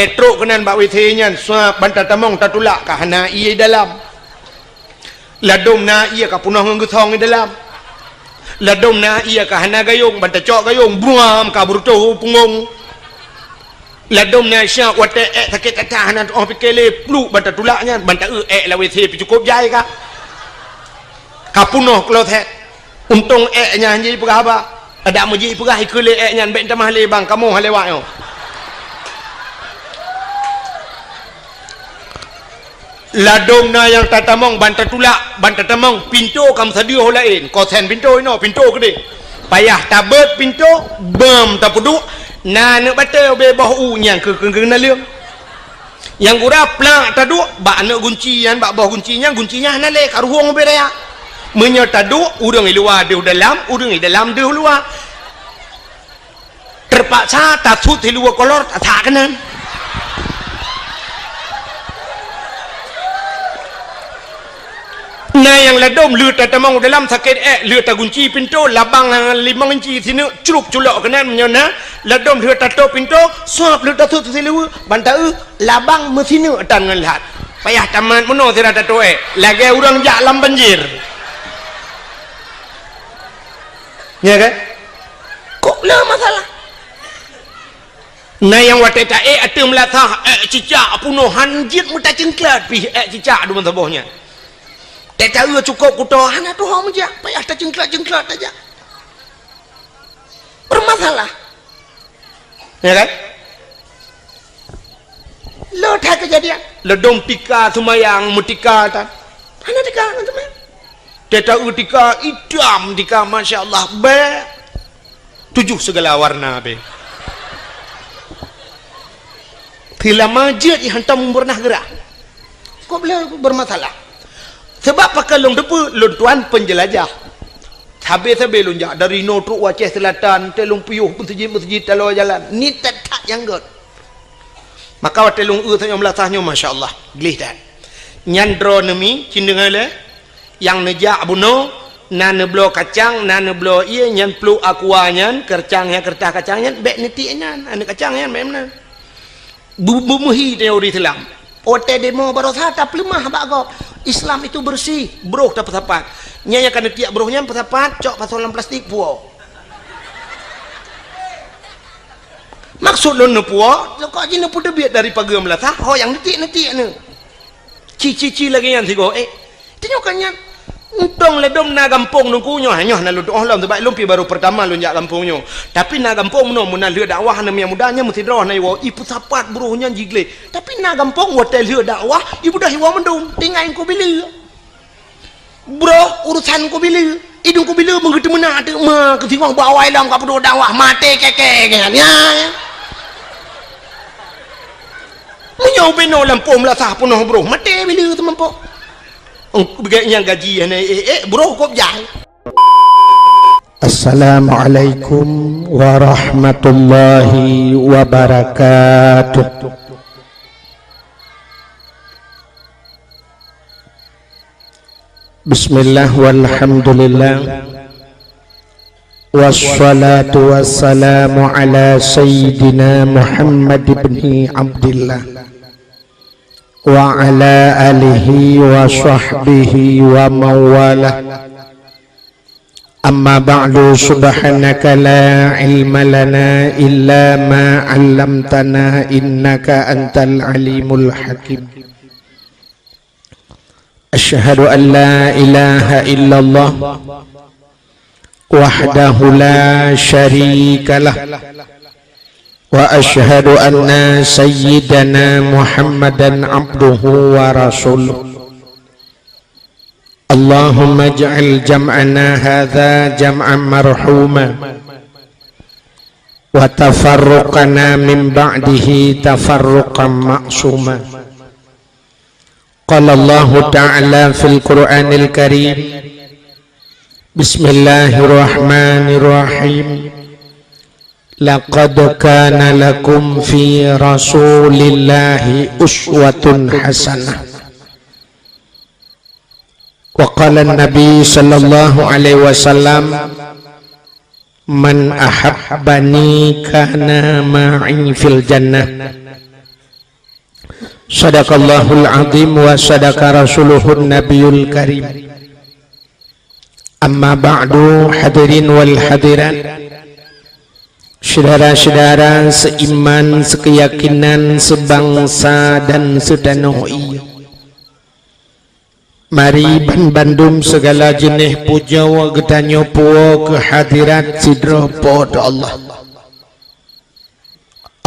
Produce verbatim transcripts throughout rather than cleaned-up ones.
Trok keunan bak W C nyan, suap ban tatamong tatulak ka hana ié dalam. Ladôm na ié ka punoh ngon geusong di dalam. Ladôm na ié ka hana gayông, ban tacok gayông, buam ka beureutoh u punggông. Ladôm na siap watée ék sakét that hana tu'oh pike lé, pluek ban tatulak nyan, ban taeu ék lam W C pih cukôp jai ka. Ka punoh kloset. Untông ék nyan jih peugah haba. Adak meujih peugah ikeu lé ék nyan bék tamah lé bang kamoe hana lewat nyoe. Ladôm na nyang tatamong ban tatulak, ban tatamong pintoe ka meusadeue ho laén. Kosen pintoe inoe, pintoe keudeh. Payah tabeuet pintoe, beuem tapeuduek, na aneuk batée ubé boh u nyang keu keu naleueng. Nyang gura plak taduek bak aneuk gunci nyan, bak boh gunci nyan, gunci nyan hana lé ka ruhueng ubé raya. Meunyoe taduek, ureuëng i luwa deuh dalam, ureuëng i dalam deuh luwa. Teupaksa tasut siluweue kolor tasak keunan. Na nyang ladôm lheueh tatamong dalam sakét ék, lheueh tagunci pintoe, labang limong inci sineuk crup culok keunan meunyoe na, ladôm lheueh tatôp pintoe, suap lheueh tasut siluweue, ban taeu labang meusineuk tan ngon lhat. Payah tamat meunoe sira tatôp ék, lagée ureuëng jak lam banjir. Ya kan? Kok le masalah? Na nyang watée taék ateueh meulasah ék cicak punoh han jeuet meutacengklat pih ék cicak dum saboh nyan. Tée taeu cukôp kuto hana tuho meujak, payah tacengklat-cengklat tajak. Bermasalah. Ya kan? Lo that kejadian. Ladôm tika seumayang meutika tan. Hana tika ngon seumayang. Tée taeu tika itam tika, masya Allah, bée. Tujoh segala warna be. Teulama jeuet i hantom beurnah geurah. Kok beulah bermasalah? Sebab pakon lôn teupeu lôn tuan penjelajah. Sabe-sabe lôn jak dari noe trok u Aceh Selatan, tée lôn piôh meuseujid-meuseujid taloe jalan. Ni that-that nyang gét. Maka watée lôn eu tanyoe meulasah nyoe, masya Allah, gleh that. Nyan droeneuh mi, cit deungoe lé. Nyang neujak bunoe, na neubloe kacang, na neubloe ié, nyan pluek aqua nyan, keureutah nyan, keureutah kacang nyan, bék neutiek nyan, aneuk kacang nyan bék meunan. Bu-, bu-, meuhi teori Islam. Watée demo barosa tapeuleumah bak gob. Islam itu bersih, broh tapeusapat. Nyan nyang ka neutiek broh nyan peusapat, cok pasoe lam plastik puwoe. Maksud lôn neupuwoe, kok jih neupeuteubiet dari pageue meulasah, ho nyang neutiek-neutiek neu. Ci-ci-ci lagée nyan sigoe, eh. Tanyoe ka nyan. Untông ladôm na gampông Teungku nyoe, nyoe na lôn tuoh lom, sabab lôn pih barô peurtama lôn jak gampông nyoe. Tapi na gampông meunoe, meunan lheueh dakwah na miet muda nyan meusidroe na iwoe, ipeusapat broh nyan jigleh. Tapi na gampông watée lheueh dakwah, ibeudôh iwoe mandum, tinggai Teungku Bileue. Broh urusan Teungku Bileue, idong Teungku Bileue meugeuteumeunak teuk ma keusingoh bak awai lom ka peuduek dakwah, maté keke nyan. Ya, ya. Meunyoe ubenoe lampôh meulasah peunoh broh, maté Bileue teumampok. Eng, beuget nyang gaji hana ék-ék, broh kop jai. Assalamualaikum warahmatullahi wabarakatuh. Bismillah walhamdulillah. Wassalatu wassalamu ala sayyidina Muhammad ibni Abdillah. Wa ala alihi wa sahbihi wa mawalah. Amma ba'du, subhanaka la ilma lana illa ma 'allamtana innaka antal alimul hakim. Asyhadu an la ilaha illallah wahdahu la syarikalah. Wa asyhadu anna sayyidana Muhammadan abduhu wa rasuluh. Allahumma ij'al jam'ana hadza jam'an marhuma. Wa tafarruqana min ba'dihi tafarruqan ma'suma. Qala Allahu ta'ala fil Qur'anil Karim, bismillahirrahmanirrahim. Laqad kana lakum fi Rasulillahi uswatun hasanah. Wa qala Nabi sallallahu alaihi wasallam, "Man ahabbani kana ma'i fil jannah." Sadaqallahul azim wa sadaqa rasuluhun nabiyul karim. Amma ba'du, hadirin wal hadirat, syedara-syedara seiman, sekeyakinan, sebangsa dan seutanoh ie. Mari banbandum segala jeuneh pujoe geutanyoe puwoe keu hadirat sidroe Po teu Allah.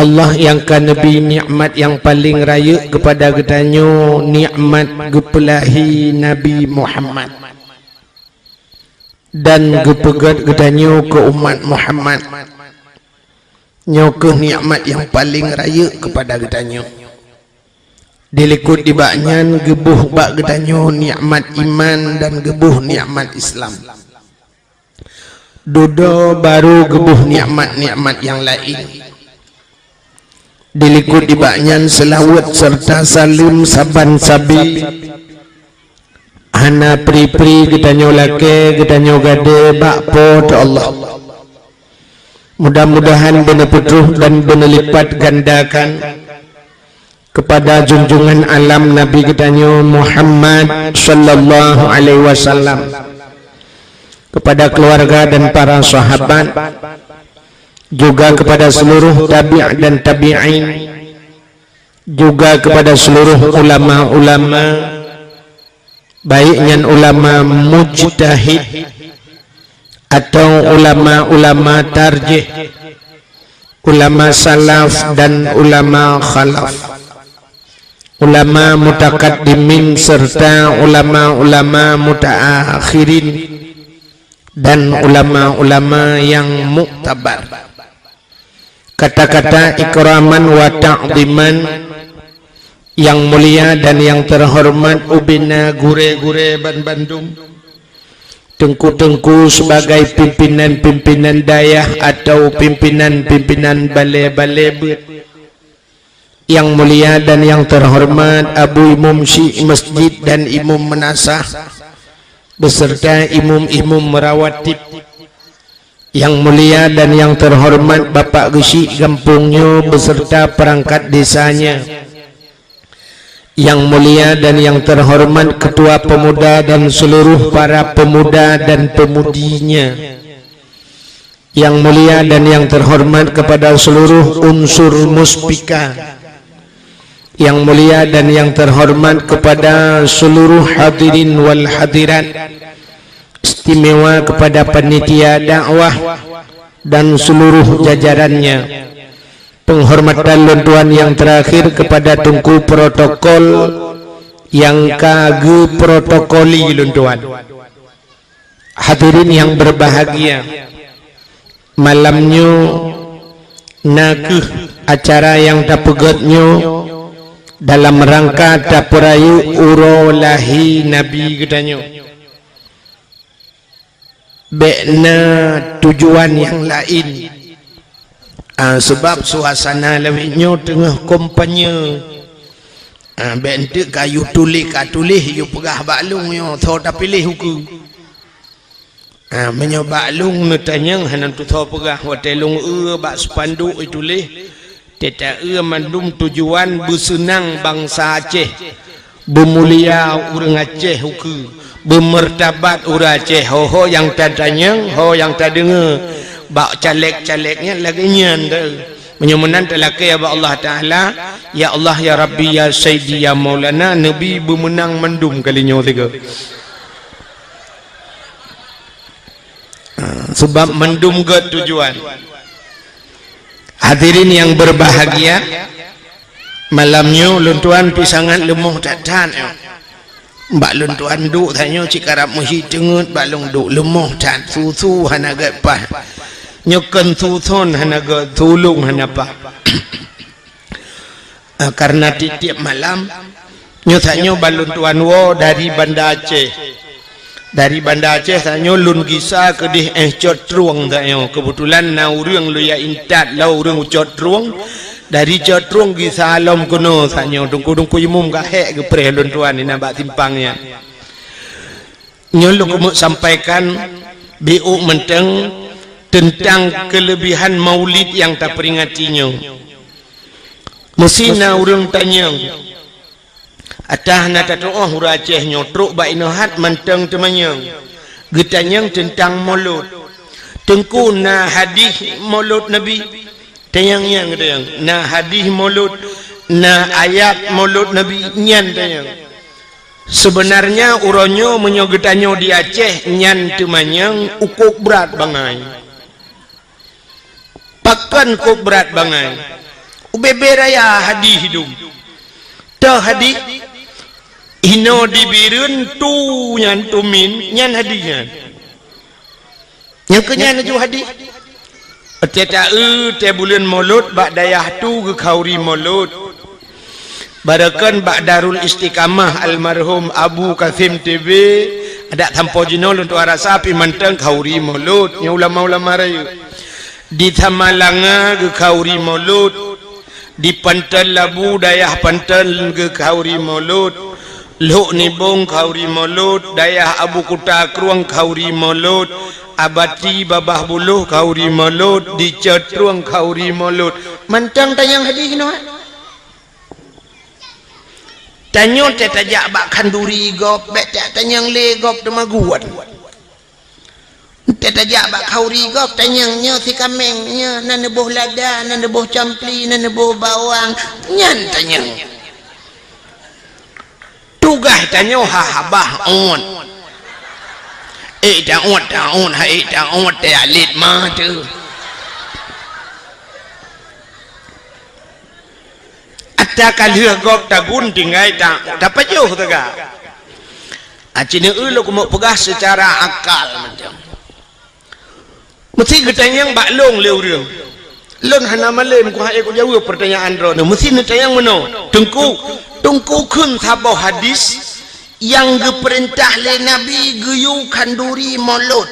Allah nyang ka neubri nikmat nyang paleng rayeuk keupada geutanyoe, nikmat geupeulahi Nabi Muhammad dan geupeugét geutanyoe keu umat Muhammad. Nyoe kheueh nikmat nyang paleng rayeuk keupada geutanyoe. Dilikot nibak nyan geuboh bak geutanyoe nikmat iman dan geuboh nikmat Islam. Dudoe barô geuboh nikmat-nikmat nyang laén. Dilikot nibak nyan seulaweuet seureuta saleuem saban sabe hana pri-pri geutanyoe lakée geutanyoe gadée bak Po teu Allah. Mudah-mudahan beuneupeutruh dan beuneulipat gandakan keupada junjungan alam Nabi geutanyoe Muhammad sallallahu alaihi wasallam, keupada keuluwarga dan para sahabat, juga keupada seuluruh tabi' dan tabi'in, juga keupada seuluruh ulama-ulama, baik nyan ulama mujtahid atau ulama-ulama tarjih, ulama salaf dan ulama khalaf, ulama mutakaddimin serta ulama-ulama mutaakhirin dan ulama-ulama nyang muktabar. Kata-kata ikraman wa ta'dhiman nyang mulia dan nyang teuhoreumat ubena gurée-gurée banbandum, teungku-teungku sebagai pimpinan-pimpinan dayah atau pimpinan-pimpinan balée-balée beuet, nyang mulia dan nyang teuhoreumat Abu Imum Syik Masjid dan Imum Meunasah, beserta imum-imum rawatib, nyang mulia dan nyang teuhoreumat Bapak Geuchik gampông nyoe beserta peurangkat desanya, nyang mulia dan nyang teuhoreumat Ketua Pemuda dan seuluruh para pemuda dan pemudinya, nyang mulia dan nyang teuhoreumat keupada seuluruh unsur Muspika, nyang mulia dan nyang teuhoreumat keupada seuluruh hadirin wal hadirat, istimewa keupada panitia dakwah dan seuluruh jajarannya. Peunghormatan lôn tuan nyang teurakhir keupada teungku protokol nyang ka geuprotokoli lôn tuan. Hadirin nyang beubahgia, malam nyoe na kheueh acara nyang tapeugét nyoe dalam rangka tapeurayeuk uroe lahé Nabi geutanyoe. Bék na tujuan nyang laén. Ah, seubab suasana lawét nyoe teungoh kampanye. Ah, bék enteuk ka yue tuléh, ka tuléh yue peugah bak lôn nyoe, tho tapiléh ukeue. Ah, meunyoe bak lôn neutanyong hana tusoe peugah, watée lôn eu bak seupanduk ituléh, teuta eu mandum tujuan beuseunang bansa Aceh, beumulia ureuëng Aceh ukeue, beumeurtabat ureuëng Aceh. Ho-ho nyang tatanyong, ho nyang tadeungoe bak caleg-caleg nyan lagée nyan teuh. Meunyoe meunan talakée bak Allah Taala, "Ya Allah, ya Rabbi, ya Sayyidi, ya Maulana, neubi beumeunang mandum kali nyoe sigoe." Seubab mandum gét tujuan. Hadirin nyang beubahgia, malam nyoe lôn tuan pih sangat leumoh that-that nyoe. Bak lôn tuan duek that nyoe cit karab meuhi teungeut bak lôn duek leumoh that, su-su hana gét paih. Nyoe kon su-su hana gét, tulông hana paih. Eh, kareuna tieb-tieb malam, nyoe tanyoe ban lôn tuan woe dari Banda Aceh. Dari Banda Aceh tanyoe lôn gisa keudeh éh Cot Trueng tanyoe. Keubeutulan na ureuëng lôn jak intat lom ureuëng u Cot Trueng. Dari Cot Trueng gisa lom keunoe tanyoe. Teungku-teungku imum ka hék geupreh lôn tuan inan bak simpang nyan. Nyoe lôn keumeuk sampaikan biôk mantong teuntang keuleubihan Maulid nyang taperingati nyoe. Meusi na ureuëng tanyong, atah na tatuoh ureuëng Aceh nyoe trok bak inoe hat mantong teumanyong. Geutanyong teuntang molot. Teungku, na hadih molot Nabi? Tanyong nyan geutanyong. Na hadih molot, na ayat molot Nabi nyan tanyong. Seubeunarnya uroe nyoe meunyoe geutanyoe di Aceh nyan teumanyong ukok brat bangai. Pakon kok brat bangai? Ubé-bé raya hadih dum. Teuh hadih, inoe di Bireuen tu nyan tumin, nyan hadih nyan. Nyang keu nyan laju hadih. Tée taeu tée buleuen molot bak dayah tu geukhauri molot. Barokon bak Darul Istiqamah almarhum Abu Kasim T B, adak sampoe jinoe lôn tuan rasa pih mantong khauri molot, nyoe ulama-ulama rayeuk. Di Samalanga geukhauri molot, di Panton Labu dayah Panton geukhauri molot, Lhok Nibong khauri molot, dayah Abu Kuta Krueng khauri molot, Abati Babah Buloh khauri molot, di Cot Trueng khauri molot. Mantong tanyong hadih nyoe. Tanyoe tée tajak bak khanduri gob, bék tanyong lé gob teumaguan. Tée tajak bak khauri gob tanyong nyoe si kaméng, nyoe na neuboh lada, na neuboh campli, na neuboh bawang, nyan tanyong. Tugaih tanyoe ha habah ôt. Ék taôt, taôt, ha ék taôt tée alet ma teuh. Ata ka lheueh gob tagun tinggai ta-, tapajoh teuga. Aci neueu lôn keumeuk peugah seucara akal macam. Meusi geutanyong bak lôn lé ureuëng. Lôn hana malém kuhai kujaweueb peurtanyaan droeneuh. Meusi neutanyong meunoe, Teungku, Teungku kheun saboh hadis nyang geupeurintah lé Nabi geuyue khanduri molot.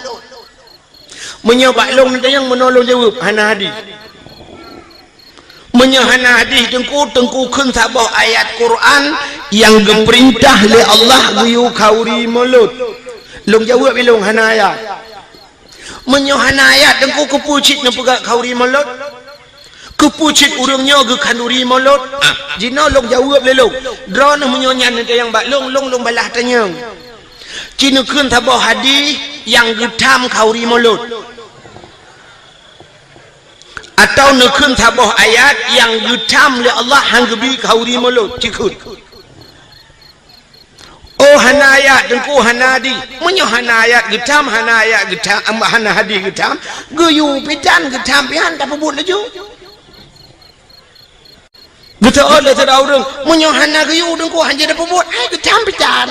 Meunyoe bak lôn neutanyong meunoe lôn jaweueb, hana hadis. Meunyoe hana hadis Teungku, Teungku kheun saboh ayat Quran nyang geupeurintah lé Allah geuyue khauri molot. Lôn jaweueb ilôn hana ayat. Meunyoe hana ayat Teungku, keupeue cit neupeugah khauri molot? Keupeue cit ureuëng nyoe geukhanduri molot? Ah, jinoe lôn jaweueb lé lôn. Droeneuh meunyoe nyan neutanyong bak lôn, lôn, lôn balaih tanyong. Ci neukheun saboh hadis nyang geutham khauri molot. Atawa neukheun saboh ayat nyang geutham lé Allah han geubi khauri molot, cikheun. Oh, hana ayat Teungku, hana hadis. Meunyoe hana ayat geutham, hana ayat geutham, hana hadis geutham, geuyue pih tan geutham pih han tapeubuet laju. Geuteuôt lé sidroe ureuëng, meunyoe hana geuyue Teungku han jeuet tapeubuet, hai geutham pih tan.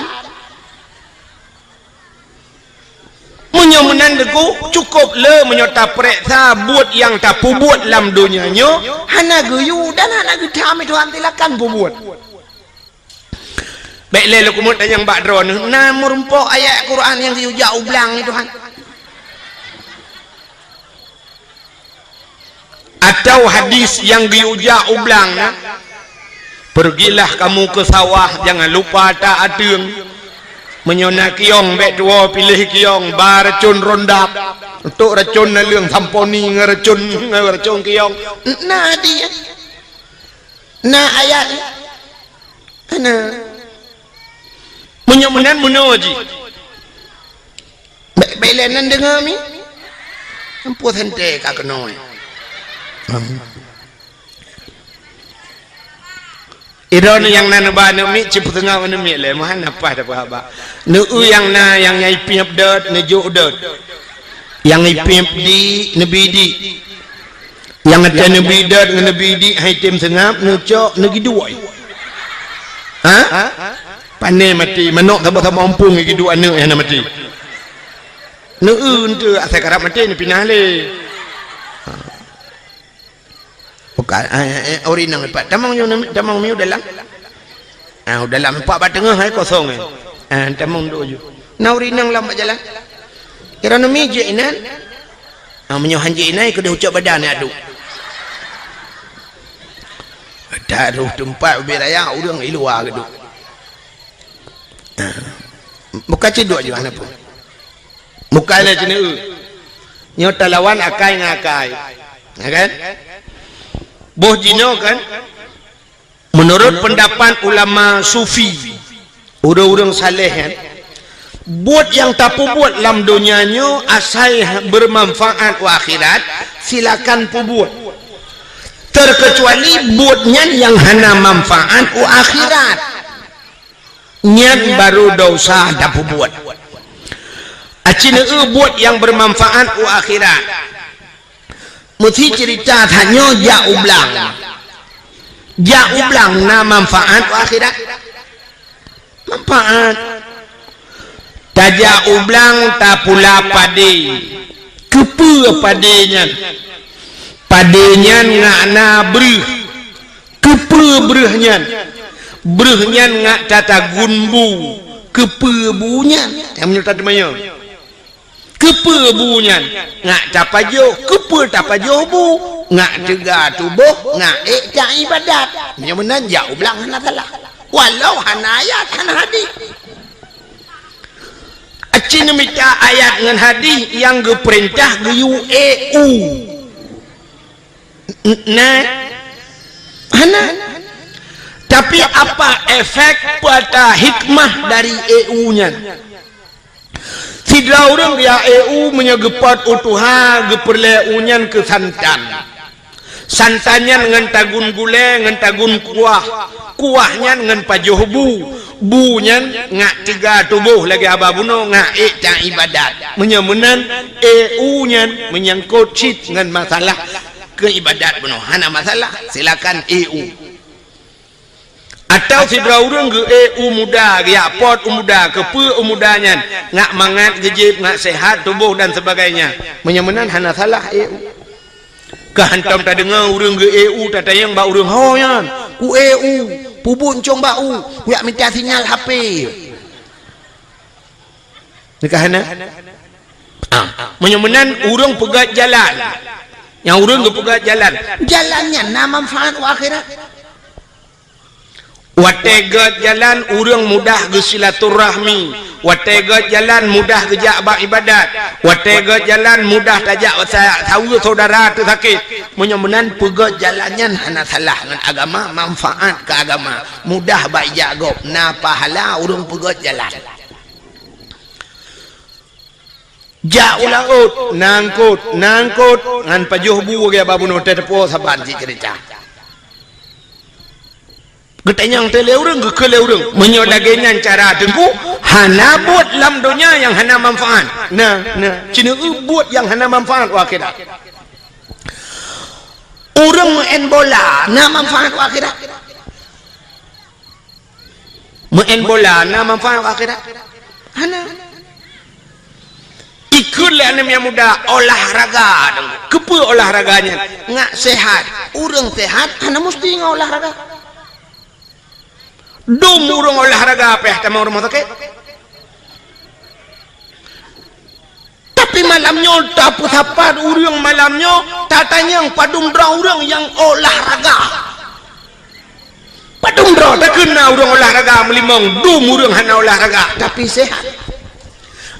Meunyoe meunan Teungku, cukôp le meunyoe tapareksa buet nyang tapeubuet lam donya nyoe hana geuyue dan hana geutham, Tuhan silakan peubuet. Bék lé lôn keumeuk tanyong bak droeneuh, na meurumpok ayat Quran nyang geuyue jak u blang nyoe, Tuhan? Atawa hadis nyang geuyue jak u blang na, "Pergilah kamu ke sawah, jangan lupa tak ateueng. Meunyoe na kiyong, bék tuwoe piléh kiyong, ba racon rondap. Untuk racon naleueng samponi ngon racon, ngon racon kiyong." Na hadis, na ayat. Hana. Meunyoe meunan meunoe jih. Bék, bék lé nan deungoe mi. Ampoh santée ka keunoe. Idon nyang na neuba aneuk miet, cipeuteungoh aneuk miet lé, meuhan na paih dapeuhaba. Neueu nyang na, nyang nyai piep dot, neujok dot. Nyang ipiep di, neubi di. Nyang ata neubi dot ngon neubi di hai tem seungab, neucok, neugiduek. Ha? Pane maté, manok saboh-saboh ompung giduek aneuk nyang na maté. Neueu enteuk asai karab maté neupinah lé. Bukan, eh, eh, ori nang pat. Tamong nyoe, tamong mi u dalam. Ah, u dalam empat bak teungoh hai kosong, eh. Ah, tamong dua ju. Na ori nang lam bak jalan. Kira nami je inan. Ah, meunyoe hanjeuet inan, keudeh ucok badan ya, duk. Taruh teumpat ubé raya, ureueng i luwa keuduk. Ah. Bukan cedok juga, hana pun. Bukan lah jeuneu. Nyoe talawan akai ngon akai. Ya kan? Boh jinoe kan? Meunurot peundapat ulama sufi, ureuëng-ureuëng saleh nyan, buet nyang tapeubuet lam donya nyoe asai bermanfaat u akhirat, silakan peubuet. Terkecuali buet nyan nyang hana manfaat u akhirat. Nyan barô desya tapeubuet. Aci neueu buet nyang bermanfaat u akhirat. Meusi ceurita tanyoe jak u blang. Jak u blang na manfaat u akhirat? Manfaat. Tajak u blang tapula padé. Keupeue padé nyan? Padé nyan ngak na breueh. Keupeue breueh nyan? Breueh nyan ngak tatagun bu. Keupeue bu nyan? Nyang meunyoe tateumanyong. Keupeue bu nyan? Ngak tapajoh. Keupeue tapajoh bu? Ngak teuga tuboh, ngak ék ta iébadat. Meunyoe meunan jak u blang hana salah. Walau hana ayat, hana hadih. Aci neumita ayat ngon hadih nyang geupeurintah geuyue ék u. N-, na? Hana. Tapi apa efek, peue ata hikmah dari ék u nyan? Sidroe ureuëng geujak ék u meunyoe geupot u tuha, geupeureulée u nyan keu santan. Santan nyan ngon tagun gulée, ngon tagun kuah. Kuah nyan ngon pajoh bu. Bu nyan ngak teuga tuboh lagée haba bunoe, ngak ék ta iébadat. Meunyoe meunan, ék u nyan meunyangkot cit ngon masalah keu iébadat bunoe. Hana masalah, silakan ék u. Atawa sidroe ureuëng geuék u muda, geujak pot u muda, keupeue u muda nyan, ngak mangat geujieb, ngak sehat tuboh dan sebagainya. Meunyoe meunan hana salah ék u. Ka hantom tadeungoe ureuëng geuék u tatanyong bak ureuëng, "Ho nyan, kuék u, peubuet cong bak u, kujak mita sinyal H P." Nyan ka hana? Ah, meunyoe meunan ureuëng peugét jalan. Nyang ureuëng geupeugét jalan. Jalan nyan na manfaat u akhirat. Watée gét jalan ureuëng mudah geusilaturahmi. Watée gét jalan mudah geujak bak iébadat. Watée gét jalan mudah tajak sa-, saweue syedara teusakét. Meunyoe meunan peugét jalan nyan hana salah ngon agama, manfaat keu agama. Mudah bak ijak gob, na pahala ureuëng peugét jalan. Jak u laôt, na eungkôt, na eungkôt, ngon pajoh bu lagée haba bunoe teuh teupeue saban cit ceurita. Geutanyong teuh lé ureuëng, geukheun lé ureuëng, meunyoe lagée nyan cara Teungku, hana buet lam donya nyang hana manfaat. Na, na, ci neueu buet nyang hana manfaat u akhirat. Ureuëng meu'en bola na manfaat u akhirat? Meu'en bola na manfaat u akhirat? Hana. Ikheun lé aneuk nyang muda olahraga. Keupeue olahraga nyan? Ngak sehat. Ureuëng sehat hana musti ngon olahraga. Dum ureuëng olahraga pih tamong rumoh sakét. Tapi malam nyoe tapeusapat ureuëng malam nyoe, tatanyong padum droe ureuëng nyang olahraga. Padum droe takheun na ureuëng olahraga meulimong, dum ureuëng hana olahraga, tapi sehat.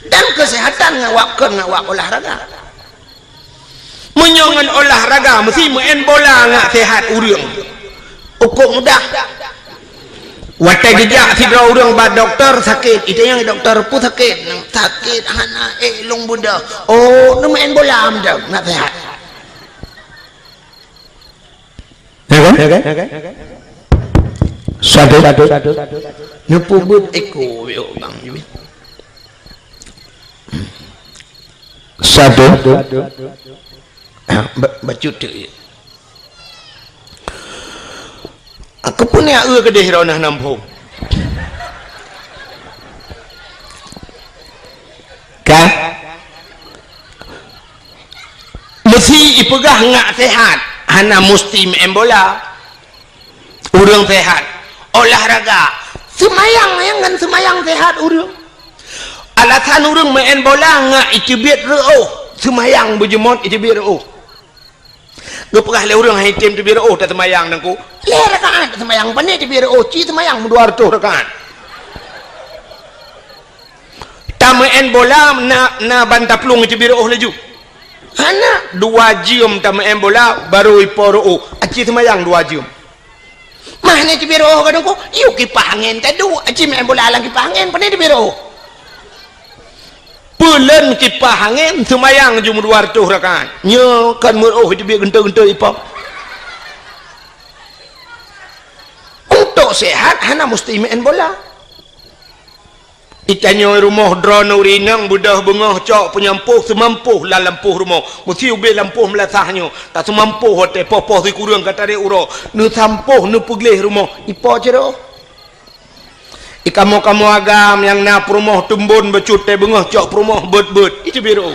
Dan kesehatan ngawak kon ngawak olahraga. Meunyoe ngon olahraga meusti meu'en bola ngak sehat ureuëng. Ukok mudah. Watée geujak sidroe ureuëng bak dokto sakét, itanyong dokto peue sakét, sakét hana ék lôn beudôh. Oh, neumeu'en bola meudoh, ngak sehat. Ya kan? Ya kan? Satu. Neupeubuet eko yo bang. Satu. Ba-, bacut tu. Aku pun ya eu kedeh rona nampung. Ka? Meusti ipeugah ngak sehat, hana musti meu'en bola. Ureuëng sehat, olahraga, seumayang nyang ngon seumayang sehat ureuëng. Alasan ureuëng meu'en bola ngak iteubiet reu'oh, seumayang beujeuet iteubiet reu'oh. Geupeugah lé ureuëng hai tem teubiet reu'oh taseumayang nangku. Lhée rakaat seumayang pane teubiet reu'oh ci seumayang meudua reutôh rakaat. Tameu'en bola na, na ban taplueng iteubiet reu'oh laju. Hana, dua jeuem tameu'en bola barô ipo reu'oh, aci seumayang dua jeuem. Mah ni teubiroh ka dengko, yuk kipah angén tadu, aci main bola lam kipah angén, pane teubiroh. Peuleuen kipah angén, seumayang jumeuh dua ratus rakaat. Nyoe kan meuroh teubiet geunteu-geunteu ipah. Untuk sehat, hana mesti main bola. Itanyoe rumoh droeneuh rineng beudôh beungoh cok peunyampôh seumampoh lam lampôh rumoh. Meusi ubé lampôh meulasah nyoe, ta seumampoh watée poh-poh sikureueng ka tarek uroe. Neusampôh neupeugleh rumoh. Ipo cit roh? Ikamoe-kamoe agam nyang na peurumoh tumbon bacut tée beungoh cok peurumoh beuet-beuet. Itu biru.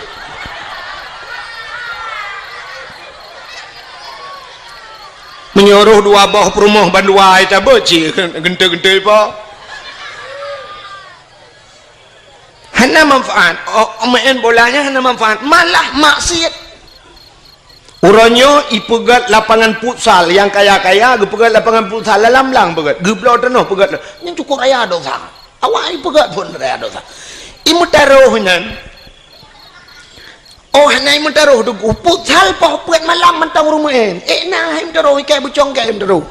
Meunyoe roh dua boh peurumoh bandua ita beuet cit geunteu-geunteu ipo. Hana manfaat. Oh, main bola nyan hana manfaat, malah maksiat. Uroe nyoe ipeugét lapangan futsal, nyang kaya-kaya geupeugét lapangan futsal, lam blang peugét, geubloe tanoh peugét. Nyan cukôp raya dosa. Awak ipeugét phon raya dosa. Imeutarôh nyan. Oh, hana imeutarôh teungku. Futsal poh peuet malam mantong ureuëng main. Eh, na imeutarôh, ikai bucong kai imeutarôh.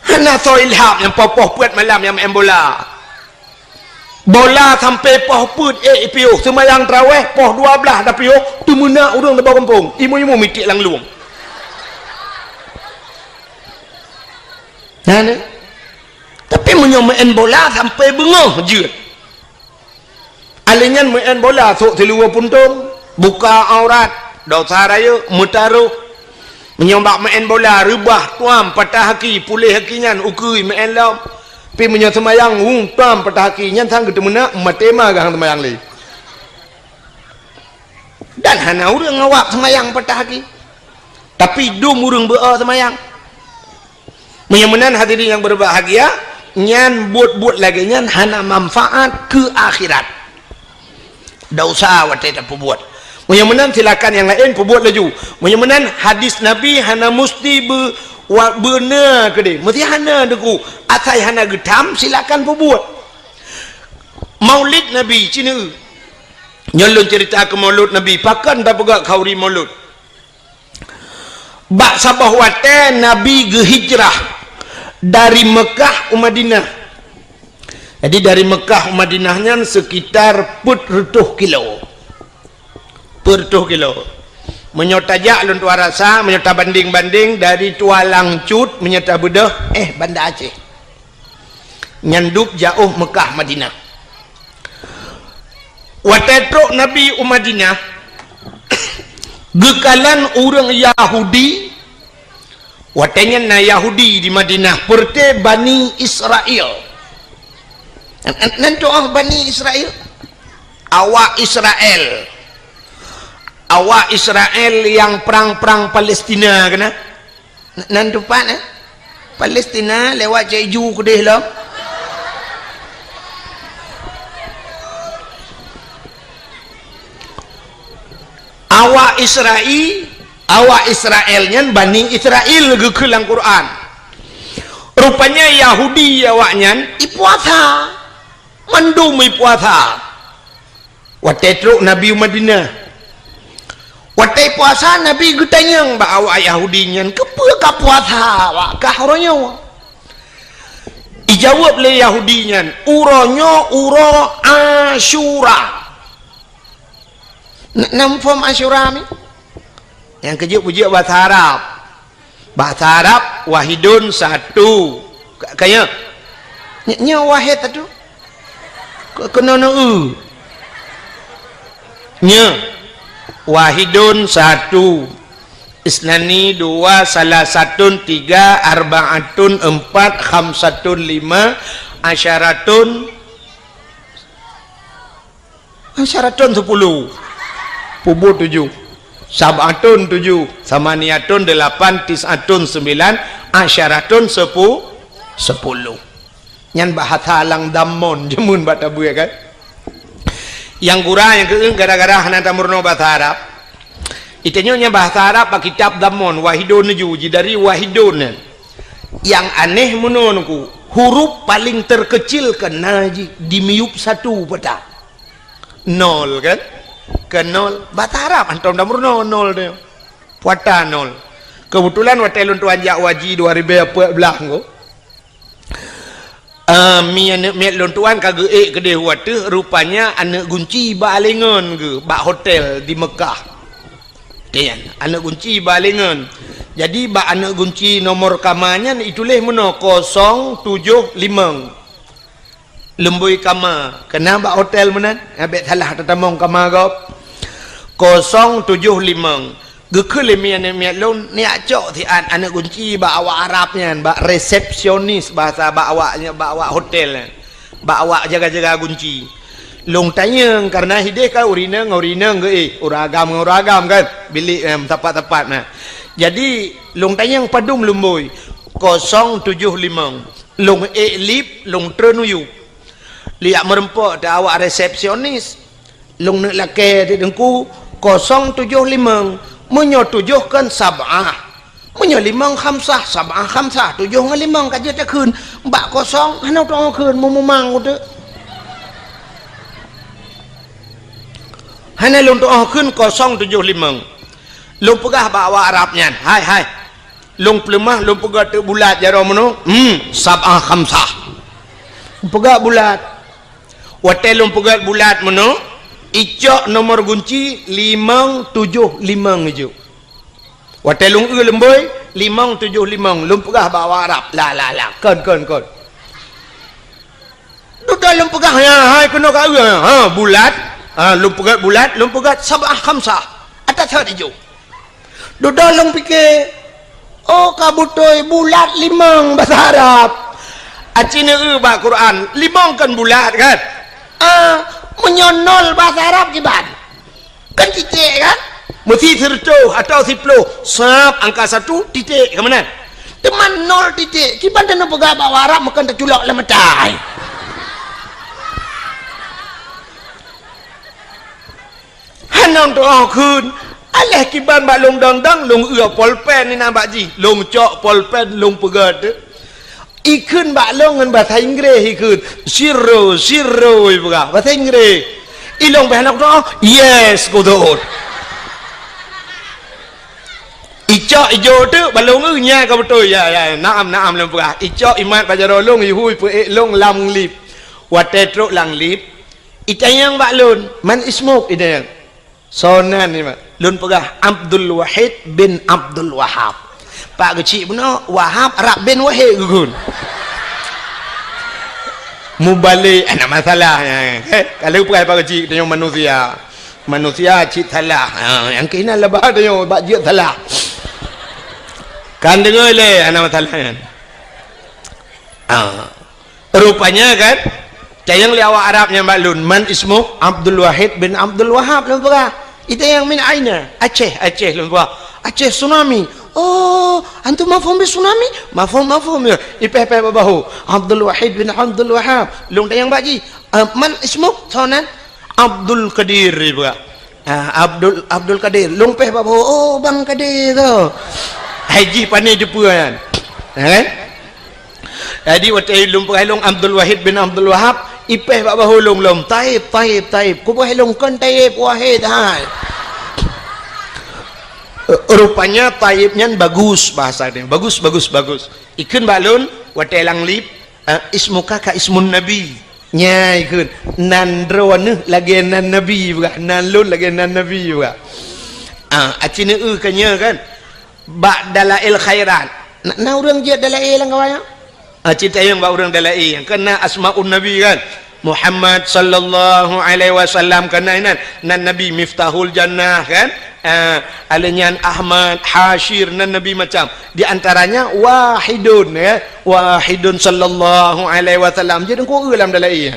Hana soe ilham nyang poh-poh peuet malam nyang main bola. Bola sampai poh peuet ék ipiôh, seumayang tarawih poh dua blaih tapiôh, teumeunak ureuëng di bawah gampông, imeum-imeum mitiek lam lueng. Nah, nah. Tapi meunyoe main bola sampai beungoh jeuet. Alèh nyan main bola sôk siluweue puntông, buka aurat, dosa rayeuk, meutarôh. Meunyoe bak main bola reubah tuam patah aki, puléh aki nyan ukeue main lom. Tapi meunyoe seumayang, wung tuam patah aki, nyan sang geuteumeunak maté ma gahang seumayang lé. Dan hana ureuëng awak seumayang patah aki. Tapi dum ureuëng beu-o seumayang. Meunyoe meunan hadirin yang berbahagia, nyan buet-buet lagée nyan hana manfaat keu akhirat. Dosa watée tapeubuet. Meunyoe meunan silakan nyang laén peubuet laju. Meunyoe meunan hadis Nabi hana musti be-, wa-, beuna keudeh. Meusti hana deungoe. Asai hana geutam silakan peubuet. Maulid Nabi cina. Nyoe lôn cerita keu Maulud Nabi. Pakon tapeugah khauri Maulud. Bak saboh watée Nabi geuhijrah dari Meukah u Madinah. Jadi, dari Meukah u Madinah nyan sekitar peuet reutôh kilo. Peuet reutôh kilo. Meunyoe tajak lôn tuan rasa, meunyoe tabandeng-bandeng dari Tualang Cut, meunyoe tabeudôh, eh, Banda Aceh. Nyan dub jaoh Meukah Madinah. Watée trok Nabi u Madinah, geukalon ureuëng Yahudi, watée nyan na Yahudi di Madinah, peureuté Bani Israel. Nan, nan, nan tuoh Bani Israel? Awak Israel. Awak Israel nyang prang-prang Palestina keunan? N-, nan teumpat, eh? Palestina lewat Cek Ju keudeh lom. Awak Israel, awak Israel nyan Bani Israel geukheun lam Quran. Rupanya Yahudi awak nyan ipuasa. Mandum ipuasa. Watée trok Nabi u Madinah. Watée puasa, Nabi geutanyong bak awak Yahudi nyan, "Keupeue ka puasa awak kah uroe nyoe?" Ijaweueb lé Yahudi nyan, "Uroe nyoe uroe Asyura." N-, na muphom Asyura mi? Nyang keujeuet peujeuet basa Arab. Basa Arab, wahidun satu. Ka, ka nyoe? Ny-, nyoe wahid satu. Ke-, keunoe neu-eu. Nyoe. Wahidun satu. Isnani dua, salasatun tiga, arbaatun empat, khamsatun lima, asyaratun Asyaratun sepuluh. Peubuet tujoh. Sab'atun tujoh. Samaniatun delapan, tis'atun sembilan, asyaratun sepu-, sepuluh. Nyan bahasa lam dhammon jameun bak tabeuet kan. Nyang gura nyang keu gara-gara hana tameurunoe bahasa Arab. Itanyoe nyan bahasa Arab bak kitab dhammon, wahidun tujoh, jidari wahidun nyan. Nyang aneh meunoe nungku, huruf paling terkecil keunan jih dimiyueb satu peta. Nol kan? Ke nol. Bahasa Arab hantom tameurunoe nol tu. Puata nol. Keubeutulan watée lôn tuan jak u haji dua ribée peuet blaih nyoe, eh, mi aneuëk miet lôn tuan ka geuék keudeh u ateueh, rupanya aneuëk gunci ba aléngon geuh bak hotel di Meukah. Nyan, aneuëk gunci ba aléngon. Jadi, bak aneuëk gunci nomor kama nyan ituléh meunoe kosong tujoh limong. Leumbôi kama, keunan bak hotel meunan, bék salah tatamong kama gob. Kosong tujoh limong. Geukheun lé mi aneuëk miet lôn, neujak cok siat aneuëk gunci bak awak Arab nyan, bak resepsionis bahasa bak awak, bak awak hotel nyan. Bak awak jaga-jaga gunci. Lôn tanyong, kareuna hideh ka ureuëng inong ngon ureuëng inong geuék, ureuëng agam ngon ureuëng agam kan, bilék, em, sapat-sapat na. Jadi, lôn tanyong padum leumbôi, kosong tujoh limong. Lôn ék lift, lôn treun u yup. Lijak meureumpok teuh awak resepsionis. Lôn neuk lakée di teungku, kosong tujoh limong. Meunyoe tujoh kan sab'ah. Meunyoe limong khamsah, sab'ah khamsah, tujoh ngon limong ka jeuet takheun. Bak kosong, hana teuh kheun, meumumang uteuk. Hana lôn teuh kheun kosong tujoh limong. Lôn peugah bak awak Arab nyan, "Hai, hai. Lôn peuleumah, lôn peugét teuk bulat jaroe meunoe, hmm, sab'ah khamsah." Peugét bulat. Watée lôn peugét bulat meunoe, icok nomor gunci limong tujoh limong ijok. Watée lôn eu leumbôi, limong tujoh limong, lôn peugah bak awak Arab, "La, la, la, kon, kon, kon." Dudoe lôn peugah, "Ya, hai keunoe ka eu, ha, bulat." Ha, lôn peugét bulat, lôn peugét sab'ah khamsah. Ata that ijok. Dudoe lôn pike, "Oh, ka beutôi bulat limong basa Arab." Aci neu eu bak Quran, limong kan bulat kan? Ah, meunyoe nol basa Arab kiban? Kan titék kan? Meusi sireutôh atawa siploh, sab angka satu titék ka meunan. Teuma nol titék, kiban tanoh peugah bak Arab meukan taculok lam mata. Hana teuh kheun, aléh kiban bak lôn dong-dong, lôn eu polpen inan bak jih, lôn cok polpen, lôn peugét. Ikheun bak lôn ngon basa Inggréh ikheun, "Zero, zero," ipeugah, basa Inggréh. Ilôn beh hana kutoh, "Yes," kutot. Icok ijo teuk bak lôn eu, "Nyan ka beutôi." "Ya, ya, naam, naam," lôn peugah. Icok imat bak jaroe lôn, ihui peuék lôn lam lift. Watée trok lam lift, itanyong bak lôn, "Man ismuk?" itanyong. "Soe nan nyoe?" Lôn peugah, "Abdul Wahid bin Abdul Wahab." Pak geuchik bunoe, Wahab Arab bin Wahid geukheun. Mubalek, hana masalah. Eh, ka lheueh peugah Pak geuchik, tanyoe manusia. Manusia cit salah. Ha, nyang keunan laba tanyoe bak jeuet salah. Kan deungoe lé, hana masalah nyan. Ha. Rupanya kan, tanyong lé awak Arab nyan bak lôn, "Man ismuk?" "Abdul Wahid bin Abdul Wahab," lôn peugah. Itanyong, "Min aina?" "Aceh, Aceh," lôn peugah. "Aceh tsunami." "Oh, antum mafhum bi tsunami?" "Mafhum, mafhum," ya. Ipéh-péh bak bahô. "Abdul Wahid bin Abdul Wahab." Lôn tanyong bak jih, "Ah, man ismuk?" "Soe nan?" "Abdul Qadir," ipeugah. Ah, Abdul, Abdul Kadir. Lôn péh bak bahô, "Oh, Bang Kadir tu." Hai jih pané teupeue nyan. Eh? Jadi, watée lôn peugah lôn Abdul Wahid bin Abdul Wahab, ipéh bak bahô lôn lom, "Taib, Taib, Taib." Kupeugah lôn, "Kon Taib, Wahid hai." Rupanya Taib nyan bagus bahasa dia. Bagus, bagus, bagus. Ikheun bak lôn, watée lam lift, eh, "Ismuka ka ismun Nabi." Nyan ikheun, "Nan droeneuh lagée nan Nabi," peugah, "nan lôn lagée nan Nabi," peugah. Ah, aci neu eu ka nyoe kan. Bak Dalail Khairat. Na, na ureuëng jeuet Dalail lam kawan nyoe? Aci tanyong bak ureuëng Dalail nyang keunan Asmaun Nabi kan. Muhammad sallallahu alaihi wasallam keunan nan, nan Nabi Miftahul Jannah kan. Ah, alé nyan Ahmad, Hasyir, nan Nabi macam. Di antaranya Wahidun, ya. Wahidun sallallahu alaihi wasallam. Jadi, ku eu lam Dalail.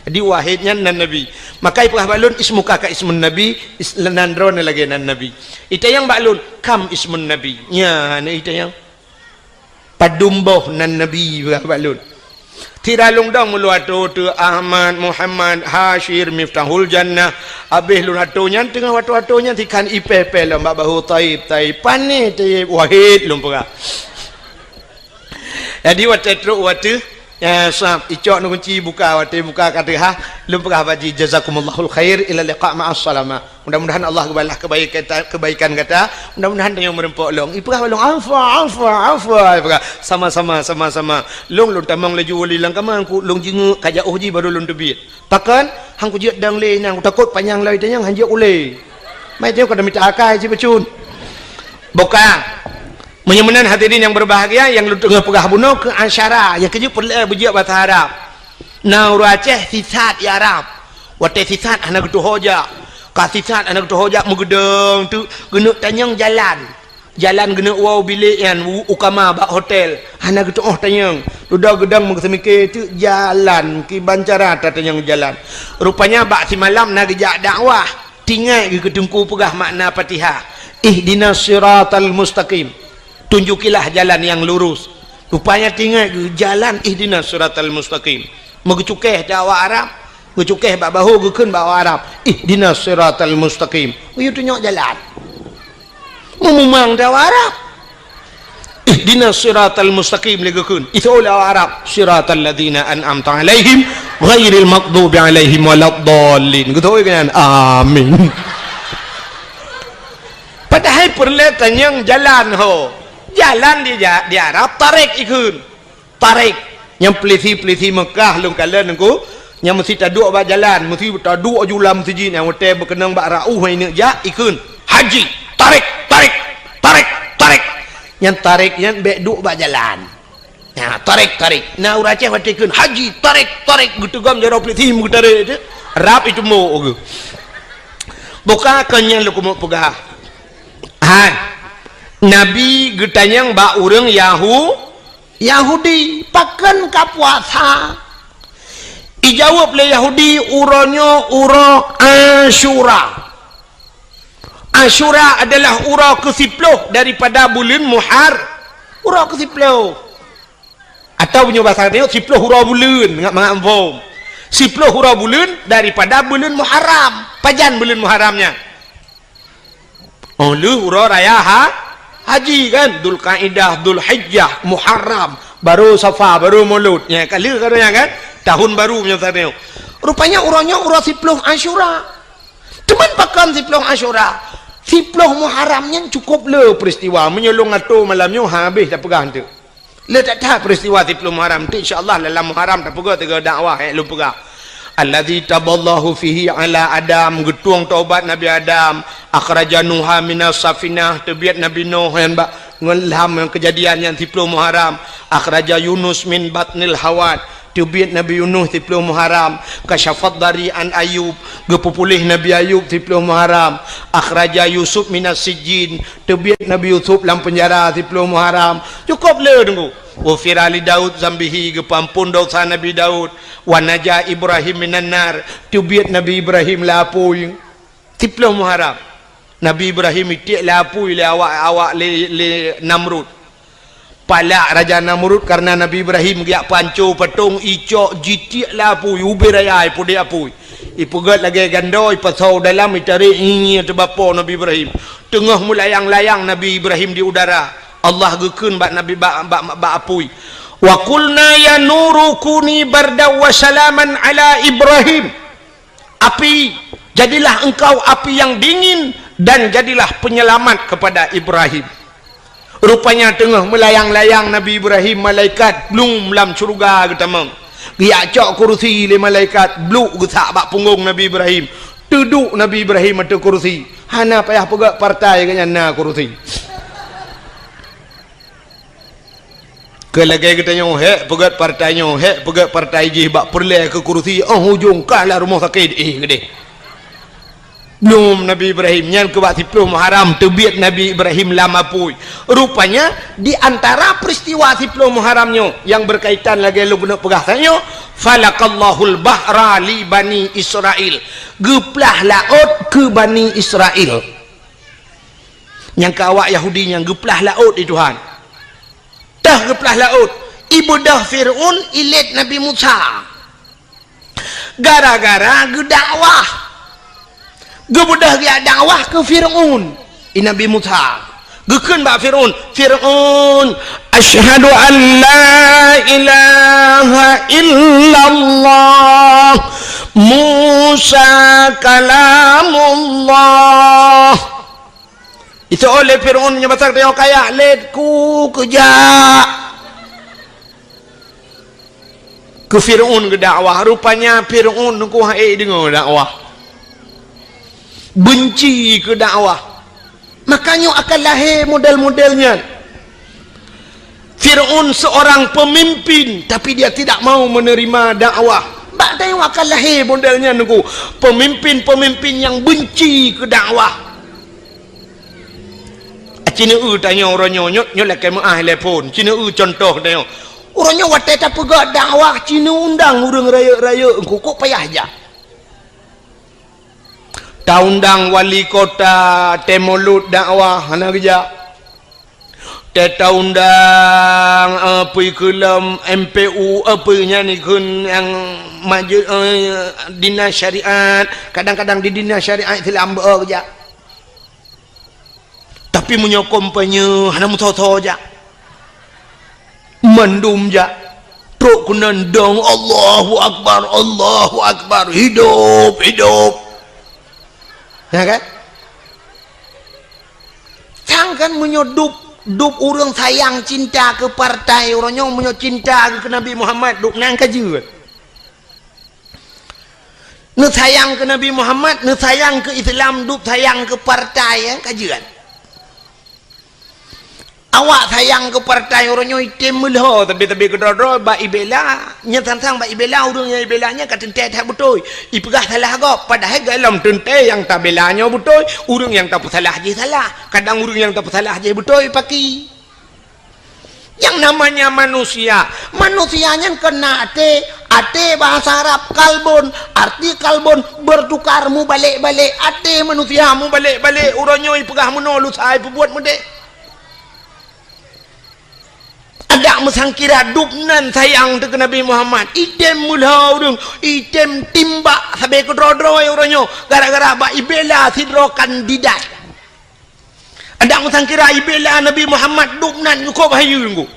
Jadi, Wahid nyan nan Nabi. Maka ipeugah bak lôn, "Ismuka ka ismun Nabi," is-, nan droeneuh lagée nan Nabi. Itanyong bak lôn, "Kam ismun Nabi?" Nyan, itanyong. "Padum boh nan Nabi?" ipeugah bak lôn. Sira lôn dong meuluwa atô teuh Ahmad, Muhammad, Hasyir, Miftahul Jannah. Abéh lôn atô nyan, teungoh watô-watô nyan, sikhan ipéh-péh lom bak bahô, "Taib, Taib." Pané Taib, Wahid lôn peugah. Jadi, watée trok u ateueh, Ya, sab, icok neukunci buka, watée buka ka teuhah, lôn peugah bak jih, "Jazakumullahu khair, ila liqa ma'as salamah." Mudah-mudahan Allah geubalah kebaikan, kebaikan gata. Mudah-mudahan tanyoe meureumpok lôn. Ipeugah bak lôn, "Afwa, afwa, afwa." Ipeugah, "Sama-sama, sama-sama." Lôn, lôn tamong laju u lam kama, ku lôn jingeuk ka jiôh jih baru lôn teubiet. Pakon? Han kujeuet dong lé nyan, kutakot panyang lom tanyoe han jeuet ulée. Mai tanyoe ka mita akai cit bacut. Buka. Meunyoe meunan hadirin nyang berbahagia, nyang lôn teungoh peugah bunoe keu asyara, nyang keujeuet peureulée beujeuet basa Arab. Na ureuëng Aceh sisat i Arab. Watée sisat hana geutuho jak. Ka sisat hana geutuho jak meugeudong teuk geuneuk tanyong jalan. Jalan geuneuk woe u bilék nyan u, u kama bak hotel. Hana geutuoh tanyong. Dudoe geudong meugeuseumiké teuk jalan kiban cara tatanyong jalan. Rupanya bak simalam na geujak dakwah. Tingai geuh keu teungku peugah makna Fatihah, "Ihdinas siratal mustaqim." Tunjukilah jalan yang lurus. Rupanya tingai geuh jalan ihdinas siratal mustaqim. Meugeucukéh di awak Arab, geucukéh bak bahô geukheun bak awak Arab, "Ihdinas siratal mustaqim." Geuyue tunyok jalan. Meumumang di awak Arab. "Ihdinas siratal mustaqim," lé geukheun. Iseuôt lé awak Arab, "Siratal ladzina an'amta 'alaihim ghairil maghdubi 'alaihim waladdallin." Geutôi keunan. Amin. Padahai peureulée tanyong jalan ho. Jalan di ja-, di Arab tarék ikheun. Tarék. Nyang peulisi-peulisi Meukah lôn kalon nyan ku, nyang meusti taduek bak jalan, meusti taduek aju lam meuseujid nyang watée beukeunong bak rauh hai neuk jak ikheun, "Haji, tarék, tarék, tarék, tarék." Nyang tarék nyan bék duek bak jalan. Nah, tarék, tarék. Na ureuëng Aceh watée kheun, "Haji, tarék, tarék," geuteugom jaroe peulisi meugeutarek teuh. Rab itu mo geuh. Buka kon nyan lôn keumeung peugah. Hai. Nabi geutanyong bak ureuëng Yahu-, Yahudi, "Pakon ka puasa?" Ijaweueb lé Yahudi, "Uroe nyoe uroe Asyura." Asyura adalah uroe keusiploh daripada buleuen Muhar-, uroe keusiploh. Atawa meunyoe basa tanyoe, siploh uroe buleuen, mangat-mangat muphom. Siploh uroe buleuen daripada buleuen Muharram. Pajan buleuen Muharram nyan? Oh, lheueh uroe raya ha-, haji kan, Dzulqaidah, Dzulhijjah, Muharram, baru Safar, baru Maulud. Nya ka lheueh ka nyan kan, tahun baru meunyoe tanyoe. Rupanya uroe nyoe uroe siploh Asyura. Teuma pakon siploh Asyura? Siploh Muharram nyan cukup le peristiwa. Meunyoe lôn atô malam nyoe habéh tapeugah eunteuk. Le that-that peristiwa siploh Muharram. Insya Allah dalam Muharram tapeugah tiga dakwah, eh, lôn peugah. "Allazi taballahu fihi ala Adam," geutueng taubat Nabi Adam. "Akhraja Nuha minas safinah," teubiet Nabi Nuh nyan bak ngon lam ngon keujadian nyan siploh Muharram. "Akhraja Yunus min batnil hawat," teubiet Nabi Yunus siploh Muharram. "Kasyafad dari an Ayub," geupeupuléh Nabi Ayub siploh Muharram. "Akhraja Yusuf minas sijjin," teubiet Nabi Yusuf lam peunjara siploh Muharram. Cukup le teungku. "Ghufira li Daud zambihi," geupeuampon dosa Nabi Daud. "Wa naja Ibrahim minan nar," teubiet Nabi Ibrahim lam apui. Siploh Muharram. Nabi Ibrahim itiek lam apui lé awak, awak lé, lé Namrud. Palak Raja Namrud karena Nabi Ibrahim geujak peuhanco patong, icok jitiek lam apui, ubé raya ipudek apui. Ipeugét lagée gando, ipasoe dalam, itarek ngieng-ngieng teubapo Nabi Ibrahim. Teungoh meulayang-layang Nabi Ibrahim di udara, Allah geukheun bak Nabi, bak, bak, bak apui, "Wa qulna ya nuru kuni bardan wa salaman ala Ibrahim." Api, jadilah engkau api yang dingin dan jadilah penyelamat kepada Ibrahim. Rupanya teungoh meulayang-layang Nabi Ibrahim, malaikat blum lam syeuruga geutamong. Geujak cok kurusi lé malaikat, bluk geusak bak punggong Nabi Ibrahim. Teuduek Nabi Ibrahim ateueh kurusi. Hana payah peugét partai geuhnyan na kurusi. Keu lagée geutanyoe hék peugét partai nyoe, hék peugét partai jih bak peureulée keu kurusi, óh ujong kah lam rumoh sakét, eh, geudeh. Blum Nabi Ibrahim, nyan keu bak siploh Muharram teubiet Nabi Ibrahim lam apui. Rupanya, di antara peristiwa siploh Muharram nyoe nyang berkaitan lagée lôn keuneuk peugah tanyoe, "Falaqallahul bahra li Bani Israil." Geuplah laôt keu Bani Israil. Nyang keu awak Yahudi nyan geuplah laôt di Tuhan. Teuh geuplah laôt, ibeudôh Fir'aun ilét Nabi Musa. Gara-gara geudakwah. Geubeudôh geujak dakwah keu Fir'aun, i Nabi Musa. Geukheun bak Fir'aun, "Fir'aun, asyhadu an la ilaha illallah, Musa kalamullah. Itu oleh Firaun nyang pasal teuh kaya lét ku keujak. Keu Firaun geudakwah, rupanya Firaun ku hai deungoe dakwah. Benci keu dakwah. Makanya akan lahé model-model nyan. Firaun seorang pemimpin, tapi dia tidak mau menerima dakwah. Bak tanyoe akan lahé model nyan ku. Pemimpin-pemimpin yang benci keu dakwah. Cineue tanyoe uroe nyoe, nyoe, nyoe lakée meuáh lé phon. Cineue contoh tanyoe. Uroe nyoe watée tapeugah dakwah, cineue undang ureuëng rayeuk-rayeuk, engku kok payah jak. Taundang wali kota, tée mulod dakwah, hana geujak. Tée taundang, eh, pui keulom M P U, eh, pui nyan ikheun nyang maju, eh, dinas syariat, kadang-kadang di dinas syariat Islam beu geujak. Tapi meunyoe kampanye hana meusoe-soe jak. Mandum jak. Trok keunan dong, "Allahu Akbar, Allahu Akbar, hidup, hidup." Ya kan? Sang kan meunyoe dub, dub ureuëng sayang cinta keu partai, uroe nyoe meunyoe cinta keu Nabi Muhammad, dub nan ka jeuet. Neusayang keu Nabi Muhammad, neusayang keu Islam, dub sayang keu partai, ya, ka jeuet. Awak sayang keu partai uroe nyoe item meulhô, tapi-tapi keudroe-droe bak ibela, nyan sang-sang bak ibela, ureuëng nyang ibela nyan ka teuntée that beutôi. Ipeugah salah gob, padahai golom teuntée nyang tabela nyoe beutôi, ureuëng nyang tapeusalah jih salah. Kadang ureuëng nyang tapeusalah jih beutôi paki. Yang namanya manusia, manusia nyan keunan até, até bahasa Arab kalbun, arti kalbun bertukar, mubalek-balek, até manusia mubalek-balek, uroe nyoe ipeugah meunoe lusa ipeubuet meudeh. Adak meusangkira dub nan sayang teuh keu Nabi Muhammad, item meulhô ureuëng, item timbak sabe keudroe-droe uroe nyoe gara-gara bak ibela sidroe kandidat. Adak meusangkira ibela Nabi Muhammad dub nan nyukôb hayeue nggu.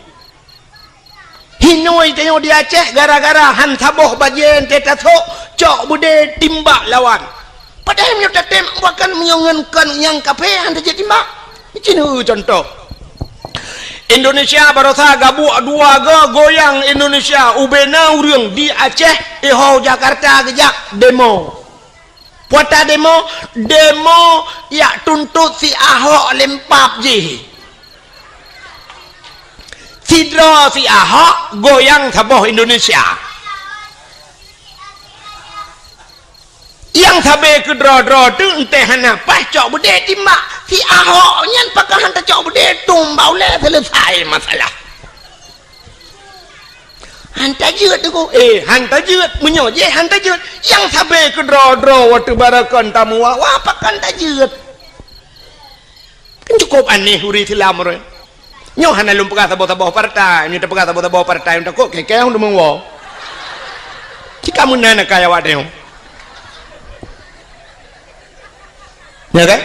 Hinoe tanyoe di Aceh gara-gara han saboh bajée teuh tasok, cok beudé timbak lawan. Padahai meunyoe tatem bahkan meunyoe ngon kon nyang kafé han tajeuet timbak. Cina contoh. Indonesia barosa gabuek dua go goyang Indonesia ubena ureuëng di Aceh, iho Jakarta geujak demo. Puata demo, demo yak tuntot si Ahok lempap jih. Sidroe si Ahok goyang saboh Indonesia. Nyang sabe keudroe-droe teuh enteh hana paih cok beudé timbak. Si Ahok nyan pakon han tacok beudé tumbak ulée selesai masalah. Han tajeuet teuh, eh, han tajeuet. Meunyoe jih han tajeuet, nyang sabe keudroe-droe watée barakon tamu wa, wa pakon tajeuet. Kan cukup aneh ureuëng Islam ureuëng. Nyoe hana lôn peugah saboh-saboh partai, nyoe tapeugah saboh-saboh partai takot kekeh ureuëng woe. Cika meunan akai awak nyoe. Ya kan?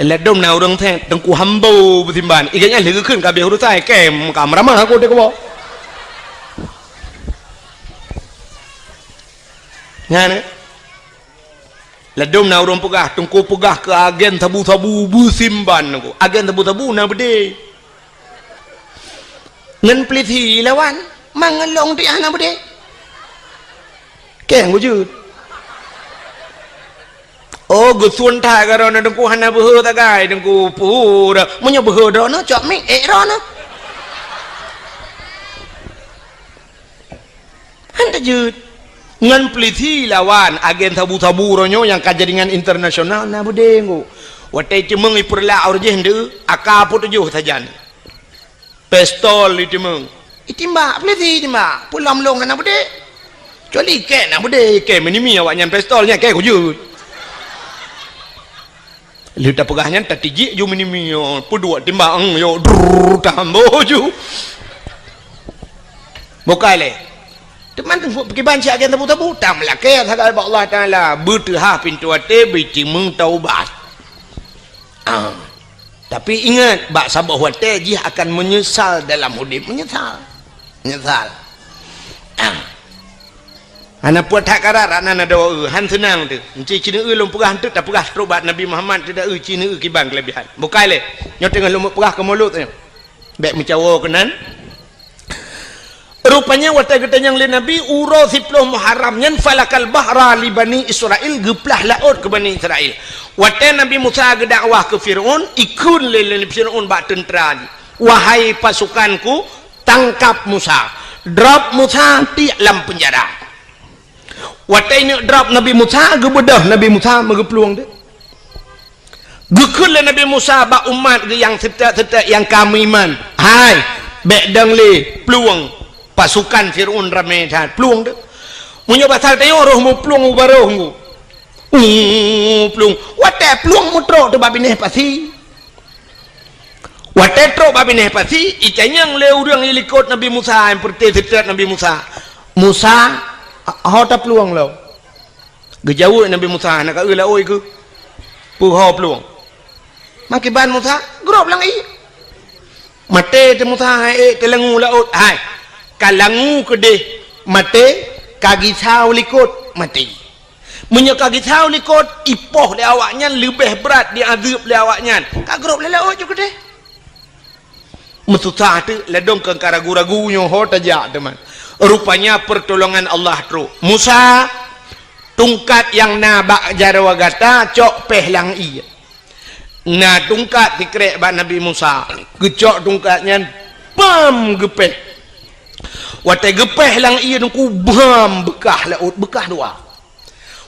Ladom na ureuëng thée teungku hambo beusimban. Ikan nyan lheueh kheun ka habéh urusan, kem ka meuramah aku dek keubo. Nyan, eh? Ladom na ureuëng peugah, teungku peugah keu agen sabu-sabu beusimban teungku. Agen sabu-sabu na beudé. Ngon polisi lawan, mangelong tiah na beudé. Keng bujut. Oh, geusun that karoe na teungku hana beuhe sagai teungku pura. Meunyoe beuhe droe na cok mik ék droe na. Han tajeuet. Ngon polisi lawan agen sabu-sabu uroe nyoe nyang ka jaringan internasional na beudé ngku. Watée ceumeung ipeurlak ureuëng jih ndeu, aka peutujoh sajan. Pistol itimong. Itimbak, polisi itimbak. Pulang lông hana beudé. Kecuali kek na beudé, kek meunimi awak nyan pistol nyan kek kujut. Lheueh tapeugah nyan tatijik ju meunimi, peuduek timbak, eng, yo, drrrr, tambo ju. Bukai lé. Teuma teungku peukiban siat agen tabu-tabu, tam lakée sagai bak Allah Taala, beuteuhah pintoe até, beutimong taubat. Ah. Tapi ingat, bak saboh watée jih akan meunyeusal dalam udeb, meunyeusal. Meunyeusal. Hana puet that karat, rak nan adoe, han seunang teuh. Enci cineue lôn peugah eunteuk tapeugah trok bak Nabi Muhammad teuh da eu cineue kiban keulebihan. Bukai lé, nyoe teungoh lôn peugah keu mulod nyoe. Bèk meucawo keunan. Rupanya watèe geutanyong lé Nabi uroe siploh Muharram nyan falakal bahra li Bani Israel, geuplah laôt keu Bani Israel. Watèe Nabi Musa geudakwah keu Fir'aun, ikheun lé, lé Fir'aun bak teuntra jih, "Wahai pasukanku, tangkap Musa, drop Musa tiek lam peunjara." Watèe ineuk drop Nabi Musa, geubeudôh Nabi Musa meugeuplueng deuh. Geukheun lé Nabi Musa bak umat geuh nyang seutôt-seutôt nyang ka meuiman, "Hai, bèk dong lé, plueng! Pasukan Fir'aun ramé that, plueng deuh! Meunyoe pasal tanyoe roh muplueng u barôh nggu, u, plueng!" Watèe plueng meutrok teuh bak binéh pasi. Watèe trok bak binéh pasi, itanyong lé ureueng nyang likot Nabi Musa, nyang peureuté seutôt Nabi Musa, "Musa, ho taplueng lom?" Geujaweueb Nabi Musa, "Hana ka eu laôt keuh, peue ho plueng?" Makiban Musa, "Grob lam ié." Maté teuh Musa, hai ék teulangu laôt, hai, ka langu keudéh maté, ka gisa u likot maté. Meunyoe ka gisa u likot, ipoh lé awaknyan leubeh brat diazeueb lé awaknyan, ka grob lé laôt ju keudéh. Meususah teuk, ladôm keu ka ragu-ragu nyoe ho tajak teuma. Rupanya peurtolongan Allah trok. "Musa, tungkat nyang na bak jaroe gata cok péh lam ié." Na tungkat sikrek bak Nabi Musa. Geucok tungkat nyan, bam, geupéh. Watèe geupéh lam ié teungku, bam, beukah laôt, beukah dua.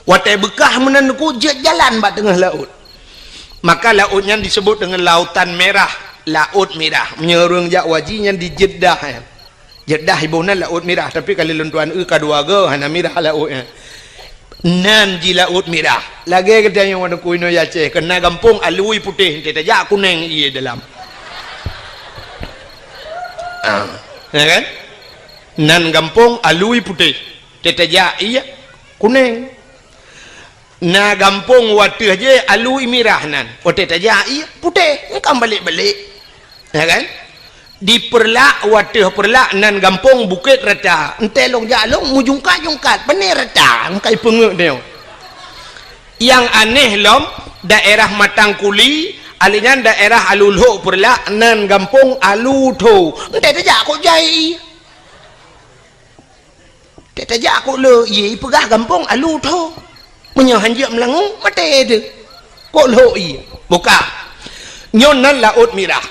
Watèe beukah meunan teungku jeuet jalan bak teungoh laôt. Maka laôt nyan disebut deungon Lautan Merah, Laôt Mirah. Meunyoe ureueng jak haji nyan di Jeddah nyan. Jeddah iboh nan Laôt Mirah, tapi ka lôn tuan eu ka dua goe hana mirah laôt nyan. Nan jih Laôt Mirah. Lagèe geutanyoe ngon teungku inoe Aceh, keu na gampông alui putéh, enteuk tajak kunéng ié dalam. Ah, ya kan? Nan gampông alui putéh. Teutajak ié kunéng. Na gampông watèe jih alui mirah nan. Watèe tajak ié putéh, engkam balek-balek. Ya kan? Di Peureulak, watèe Peureulak nan gampông Bukét Rata. Enteuk lôn jak lôn meujungkat-jungkat, pané rata, engkai peungeut nyoe. Nyang aneh lom, daerah Matang Kuli, alèh nyan daerah Alue Lhok Peureulak nan gampông Alue Tho. Enteuk tajak kok jai ié. Teutajak kok le ié, ipeugah gampông Alue Tho. Meunyoe hanjeuet meulangu, maté teuh. Kok lhok ié? Buka. Nyoe nan Laôt Mirah.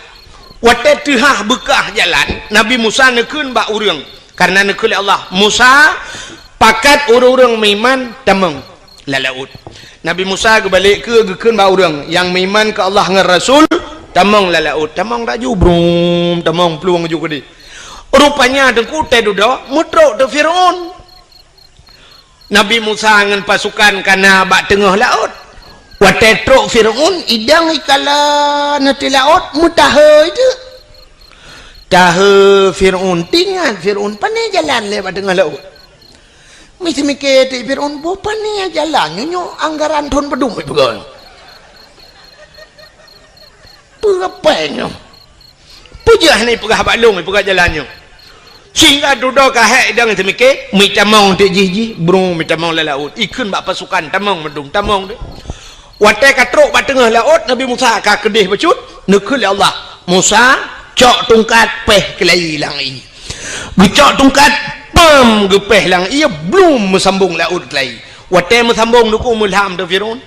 Watèe teuhah beukah jalan, Nabi Musa neukheun bak ureueng. Kareuna neukheun lé Allah, "Musa, pakat ureueng-ureueng meuiman, tamong lam laôt." Nabi Musa geubalek keu geukheun bak ureueng nyang meuiman keu Allah ngon Rasul, "Tamong lam laôt." Tamong laju, brum, tamong plueng ju keudéh. Rupanya teungku watèe dudoe meutrok teuh Fir'aun. Nabi Musa ngon pasukan ka na bak teungoh laôt. Watèe trok Fir'aun, idong ikalon ateueh laôt, meutahe teuk. Tahe Fir'aun, teuingat Fir'aun, pané jalan lé bak teungoh laôt. Miseumiké teuk Fir'aun, "Boh pané jalan nyoe, nyoe anggaran thôn padum ipeugah. Peue pèng nyoe? Peue jeuet hana ipeugah bak lôn, ipeugah jalan nyoe?" Sehingga dudoe ka hék idong seumiké, meutamong teuk jih, jih, brum, meutamong lam laôt. Ikheun bak pasukan, "Tamong meudum, tamong deh." Watèe ka trok bak teungoh laôt, Nabi Musa ka keudéh bacut, neukheun lé Allah, "Musa, cok tungkat, péh keulayi lam ié." Geucok tungkat, pam, geupéh lam ié, blum, meusambong laôt keulayi. Watèe meusambong teungku, meulham teuh Fir'aun.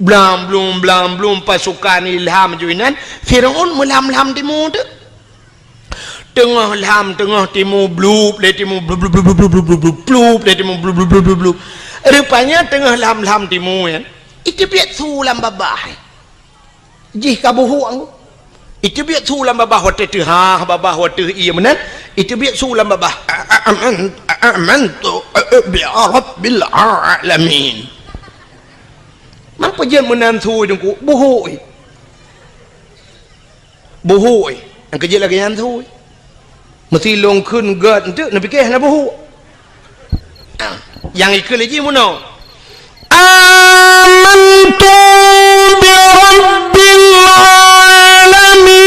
Blam blum, blam blum, pasukan ilham ju inan, Fir'aun meulham-lham timu teuk. Teungoh lham, teungoh timu, blup lé timu, blup, blup, blup. Rupanya teungoh lham-lham timu nyan, iteubiet su lam babah. Jih ka buhuk anggô. Iteubiet su lam babah watèe teuhah, babah watèe ié meunan, iteubiet su lam babah. "Aman, amantu bi rabbil alamin." Man peue jeuet meunan su teungku, buhuk. Buhuk, eh. Nyang keujeuet lagèe nyan su, eh. Meusi lôn kheun gèt eunteuk, neupiké hana buhuk. Ah, nyang ikheun lé jih meunoe. "Amantu bi rabbil alamin."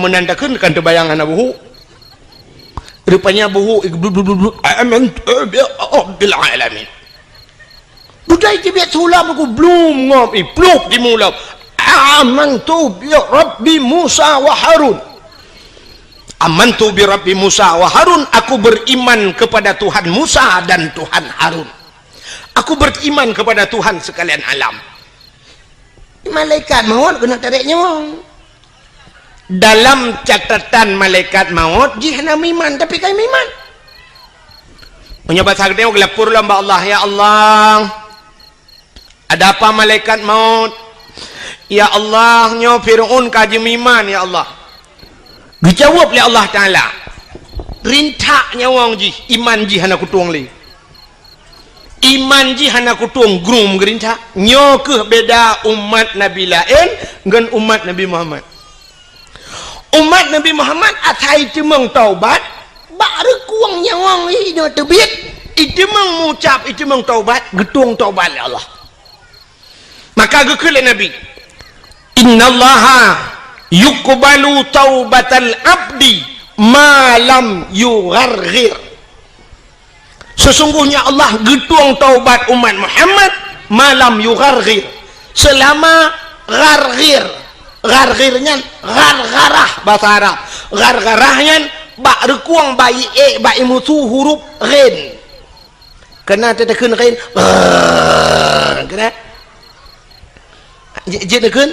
Meunan takheun kan teubayang hana buhuk. Rupanya buhuk, blub, blub, blub, blub. Amantu bi rabbil alamin. Dudoe teubiet siulah buku blum ngop, ih, plup di mulut. Amantu bi rabbi Musa wa Harun. Amantu bi rabbi Musa wa Harun, aku beriman kepada Tuhan Musa dan Tuhan Harun. Aku beriman kepada Tuhan sekalian alam. Malaikat maut keuneuk tarek nyawöng. Dalam catatan malaikat maut, jih hana meuiman, tapi ka meuiman. Meunyoe basa geutanyoe geulapor lom bak Allah, "Ya Allah, ada apa malaikat maut? Ya Allah, nyoe Fir'aun ka jimeuiman, ya Allah." Geujaweueb lé Allah Taala, "Rintak nyawöng jih, iman jih hana kutueng lé." Iman jih hana kutueng, grung geurintak. Nyoe kheueh beda umat Nabi laén ngon umat Nabi Muhammad. Umat Nabi Muhammad asai teumeung taubat, bak reukueng nyawöng inoe teubiet, iteumeung mucab, iteumeung taubat, geutueng taubat lé Allah. Maka geukheun lé Nabi, "Innallaha yuqbalu taubatal abdi ma lam yugharghir." Sesungguhnya Allah geutueng taubat umat Muhammad ma lam yugharghir, selama gharghir. Gharghir nyan ghargharah bahasa Arab. Ghargharah nyan bak reukueng, bak iék, bak imusu huruf ghin. Keunan teuteukheun ghin. Keunan. Jeuet, jeuet takheun.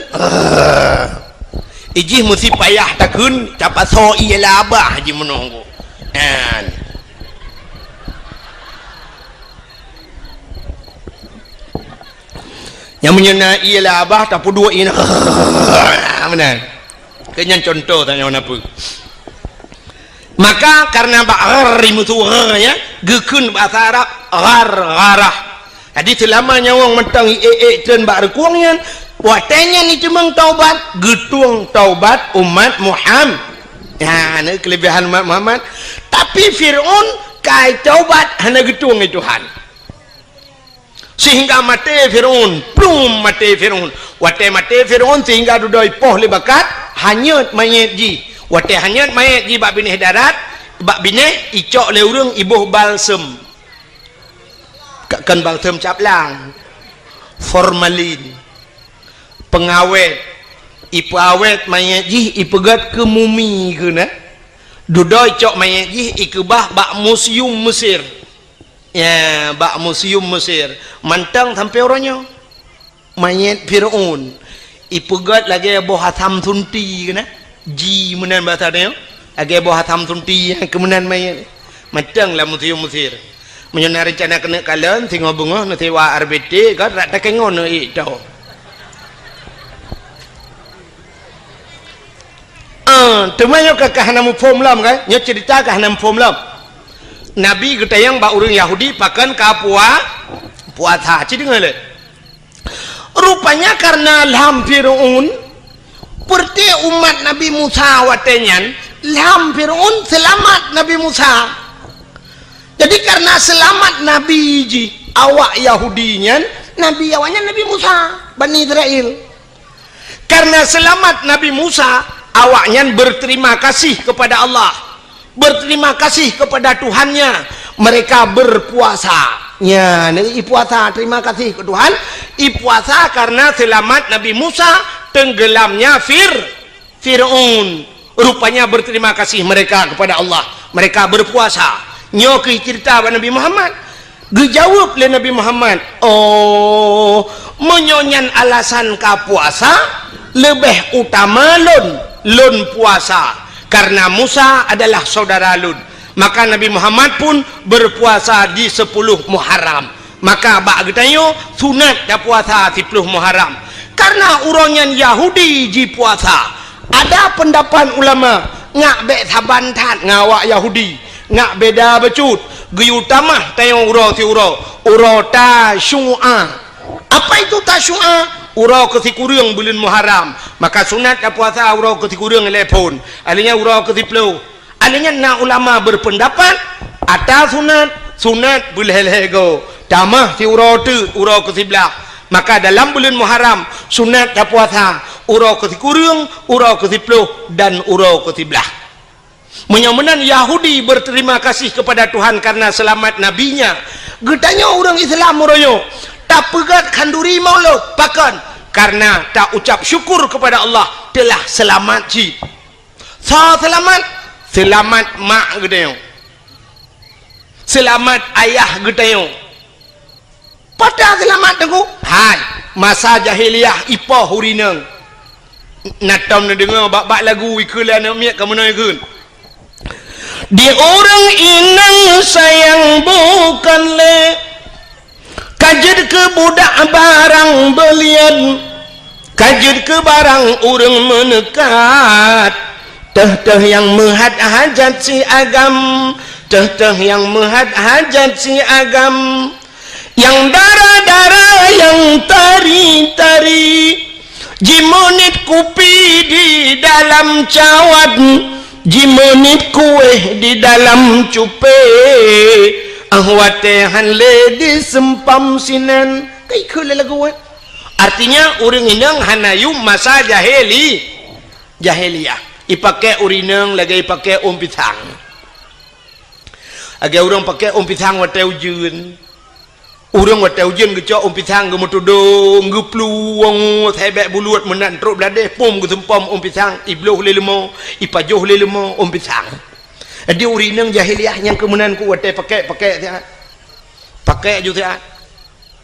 Ijih meusti payah takheun, tapasoe ié labah jih meunoe. Nyan. Nyang meunyoe na ié labah, tapeuduek ié. Meunan. Keu nyan contoh tanyoe na peue. Maka karena bak ghar imusu gha, ya, geukheun bahasa Arab ghargharah. Jadi seulama nyawöng mantong iék-ék treun bak reukueng nyan, watée nyan iteumeung taubat, geutueng taubat umat Muhammad. Nyan keulebihan umat Muhammad. Tapi Fir'aun ka taubat hana geutueng lé Tuhan. Sehingga maté Fir'aun, plum maté Fir'aun. Watée maté Fir'aun sehingga dudoe ipoh lé bakat, hanyut manyét jih. Watée hanyut manyét jih bak binéh darat, bak binéh icok lé ureuëng iboh balsem. Ka-, kon balsem caplang, formalin, pengawét, ipeuawét manyét jih, ipeugét keu mumi keunan. Dudoe icok manyét jih ikeubah bak museum Mesir. Ya, bak museum Mesir. Mantong sampoe uroe nyoe. Manyét Fir'aun ipeugét lagée boh asam sunti keunan. Ji meunan bahasa nyoe. Lagée boh asam sunti nyang keu meunan manyét. Mantong lam museum Mesir. Meunyoe na reuncana keuneuk kalon, singoh beungoh neusewa R B T, ka rak takengon neuék tho. Ah, teuma nyoe ka, ka hana muphom lom kan? Nyoe cerita ka hana muphom lom. Nabi geutanyong bak ureuëng Yahudi pakon ka pua-, puasa. Ci deungoe lé. Rupanya karena lam Fir'aun, peureuté umat Nabi Musa watée nyan, lam Fir'aun seulamat Nabi Musa. Jadi karena seulamat Nabi jih awak Yahudi nyan, Nabi awaknyan Nabi Musa, Bani Israel. Karena seulamat Nabi Musa, awaknyan berterima kasih kepada Allah, berterima kasih kepada Tuhannya. Mereka berpuasa. Nya, ipuasa, terima kasih ke Tuhan. Ipuasa karena selamat Nabi Musa tenggelamnya Fir-, Fir'aun. Rupanya berterima kasih mereka kepada Allah. Mereka berpuasa. Nyoe keuh cerita bak Nabi Muhammad. Geujaweueb lé Nabi Muhammad, "Oh, meunyoe nyan alasan ka puasa, leubeh utama lôn, lôn puasa, karena Musa adalah saudara lôn." Maka Nabi Muhammad pun berpuasa di sepuluh Muharram. Maka bak geutanyoe sunat tapuasa siplôh Muharram. Karena uroe nyan Yahudi jipuasa. Ada pendapat ulama, ngak bék saban that ngon awak Yahudi. Ngak beda bacut, geuyue tamah tanyoe uroe siuroe, uroe Tasyu'a. Apa itu Tasyu'a? Uroe keusikureueng buleuen Muharram. Maka sunat tapuasa uroe keusikureueng ilée phon. Alheuh nyan uroe keusiplôh. Alheuh nyan na ulama berpendapat, ata sunat, sunat beulhée-lhée goe. Tamah siuroe teuk, uroe keusiblaih. Maka dalam buleuen Muharram, sunat tapuasa Uroe keusikureueng, uroe keusiploh, dan uroe keusiblaih. Meunyoe meunan Yahudi berterima kasih kepada Tuhan karena selamat nabinya, geutanyoe ureuëng Islam uroe nyoe tapeugét khanduri Maulud. Pakon? Karena taucap syukur kepada Allah telah selamat cit. Soe seulamat? Seulamat mak geutanyoe. Seulamat ayah geutanyoe. Pada seulamat teungku? Hai, masa jahiliyah ipoh urineueng. Na tom neudeungoe bak-bak lagu ikheun lé aneuk miet ka meunoe kheun. Di ureuëng inong sayang bukan lé Ka jeuet keu budak barang beulian, ka jeuet keu barang ureuëng meuneukat. Teuh-teuh nyang meuhat hajat si agam, teuh-teuh nyang meuhat hajat si agam. Nyang dara-dara, nyang tari-tari, jimeuniet kupi di dalam cawat, jimeuniet kuéh di dalam cupé, ah watée han lé diseumpam sinan. Ka ikheun lé lagu nyan. Artinya, ureuëng inong hana yum masa jahili-, jahiliyah. Ipaké urineueng lagée ipaké ôn pisang. Lagée ureuëng paké ôn pisang watée ujeuen. Ureuëng watée ujeuen geucok ôn pisang geumeutudong, geuplueng, sabé buluet meunan trok beuladeh, pom geuseumpom ôn pisang, ibloh lé leumo, ipajoh lé leumo ôn pisang. Jadi urineueng jahiliyah nyang keu meunan ku watée paké-paké siat. Paké ju siat.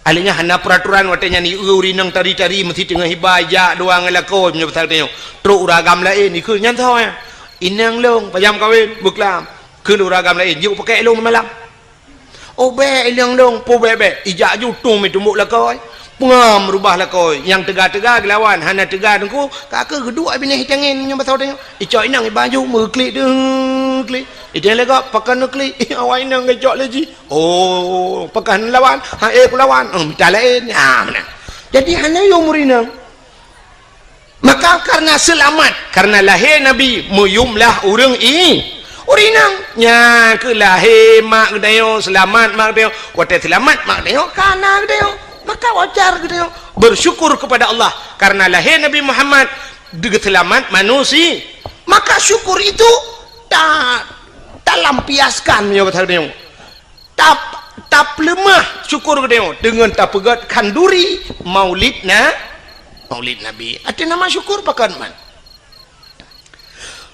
Akhirnya hana peuraturan watée nyan, ieu urineueng tari-tari meusi teungoh iba ijak dua ngon lakoe meunyoe pasal tanyoe. Trok ureuëng agam laén ikheun nyan soe nyan. Inong lôn, pajam kawén, beuklam. Kheun ureuëng agam laén, jeuet paké lôn malam. Oh bék, inong lôn, peue bék-bék. Ijak ju tueng meutumbok lakoe. Peungam rubah lakoe. Nyang teuga-teuga geulawan, hana teuga teungku, ka keuh geuduek binéh itangen nyoe basa tanyoe. Icok inong iba ju meuklik deuh klik. Iteng lé gob, pakon neuklik. Awai inong geucok lé jih. Oh, pakon lawan. Ha, eh, kulawan. Oh, mita laén. Ha, meunan. Jadi hana yum urineueng. Maka karena seulamat, karena lahé Nabi, meuyumlah ureuëng i-, urineueng. Nyan keuh lahé mak geutanyoe, seulamat mak geutanyoe. Watée seulamat mak geutanyoe, ka na geutanyoe. Maka wajar geutanyoe bersyukur kepada Allah karena lahé Nabi Muhammad, geuseulamat manusia. Maka syukur itu ta-, talampiaskan meunyoe basa geutanyoe. Tap-, tapeuleumah syukur geutanyoe deungon tapeugét khanduri maulid na-, maulid Nabi. Arti nama syukur pakon man.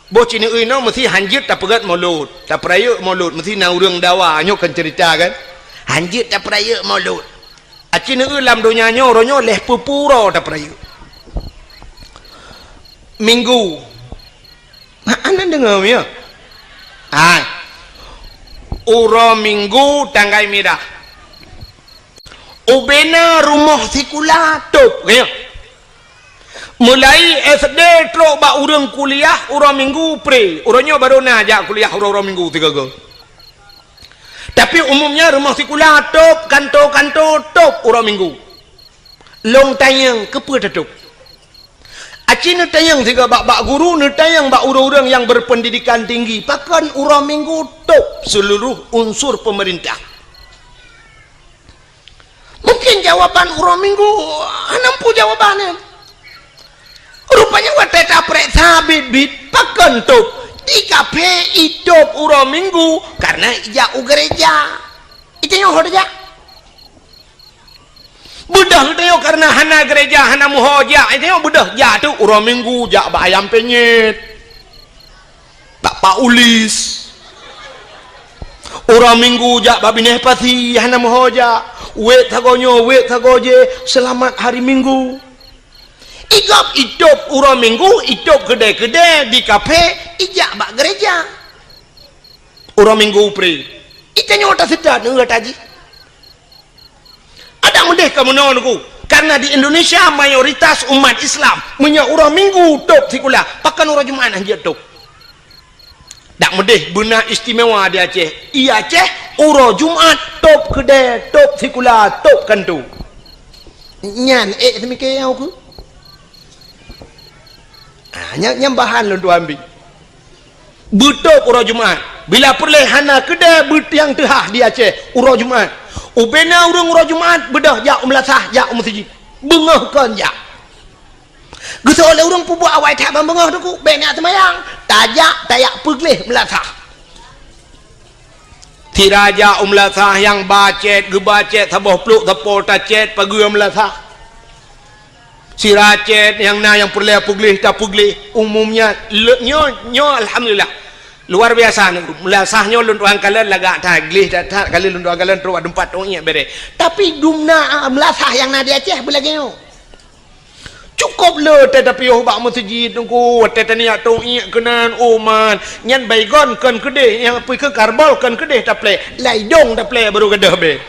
Boh cineui nyoe meusi hanjeuet tapeugét maulud, tapeurayeuk maulud, meusi na ureuëng dawa, nyoe kan cerita kan. Hanjeuet tapeurayeuk maulud. Aci neue lam donya nyoe, uroe nyoe leh peue-peue uroe tapeurayeuk. Minggu. Hana deungoe, ya? Hai. Uroe Minggu tanggai mirah. Ubena rumoh sikula tôb, ya. Mulai S D trok bak ureuëng kuliah uroe Minggu pre. Uroe nyoe barô na jak kuliah uroe-uroe Minggu sigoe-goe. Tapi umumnya rumoh sikula tôb, kanto-kanto tôb uroe Minggu. Lôn tanyong, keupeue tatôb? Aci neutanyong sigoe bak, bak guru, neutanyong bak ureuëng-ureuëng nyang berpendidikan tinggi, pakon uroe Minggu tôb seuluruh unsur peumeurintah? Mungkin jawaban uroe Minggu hana muphom jawaban nyan. Rupanya watée taprek sabit-bit, pakon tôb? Di kaphé itôb uroe Minggu karena ijak u gereja. Itanyoe ho tajak. Beudôh geutanyoe karena hana gereja, hana meuho jak, itanyoe beudôh jak tu uroe Minggu jak bak Ayam Penyet. Bak Pak Ulis. Uroe Minggu jak bak binéh pasi, hana meuho jak. Wék sagoe nyoe, wék sagoe jéh, seulamat hari Minggu. Igob itôb uroe Minggu, itôb keudée-keudée di kaphé, ijak bak gereja. Uroe Minggu pre. Itanyoe taseutôt ngon gata jih. Adak meudeh ka meunoe Teungku, karena di Indonesia mayoritas umat Islam, meunyoe uroe Minggu tôb sikula, pakon uroe Jumat hana jeuet tôb? Dak meudeh beuna istimewa di Aceh. I Aceh, uroe Jumat tôb keudée, tôb sikula, tôb kanto. Nyan ék teumike nyang ukeue. Ah, nyan, nyan bahan lôn tuan bi. Beutôb uroe Jumat. Bila peureulée hana keudée beutiang teuhah di Aceh uroe Jumat. Ubena ureuëng uroe Jumat beudôh jak u meulasah, jak u meuseujid. Beungoh kon jak. Geuseuôt lé ureuëng peubuet awai that ban beungoh teungku, bék neujak seumayang. Tajak, tajak peugleh meulasah. Sira jak u meulasah nyang ba cét, geuba cét saboh plôk sapo tacét pageue meulasah. Sira cét nyang na nyang peureulée peugleh tapeugleh. Umumnya, le-, nyoe, nyoe alhamdulillah. Luar biasa nyoe. Meulasah nyoe lôn tuan kalon lagak that, gleh that, that, kali lôn tuan kalon trok bak teumpat tong iek bereh. Tapi dumna, ah, meulasah nyang na di Aceh beulagée nyoe. Cukôp le watée tapiôh bak meuseujid teungku, watée taniyak tong iek keunan, oh man, nyan baygon kon keudeh, nyang apui keu karbol kon keudeh taplek, laidong taplek baru gadôh be.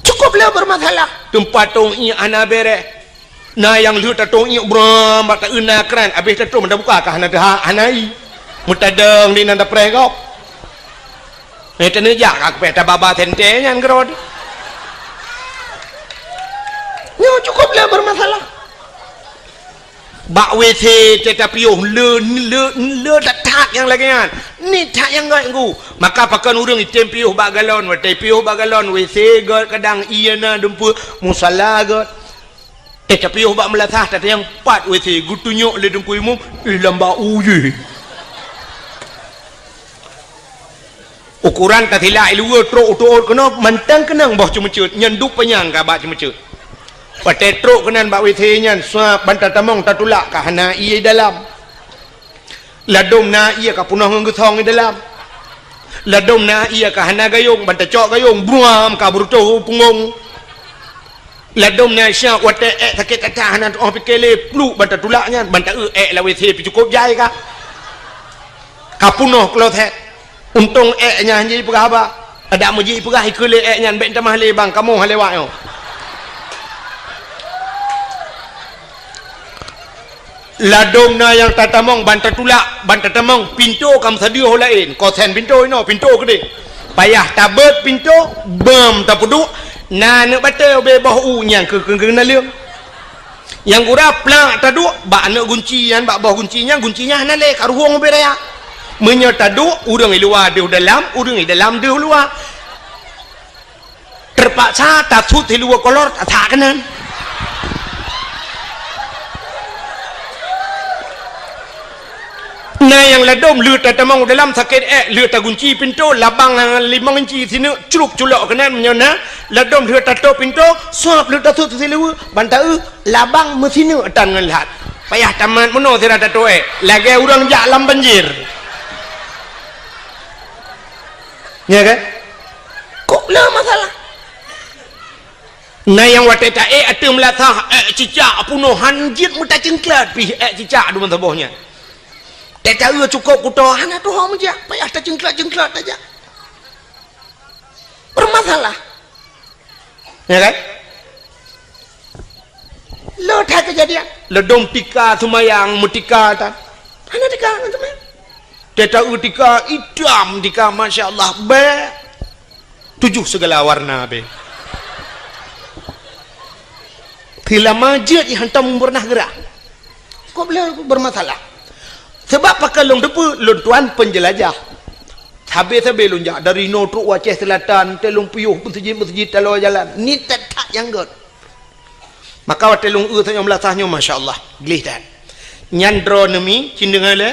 Cukôp le bermasalah. Teumpat tong iek hana bereh. Na nyang lheueh tatong iek bram bak taeu na kran, abéh tatong tabuka ka hana teuhak, hana ie. Meutadong di nan tapreh gob. Eh, teuneujak ka kupéh tababa sente nyan keurot. Nyoe cukôp le bermasalah. Bak W C teuh tapiôh le, le, le that-that nyang lagée nyan. Ni that nyang gét ngku. Maka pakon ureuëng item piôh bak galon, watée piôh bak galon, W C gét kadang ie na dumpeue, musala gét. Teuh tapiôh bak meulasah tatanyong pat W C geutunyok lé teungku imum, eh, lam bak u jih. Ukoran tasilak i luwa trok u teuôt keunoe mantong keunong boh ceumeuceuet, nyan duek panyang ka bak ceumeuceuet. Watée trok keunan bak W C nyan, suap ban tatamong tatulak ka hana ie dalam. Ladôm na ie ka peunoh ngon geusong i dalam. Ladôm na ie ka hana gayông, ban tacok gayông, bruam ka beureutoh u punggong. Ladôm na syak watée ék sakét that-that hana tuoh pike lé, pluek ban tatulak nyan, ban taeu ék lam W C pih cukôp jai ka. Ka peunoh kloset. Untông ék nyan hana jipeugah haba. Adak meujih peugah ikeue lé ék nyan, bék tamah lé bang, kamoe hana lewat nyoe. Ladôm na nyang tatamong ban tatulak, ban tatamong, pintoe ka meusadeue ho laén, kosen pintoe inoe, pintoe keudeh. Payah tabeuet pintoe, beuem tapeuduek, na aneuk batée ubé boh u nyang keu, keu, keu naleueng. Nyang gura plak taduek bak aneuk gunci nyan, bak boh gunci nyan, gunci nyan hana lé, ka ruhueng ubé raya. Meunyoe taduek, ureuëng i luwa deuh dalam, ureuëng i dalam deuh luwa. Teupaksa tasut siluwa kolor, tasak keunan. Na nyang ladôm lheueh tatamong u dalam sakét ék, lheueh tagunci pintoe, labang limong inci sineuk, cruk culok keunan meunyoe na, ladôm lheueh tatôp pintoe, suap lheueh tasut siluwa, ban taeu, labang meusineuk tan ngon lhat. Payah tamat meunoe sira tatôp ék, lagée ureuëng jak lam banjir. Nya kan? Kok le masalah? Na nyang watée taék ateueh meulasah, ék cicak peunoh han jeuet meutacengklat pih ék cicak deungon saboh nyan. Teuka cukôp kuto hana tuho meujak, payah tacengklat-cengklat tajak. Bermasalah. Ya kan? Lo that kejadian. Ladôm tika seumayang meutika tan. Hana tika ngon seumayang. Teuka tika itam tika, masya Allah, bèk. Tujoh segala warna be. Teulama jeuet hantom pernah geurah. Kok beliau bermasalah? Sebab pakon lôn teupeu, lôn tuan penjelajah. Sabe-sabe lôn jak dari inoe trok u Aceh Selatan, teuh lôn piôh meuseujid-meuseujid taloe jalan. Ni that-that nyang gét. Maka watèe lôn eu tanyoe meulasah nyoe, masya Allah, gleh that. Nyan droeneuh mi, cindeueng lé,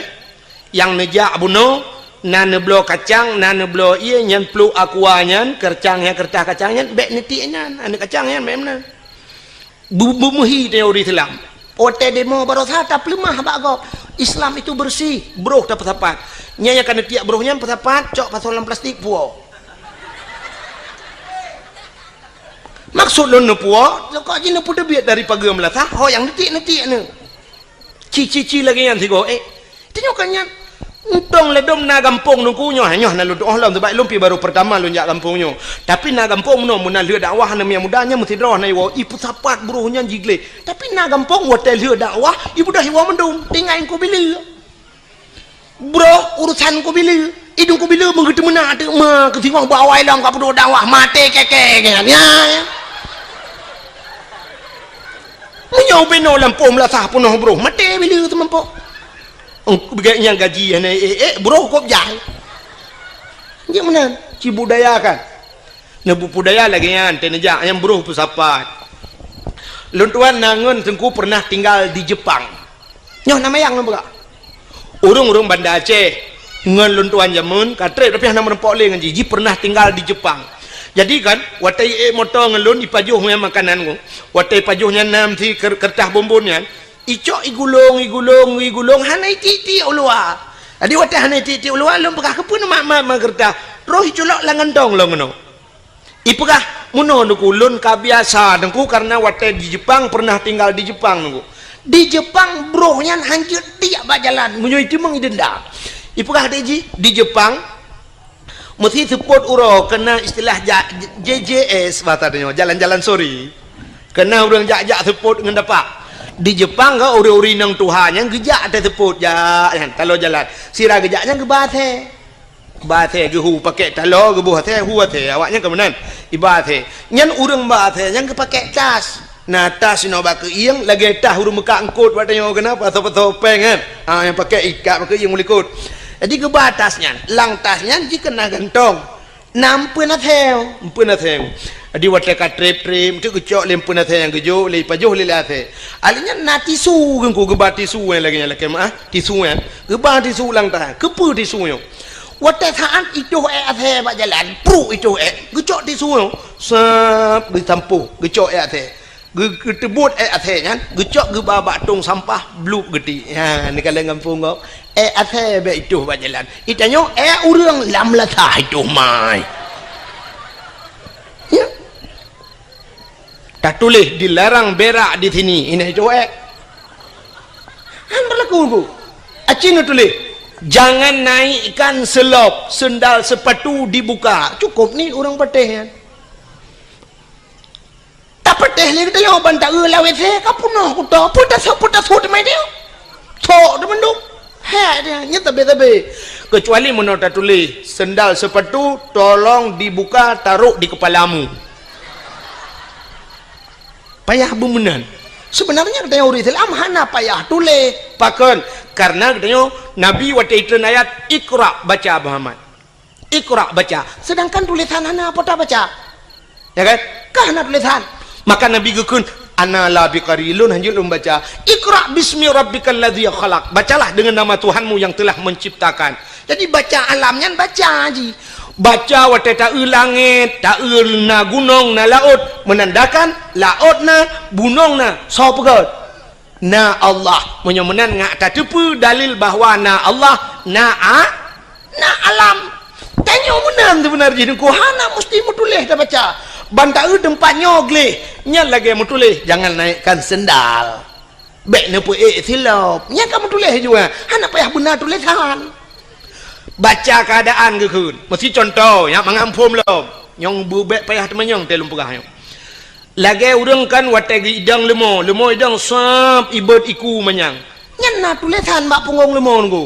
nyang neujak bunoe, na neubloe kacang, na neubloe ié, nyan pluek aqua nyan, keureutah nyan, keureutah kacang nyan, bèk neutiek nyan, aneuk kacang nyan bèk meunan. Bu-, bu-, meuhi teori Islam. Watèe demo baroesa tapeuleumah bak gob. Islam itu bersih, broh tapeusapat. Nyan nyang ka neutiek broh nyan peusapat, cok pasoe lam plastik, puwoe. Maksud lôn neupuwoe, kok jih neupeuteubiet dari pageue meulasah, ho nyang neutiek-neutiek nyoe. Ci-ci-ci lagèe nyan sigoe, eh. Tanyoe ka nyan. Untông ladôm na gampông Teungku nyoe, nyoe na lôn tu'oh lom, sabab lôn pih baru peurtama lôn jak gampông nyoe. Tapi na gampông meunoe, meunan lheueh dakwah aneuk muda nyan meusidroe na iwoe, ipeusapat broh nyan jigleh. Tapi na gampông watèe lheueh dakwah, ibeudôh iwoe mandum, tinggai Teungku Bileu. Broh urusan Teungku Bileu. Idong Teungku Bileu meungeuteumeuna teuk ma keu singoh bak awai lom ka peuduek dakwah, maté kèe-kèe nyan. Ya, ya. Meunyoe ubé noe lampôh meulasah peunoh broh, maté Bileu teumampok. Eng-, bèk nyang gaji hana ék-ék, broh kôb jai. Jeuet meunan, ci budaya kan. Neubeubudaya lagèe nyan, teuneujak nyang broh peusapat. Lôn tuan na ngon teungku pernah tinggal di Jepang. Nyoe na mayang lôn peugah. Ureuëng-ureuëng Banda Aceh ngon lôn tuan jameun ka treb tapi hana meurumpok lé ngon jih. Jih pernah tinggal di Jepang. Jadi kan, watée ék moto ngon lôn ipajoh nyan makanan ngon. Watée ipajoh nyan nam si ker- kertas bonbon nyan, icok igulong, igulong, igulong hana itiek-tiek u luwa. Jadi watée hana itiek-tiek u luwa, lôn peugah keupeue mak-mak ma kertas. Terus iculok lam gantong lôn keunoe. Ipeugah, "Meunoe Teungku, lôn ka biasa Teungku, karena watée di Jepang pernah tinggal di Jepang Teungku. Di Jepang broh nyan hanjeuet tiek bak jalan, meunyoe iteumeung idenda." Ipeugah deh jih, di Jepang meusi seupôt uroe keunan istilah ja- J J S bahasa tanyoe, jalan-jalan sore. Keunan ureuëng jak-jak seupôt ngon dapak. Di Jepang ka ureuëng-ureuëng inong tuha nyan geujak até seupôt jak nyan, taloe jalan. Sira geujak nyan geuba asèe. Ba asèe geuhu pakèk taloe, geuboh asèe, hu asèe, awaknyan ka meunan. Iba asèe. Nyan ureuëng ba asèe nyan geupakèk tas. Na tas inoe bak keuieng, lagèe tas ureuëng meukat eungkôt bak tanyoe keunan, pasoe-pasoe péng kan. Ha, nyang pakèk ikat bak keuieng u likot. Jadi geuba tas nyan. Lam tas nyan jih keunan gantong. Na empeuen asèe, empeuen asèe. Jadi watèe ka trép-trép, enteuk geucok lé empeuen asèe nyang geujok, lé ipajoh lé, lé asèe. Ahli nyan na tisu Teungku, geuba tisu nyang lagèe nyan lakèe meu'ah, tisu nyan. Geuba tisu lam tas. Keupeue tisu nyoe? Watèe saát itoh èk asèe bak jalan, pruk itoh èk, geucok tisu nyoe, sab, geusampôh, geucok èk asèe. Geu-, geuteubot èk asèe nyan, geucok geuba bak tông sampah, blup geuti. Ha, neukalon gampông gob. Èk asèe bèk itoh bak jalan. Itanyoe èk ureuëng lam lasah itoh mai. Ya. Tatuléh dilarang berak di sini. Inoe itoh èk. Han berlaku, Bu. Aci neutuléh, "Jangan naikkan selop, sendal sepatu dibuka." Cukup ni ureuëng patéh nyan. Tapatéh lé geutanyoe ban taeu lam W C ka peunoh kuto. Peue tasôk, peue tasôk teuma dia. Sok teumandum. Hek dia, nyan tabe-tabe. Kecuali meunoe tatuléh, "Sendal sepatu tolong dibuka, taruh di kepalamu." Payah beumeunan. Sebenarnya geutanyoe ureuëng Islam hana payah tuléh. Pakon? Karena geutanyoe Nabi watèe itreun ayat, "Iqra, baca, Muhammad. Iqra, baca." Sedangkan tulisan hana, peue tabaca? Ya kan? Ka hana tulisan. Maka Nabi geukheun, "Ana la biqari, lôn hanjeuet lôn baca." "Iqra bismi rabbikal ladzi khalaq." Bacalah dengan nama Tuhanmu yang telah menciptakan. Jadi baca alam nyan baca jih. Baca watèe taeu langét, taeu na gunong, na laôt, menandakan laôt na, gunong na, soe peugöt? Na Allah. Meunyoe meunan ngat tateupeue dalil bahwa na Allah, na a-, na alam. Tanyoe meunan seubeuna jih Teungku, hana musti meutuléh tabaca. Ban taeu teumpat nyoe gleh, nyan lagèe meutuléh, "Jangan naikkan sendal." Bèk neupeuék silop. Nyan ka meutuléh jua. Hana payah beuna tulésan. Baca keuadaan geukheun. Meusi cuntoh, nyak mangat phôn lom. Nyang beubèk payah teumanyong teuh lôn peugah nyoe. Lagèe ureuëng kan watèe geuidong leumo, leumo idong sab ibot iku manyang. Nyan na tulésan bak punggong leumo Teungku.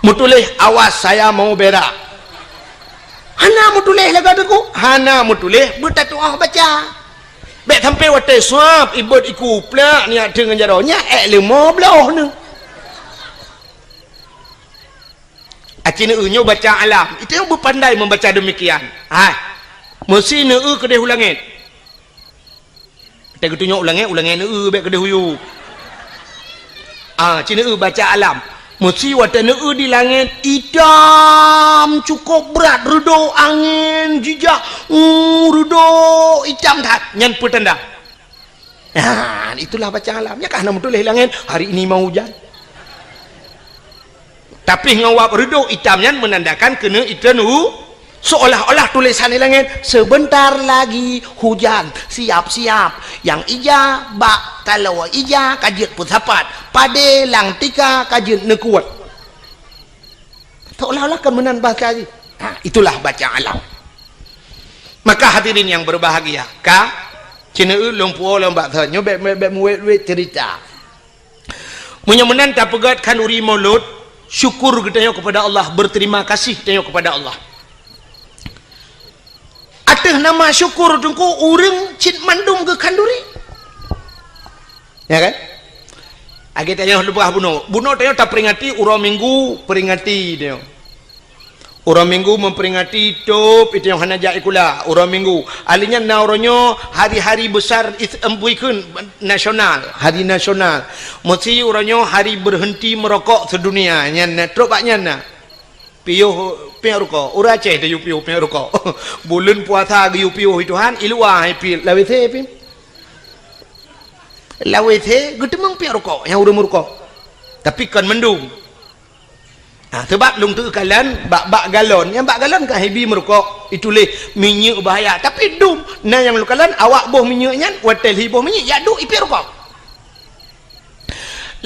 Meutuléh, "Awas, saya mau berak." Hana meutuléh lagèe Teungku, hana meutuléh beutatu'oh baca. Bèk sampai watèe sab ibot iku plak nyak teungon jaroe, nyak èk leumo bloh neuh. Aci neueu nyoe baca alam. Itu nyang beupandai membaca demikian. Hai. Meusi neueu keudeh u langét. Watèe geutunyok u langét, u langét neueu bèk keudeh u yup. Ah, ci neueu baca alam. Meusi watèe neueu di langét itam cukôp brat, reudôk angén jijak, uh, reudôk itam that. Nyan peue tanda? Nah, itulah baca alam. Nyan ka hana meutuléh langét, "Hari ini mau hujan." Tapi ngon wab reudôk itam nyan menandakan keuneuk itreun u-, seolah-olah tulésan di langét, "Sebentar lagi hujan, siap-siap. Nyang ija bak taloe ija ka jeuet peusapat, padé lam tika ka jeuet neukuet." Seolah-olah kan meunan bahasa jih. Ha, itulah baca alam. Maka hadirin yang berbahagia, ka, ci neueu lôn puwoe lôn bak thon, nyoe bèk, bèk, bèk meuwét-wét cerita. Meunyoe meunan tapeugöt khanduri Maulud, syukur geutanyoe kepada Allah, berterima kasih geutanyoe kepada Allah. Ateueh nama syukur Teungku ureuëng cit mandum geukhanduri. Ya kan? Lagèe tanyoe leubeh bunoe. Bunoe tanyoe taperingati uroe Minggu, peringati tanyoe. Uroe Minggu memperingati tôb itu nyang hana jak sikula, uroe Minggu. Alèh nyan na uroe nyoe hari-hari besar is-, em, bukan nasional, hari nasional. Mesti uroe nyoe hari berhenti merokok sedunia. Nyan na, trok bak nyan na. Piôh, piôh rukok. Ureueng Aceh tayue piôh, piôh rukok. Buleuen puasa geuyue piôh Tuhan, i luwa hai piôh. Lam WC piôh. Lam WC geuteumeung piôh rukok, nyang ureueng meurukok. Tapi kon mandum. Ha, sabab lôn teukalon bak, bak galon. Nyang bak galon kan hibi meurukok, ituléh minyeuk bahaya. Tapi dum, na nyang lôn kalon awak boh minyeuk nyan, watèe lhi boh minyeuk, jak duek i piôh rukok.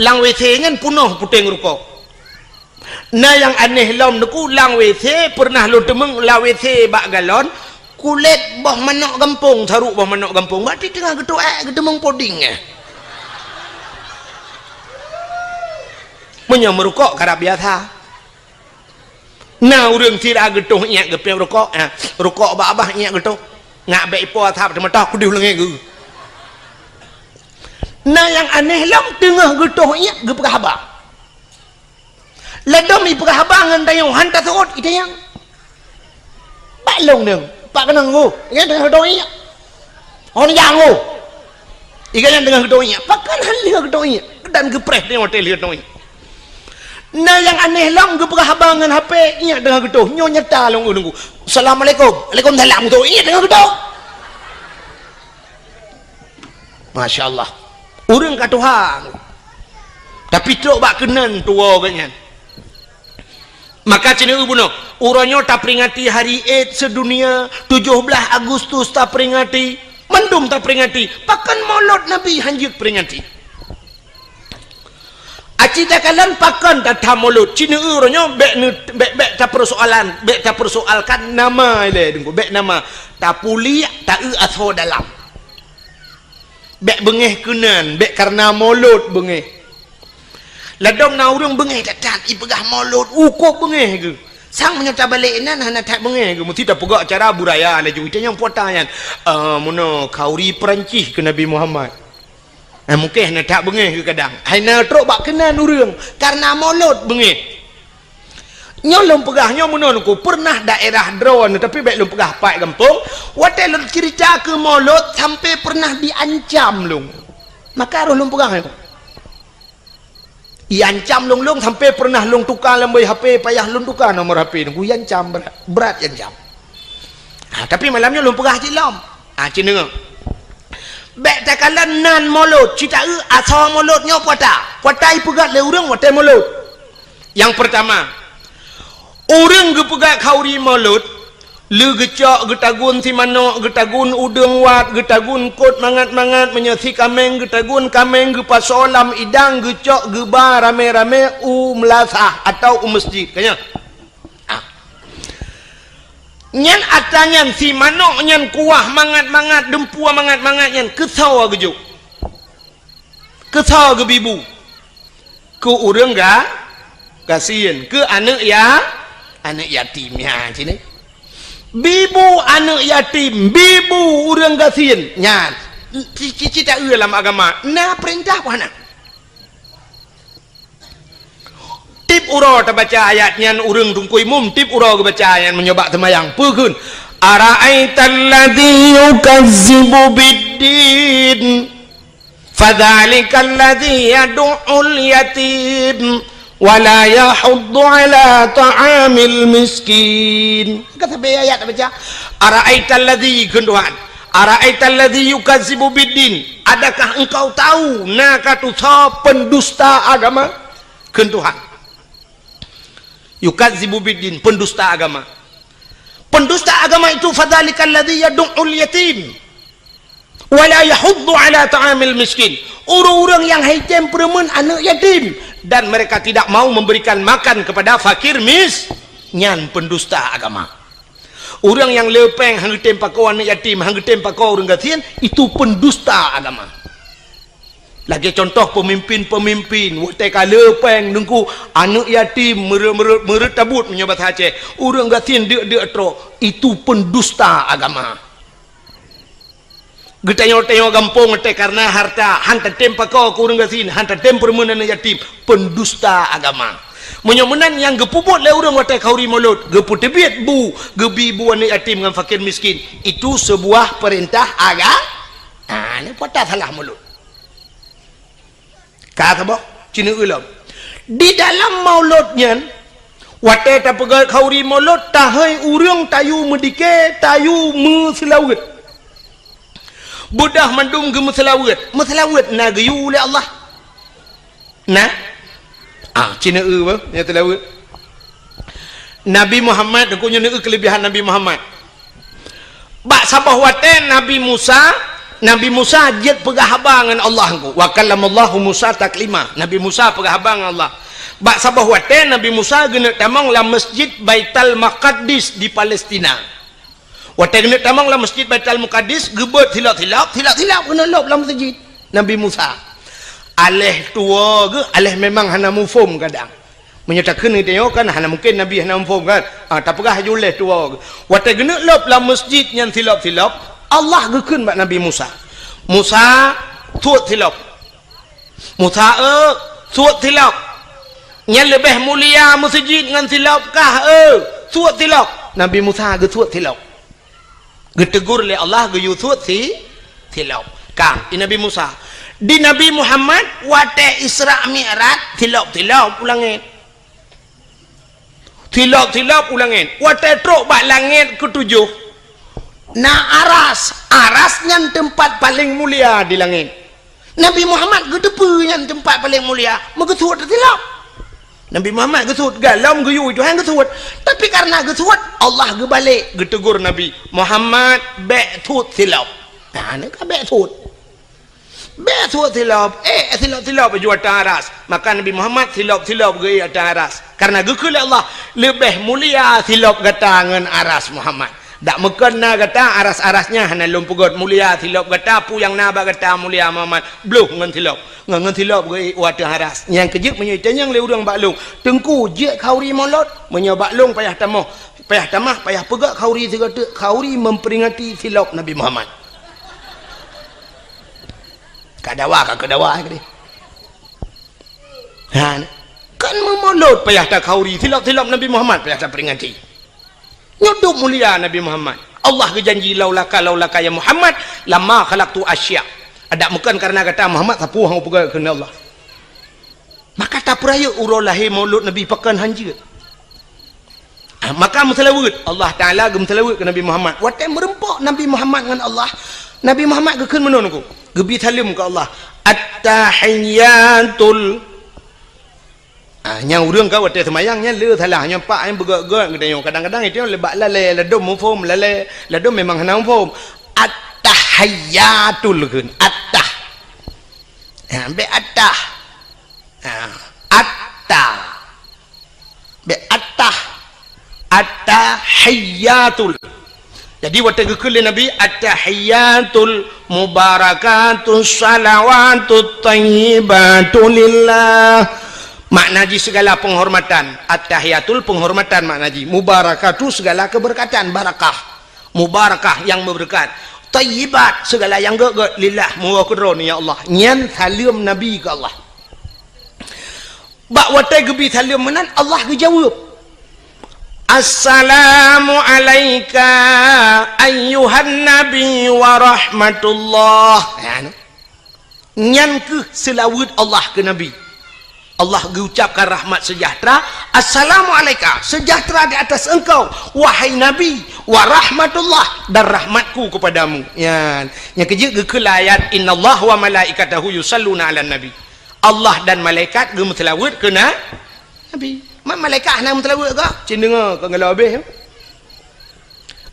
Lam WC nyan peunoh puténg rukok. Na nyang aneh lom Teungku, lam WC pernah lôn teumeung lam WC bak galon, kulét boh manok gampông, saruk boh manok gampông. Berarti teungoh geutuek, geuteumeung puding, eh. Meunyoe meurukok karab biasa. Na ureueng sira geutoh iék geupiôh rukok, ha, rukok bak babah iék geutoh. Ngak bèk ipo asap teumatah kudeuh leungèe geuh. Na nyang aneh lom teungoh geutoh iék geupeugah haba. Ladôm ipeugah haba ngon tanyong han taseuôt itanyong. Bak lôn nyoe, bak keunong geuh, nyan teungoh geutoh iék. Hon nyang oh. Iga nyan teungoh geutoh iék. Pakon han lheueh geutoh iék? Dan geupreh teungoh watèe lheueh geutoh iék. Na nyang aneh lom geupeugah haba ngon HP, iék teungoh geutoh. Nyoe nyata lôn ureueng. Assalamualaikum. Waalaikumsalam. Geutoh iék teungoh geutoh. Masya Allah. Ureueng ka tuha. Tapi trok bak keunan tuwoe geuh nyan. Maka ci neueu bunoe, uroe nyoe taperingati Hari AIDS sedunia, tujoh blaih Agustus taperingati, mandum taperingati. Pakon Molot Nabi han jeuet peringati? Aci takalon pakon that-that Molot? Ci neueu uroe nyoe bèk ne-, bèk, bèk tapersoalan, bèk tapersoalkan nama ilèe Teungku, bèk nama. Tapuliek, taeu asoe dalam. Bèk beungèh keunan, bèk kareuna Molot beungèh. Ladôm na ureueng beungèh that-that, ipeugah Molot, ukôb beungèh geuh. Sang meunyoe tabalek inan hana that beungèh geuh, meusti tapeugah cara budaya laju. Itanyong peue ata nyan, "Ah, meunoe khauri Peurancih keu Nabi Muhammad." Ah, mungken hana that beungèh geuh kadang. Hai na trok bak keunan ureueng, kareuna Molot beungèh. Nyoe lôn peugah nyoe meunoe Teungku, pernah daerah droeneuh, tapi bèk lôn peugah pat gampông. Watèe lôn cerita keu Molot sampai pernah diancam lôn. Maka roh lôn peugah nyoe. Iancam lôn, lôn sampai pernah lôn tuka lam boh HP, payah lôn tuka nomor HP Teungku. Iancam brat, brat iancam. Ha, tapi malam nyoe lôn peugah cit lom. Ha, ci neueu. Bèk takalon nan Molot, ci taeu asoe Molot nyoe peue ata. Peue ata ipeugah lé ureueng watèe Molot. Nyang peurtama, ureueng geupeugah khauri Molot, lé geucok, geutagun si manok, geutagun udeueng wat, geutagun kot mangat-mangat, meunyoe si kaméng geutagun kaméng, geupasoe lam idang, geucok geuba ramé-ramé u meulasah atawa u meuseujid. Ka nyan? Ah. Nyan atra nyan si manok nyan kuah mangat-mangat, dumpeue mangat-mangat nyan keusoe geujok. Keusoe geubibu? Keu ureueng ga-, gasien, keu aneuk ya-, aneuk yatim nyan cit nyoe. Bibu aneuk yatim, bibu ureueng gasien. Nyan, ci-, ci-, ci taeu lam agama, na peurintah peue hana? Tiep uroe tabaca ayat nyan ureueng Teungku Imum, tiep uroe geubaca ayat nyan meunyoe bak seumayang. Peue kheun? "Ara'aital ladzi yukazzibu biddin, fadzalikal ladzi yadu'ul yatim, wa la yahuddu ala ta'amil miskin." Ka sabe ayat tabaca. "Ara'aital ladzi," kheun Tuhan. "Ara'aital ladzi yukazzibu biddin." Adakah engkau tahu na ka tusoe pendusta agama? Kheun Tuhan. Yukazzibu biddin, pendusta agama. Pendusta agama itu, fadzalikal ladzi yadu'ul yatim, wa la yahuddu ala ta'amil miskin. Ureueng-ureueng nyang han tem peureumeun aneuk yatim, dan mereka tidak mau memberikan makan kepada fakir mis-, nyan pendusta agama. Ureueng nyang le péng han geutem pakoe aneuk yatim, han geutem pakoe ureueng gasien, itu pendusta agama. Lagèe contoh peumimpin-peumimpin, watèe ka le péng Teungku, aneuk yatim meureuet-meureuet, meureuet tabot meunyoe basa Aceh, ureueng gasien deuk-deuk trok, itu pendusta agama. Geutanyoe-tanyoe gampông watèe kareuna harta, han tatem pakoe keu ureueng gasien, han tatem peureumeun aneuk yatim, pendusta agama. Meunyoe meunan nyang geupeubuet lé ureuëng watée khauri mulod, geupeuteubiet bu, geubi bu aneuëk yatim ngon fakir miskin, itu seubuah peurintah aga-, ah, nyoe pat salah mulod. Ka saboh, ci neueu lom. Di dalam mulod nyan, watée tapeugét khauri mulod, tahôi ureuëng tayue meudike, tayue meuseulaweuet. Beudôh mandum geumeuseulaweuet. Meuseulaweuet na geuyue lé Allah. Na? Ah, ci neueu bah, nyang seulaweuet. Nabi Muhammad, aku nyoe neueu keulebihan Nabi Muhammad. Bak saboh watée Nabi Musa, Nabi Musa jeuet peugah haba ngon Allah engko. Wa kallamallahu Musa taklima. Nabi Musa peugah haba ngon Allah. Bak saboh watée Nabi Musa geuneuk tamong lam Masjid Baitul Maqdis di Palestina. Watée geuneuk tamong lam Masjid Baitul Maqdis, geubeuet silop-silop, silop-silop geuneuk lop lam masjid Nabi Musa. Aléh tuwoe geuh, aléh memang hana muphom kadang. Meunyoe takheun geutanyoe kan hana mungken Nabi hana muphom kan? Ah, tapeugah laju lé tuwoe geuh. Watée geuneuk lop lam masjid nyan silop-silop, Allah geukheun bak Nabi Musa, "Musa, suet silop." "Musa, eu, suet silop. Nyan leubeh mulia meuseujid ngon silop kah, eu, suet silop." Nabi Musa geusuet silop. Geutegur lé Allah geuyue suet si, silop. Ka, di Nabi Musa. Di Nabi Muhammad, watée Isra Mi'raj, silop-silop u langét. Silop-silop u langét. Watée trok bak langét keutujoh, na aras. Aras nyan teumpat paleng mulia di langét. Nabi Muhammad geuteupeue nyan teumpat paleng mulia, meugeusuet silop. Nabi Muhammad geusuet, galom geuyue Tuhan geusuet. Tapi kareuna geusuet, Allah geubalek geutegur Nabi, "Muhammad, bék suet silop." Nah, nyoe ka bék suet. Bék suet silop, ék silop-silop laju ateueh aras. Maka Nabi Muhammad silop-silop geuék ateueh aras. Kareuna geukheun lé Allah, "Leubeh mulia silop gata ngon aras Muhammad." Dak meukon na gata aras-aras nyan hana lôn peugét mulia silop gata, peue nyang na bak gata mulia Muhammad, bloh ngon silop. Ngon, ngon silop geuék u ateueh aras. Nyang keujeuet meunyoe itanyong lé ureuëng bak lôn, "Teungku, jeuet khauri mulod?" Meunyoe bak lôn payah tamah, payah tamah, payah peugét khauri sigoe teuk, khauri memperingati silop Nabi Muhammad. Ka dawa, ka keu dawa, eh, tadi. Ha, kan meumulod payah takhauri, silop-silop Nabi Muhammad payah taperingati. Nyoe dum mulia Nabi Muhammad. Allah geujanji, "Laulaka, laulaka ya Muhammad, lama khalaqtu asya." Adak meukon kareuna gata Muhammad, sapeue hana peugah keunan Allah. Maka tapeurayeuk uroe lahé mulod Nabi pakon hanjeuet. Ah, maka meuseulaweuet, Allah Taala geumeuseulaweuet keu Nabi Muhammad. Watée meureumpok Nabi Muhammad ngon Allah, Nabi Muhammad geukheun meunan ku, geubi saleuem keu Allah. At-tahiyyatul. Ah, nyang ureuëng ka watée seumayang nyan le salah, nyang pak nyang beugét-gét geutanyoe. Kadang-kadang itu lebak lalée, ladom muphom lalée, ladom memang hana muphom. At-tahiyyatul kheun, at-tah. Ha, bék at-tah. Ha, at-tah. Bék at-tah. At-tahiyyatul. Jadi, watée geukheun lé Nabi, "At-tahiyyatul mubarakatus salawatut thayyibatu lillah." Makna jih segala penghormatan. At-tahiyyatul penghormatan makna jih. Mubarakatu segala keberkatan, barakah. Mubarakah yang memberkat. Thayyibat segala yang gét-gét, lillah, meuwoe keudroe nyoe ya Allah. Nyan saleuem Nabi keu Allah. Bak watée geubi saleuem meunan, Allah geujaweueb, "Assalamu alaika ayyuhan nabi wa rahmatullah." Nyan kheueh seulaweuet Allah keu Nabi. Allah geuucapkan rahmat sejahtera, "Assalamu alaika, sejahtera di atas engkau, wahai Nabi, wa rahmatullah, dan rahmatku kepadamu." Nyan, nyang keujeuet geukheun ayat, "Innallaha wa malaikatahu yusalluna 'alan nabi." Allah dan malaikat geumeuseulaweuet keu na-, Nabi. Ma-, malaikat hana meuseulaweuet kah? Cit deungoe keu galo habéh.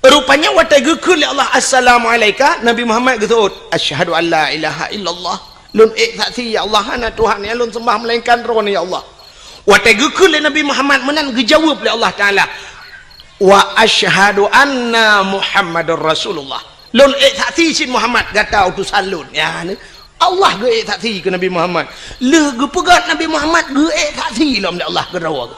Rupanya watée geukheun lé Allah, "Assalamu alaika," Nabi Muhammad geuseuôt, "Asyhadu an la ilaha illallah." Lôn ék saksi, ya Allah, hana Tuhan nyang lôn seumbah melainkan Droeneuh, ya Allah. Watée geukheun lé Nabi Muhammad meunan, geujaweueb lé Allah Taala, "Wa asyhadu anna Muhammadar Rasulullah." Lôn ék saksi cit Muhammad gata utosan lôn. Ya, ni. Allah geuék saksi keu Nabi Muhammad. Lheueh geupeugah Nabi Muhammad geuék saksi lom lé Allah keudroe.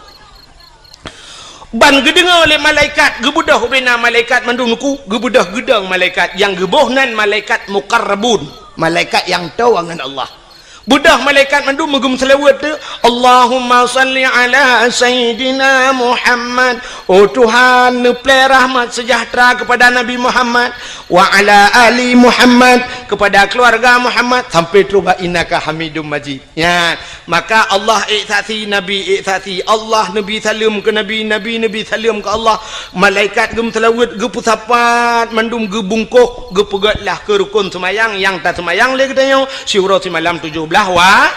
Ban geudeungoe lé malaikat, geubeudôh ubena malaikat mandum nuku, geubeudôh geudong malaikat, nyang geuboh nan malaikat muqarrabun, malaikat nyang toe ngon Allah. Beudôh malaikat mandum meugeumeuseulaweuet tu, "Allahumma shalli ala Sayyidina Muhammad." Oh Tuhan, neuplée rahmat sejahtera kepada Nabi Muhammad, "wa ala ali Muhammad," kepada keluarga Muhammad, sampai terus bak "innaka Hamidum Majid." Nyan, maka Allah ék saksi, Nabi ék saksi, Allah neubi saleuem keu Nabi, Nabi neubi saleuem keu Allah. Malaikat geumeuseulaweuet, geupeusapat mandum, geubungkôh, geupeugét lah keu rukon seumayang nyang taseumayang lé geutanyoe siuroe simalam tujoh blaih wa-,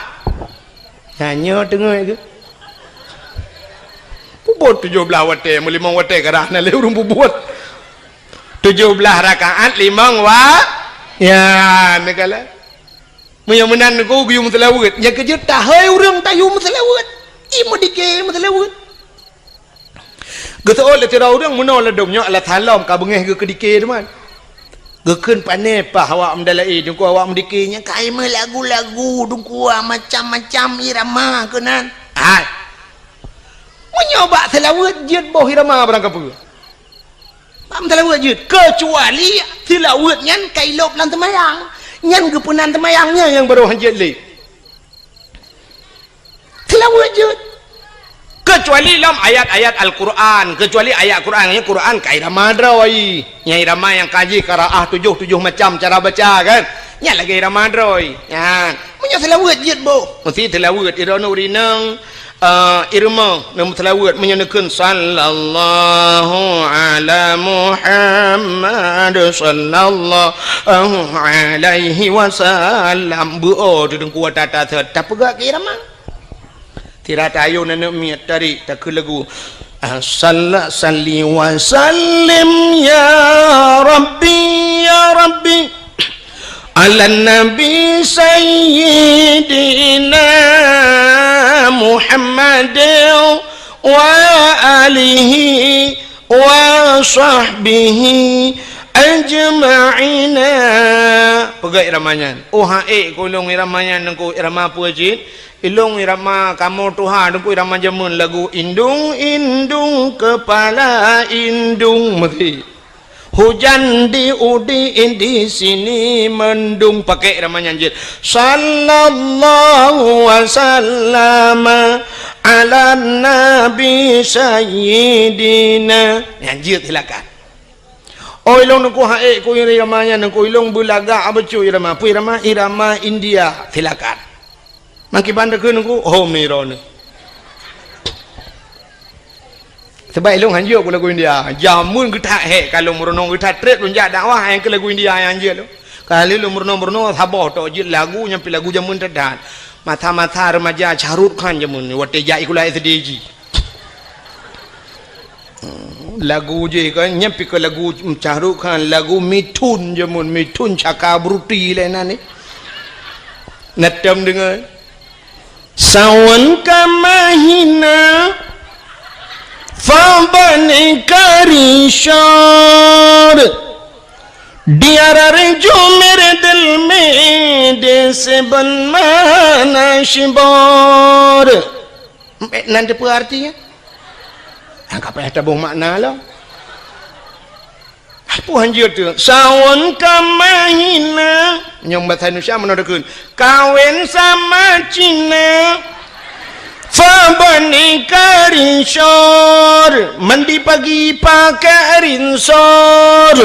nyan nyoe teungoh geuh. Peubuet tujoh blaih watée, meulimong watée karah na lé ureuëng peubuet. Tujoh blaih rakaat limong wa-, ya, neugala. Meunyoe meunan Teungku geuyue meuseulaweuet, nyang keujeuet tahôi ureuëng tayue meuseulaweuet. I meudike meuseulaweuet. Geuseuôt lé sidroe ureuëng meunoe ladôm nyoe alasan lom ka beungéh geuh keudike teuma. Geukheun pané paih awak meudalaé, Teungku, awak meudike nyan ka i meulagu-lagu, Teungku, macam-macam irama keunan. Hai. Meunyoe bak seulaweuet jeuet boh irama barang kapeue. Bak meuseulaweuet jeuet, keucuali seulaweuet nyan ka ilôb lam teumayang. Nyan geupeunan teumayang nyan nyang barô hanjeuet lé. Seulaweuet jeuet. Keucuali lom ayat-ayat Al-Quran, keucuali ayat Quran, nyan Quran ka irama droe. Nyan irama nyang ka jih qiraah tujoh, tujoh macam cara baca kan. Nyan lagée irama droe. Nyan. Meunyoe seulaweuet jeuet boh, meusti seulaweuet, droeneuh ureuëng inong, eh, irama, neumeuseulaweuet, meunyoe neukheun, "Sallallahu ala Muhammad, sallallahu alaihi wasallam." Beu-o teudeungku ata-ata sot, tapeugah keu irama. Sira tayue aneuk miet tarék takheun lagu, "Salla salli wa sallim ya Rabbi, ya Rabbi, ala Nabi Sayyidina Muhammad wa alihi wa sahbihi ajma'ina." Peugah irama nyan. Oh, ha'ék keu lôn irama nyan, Teungku, irama peue cit? Ilôn irama kamoe tuha, Teungku, irama jameun lagu indung-indung kepala indung meuti. Hujan di udi di sini mendung, pakai irama nyan jeuet. Sallallahu wasallama ala nabi sayyidina. Nyan jeuet silakan. Oh, ilôn Teungku ha'ék keu irama nyan, Teungku, ilôn beulagak bacut irama. Peue irama? Irama India. Silakan. Makiban takheun Teungku, hom ni droeneuh. Sebab ilôn hanjeuet keu lagu India. Jameun geuthat hék ka lôn meurunoe, geuthat treb lôn jak dakwah nyang keu lagu India nyang hanjeuet lôn. Ka lheueh lôn meurunoe-meurunoe saboh tok jeuet lagu nyang pih lagu jameun that-that. Masa-masa remaja Shah Rukh Khan jameun watée jak sikula S D jih. Lagu jih kan, nyan pih keu lagu Shah Rukh Khan, lagu Mithun jameun, Mithun Chakraborty lé nan ni. Na tom deungoe. Sawan ka mahina, fa bani ka rishor. Diarar jumer del me de seban mana shibor. Nan teupeue artinya? Nyang ka payah taboh makna lom. Peue hanjeuet tu? Sawan ka mahina. Nyang bahasa Indonesia mana takheun? Kawin sama Cina. Fa bani ka rishor. Mandi pagi pakai rinsor.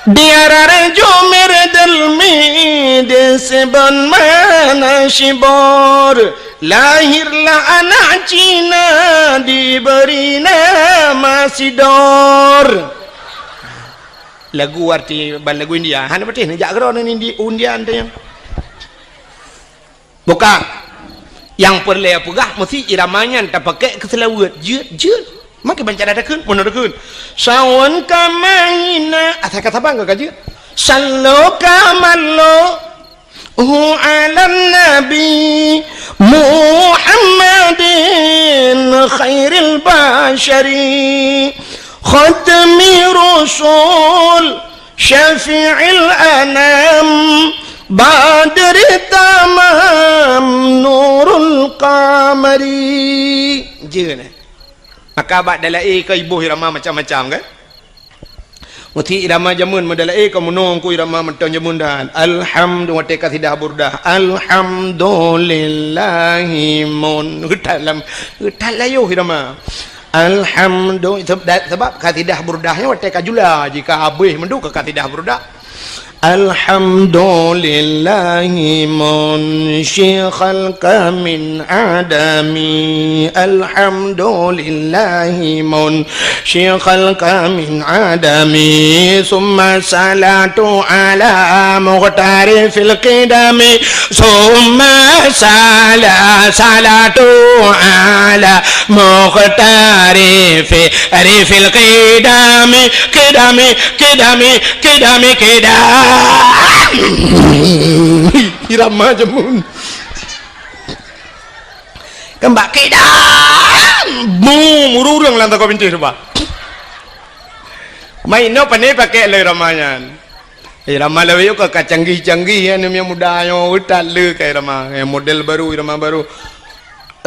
Diarar jumer del me de seban mana shibor. Lahirlah anak Cina diberi nama Sidor. Lagu arti ban lagu India. Hana beutih neujak keudroe ngon Indi-, India teuh nyan. Bukan. Nyang peureulée peugah meusti irama nyan tapakék keu seulaweuet. Jeuet, jeuet. Makai banca takheun, meunoe takheun. Sawan ka mahina, asai ka saban ka jeuet. Sallo ka mallo. Hu ala nabi Muhammadin khairil basyari khatmi rusul syafi'il anam badri tamam nurul qamari. Jeue nyan. Maka bak dalaé ka iboh irama macam-macam kan? Meusi irama jameun meudalaé ka meunoe ku irama mantong jameun dan. Alhamdu-, watée kasidah Burdah. Alhamdulillahi mun. Geutat lam, geutat layuh irama. Alhamdu-, seb-, da-, sebab kasidah Burdah nyoe watée ka jula, jika habéh meundu ka kasidah Burdah. Alhamdulillahi munsyi khalqa min adami. Alhamdulillahi munsyi khalqa min adami. Summa salatu ala muqtari fil qidami. Summa sala-, salatu ala muqtari fi-, ri fil qidami. Qidami, qidami, qidami, qidami. Irama jameun. Keumbak qidam. Mu, mururung lam takau binti rupa. Mai no pane pakai le irama nyan. Irama lawét ka, ka canggih-canggih ya, ni yang muda nyoe utat le ka irama. Eh, model baru, irama baru.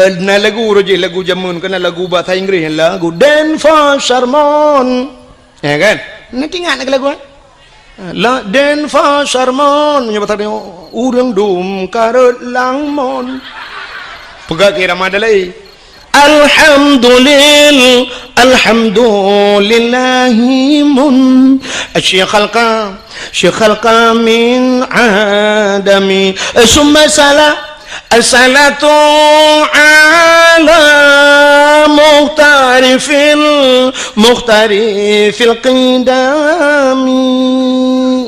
Eh, na lagu roh jih, lagu jameun, kena lagu bahasa Inggris, lagu Dan for Sermon. Ya kan? Nanti ingat lagi lagu, eh? La Dan for Sermon, meunyoe bahasa dia, ureueng dum karot langmon. Peugah ke irama dalai. Alhamdulil-, alhamdulillahi mun-, syi khalqa, syi khalqa min adami. Summa sala-, As-salatu ala muhtari fil, muhtari fil qidami.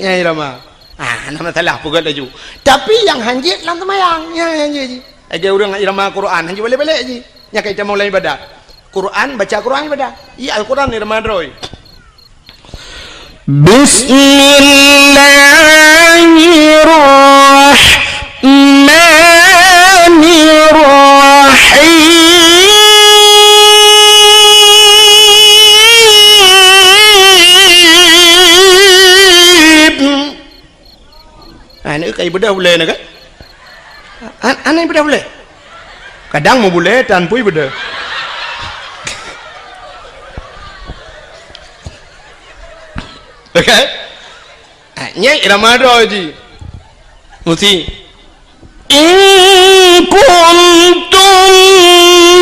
Ya, irama. Ah, nama salah peugah laju. Tapi yang hanjit lam semayang. Ya, yang hanjit ji. Lagi ureueng irama Quran, hanjit balik-balik ji. Nya kai tamong lam ibadat. Quran, baca Quran ibadat. Ya, Al-Quran irama droe. Bismillahirrahmanirrahim. Ah, ni kai beudôh ulée na kan? An-, aneh beudôh ulée. Kadang meubulée tan pui beudôh. Oke? Ah, nyai irama droe ji. Musi. In kuntum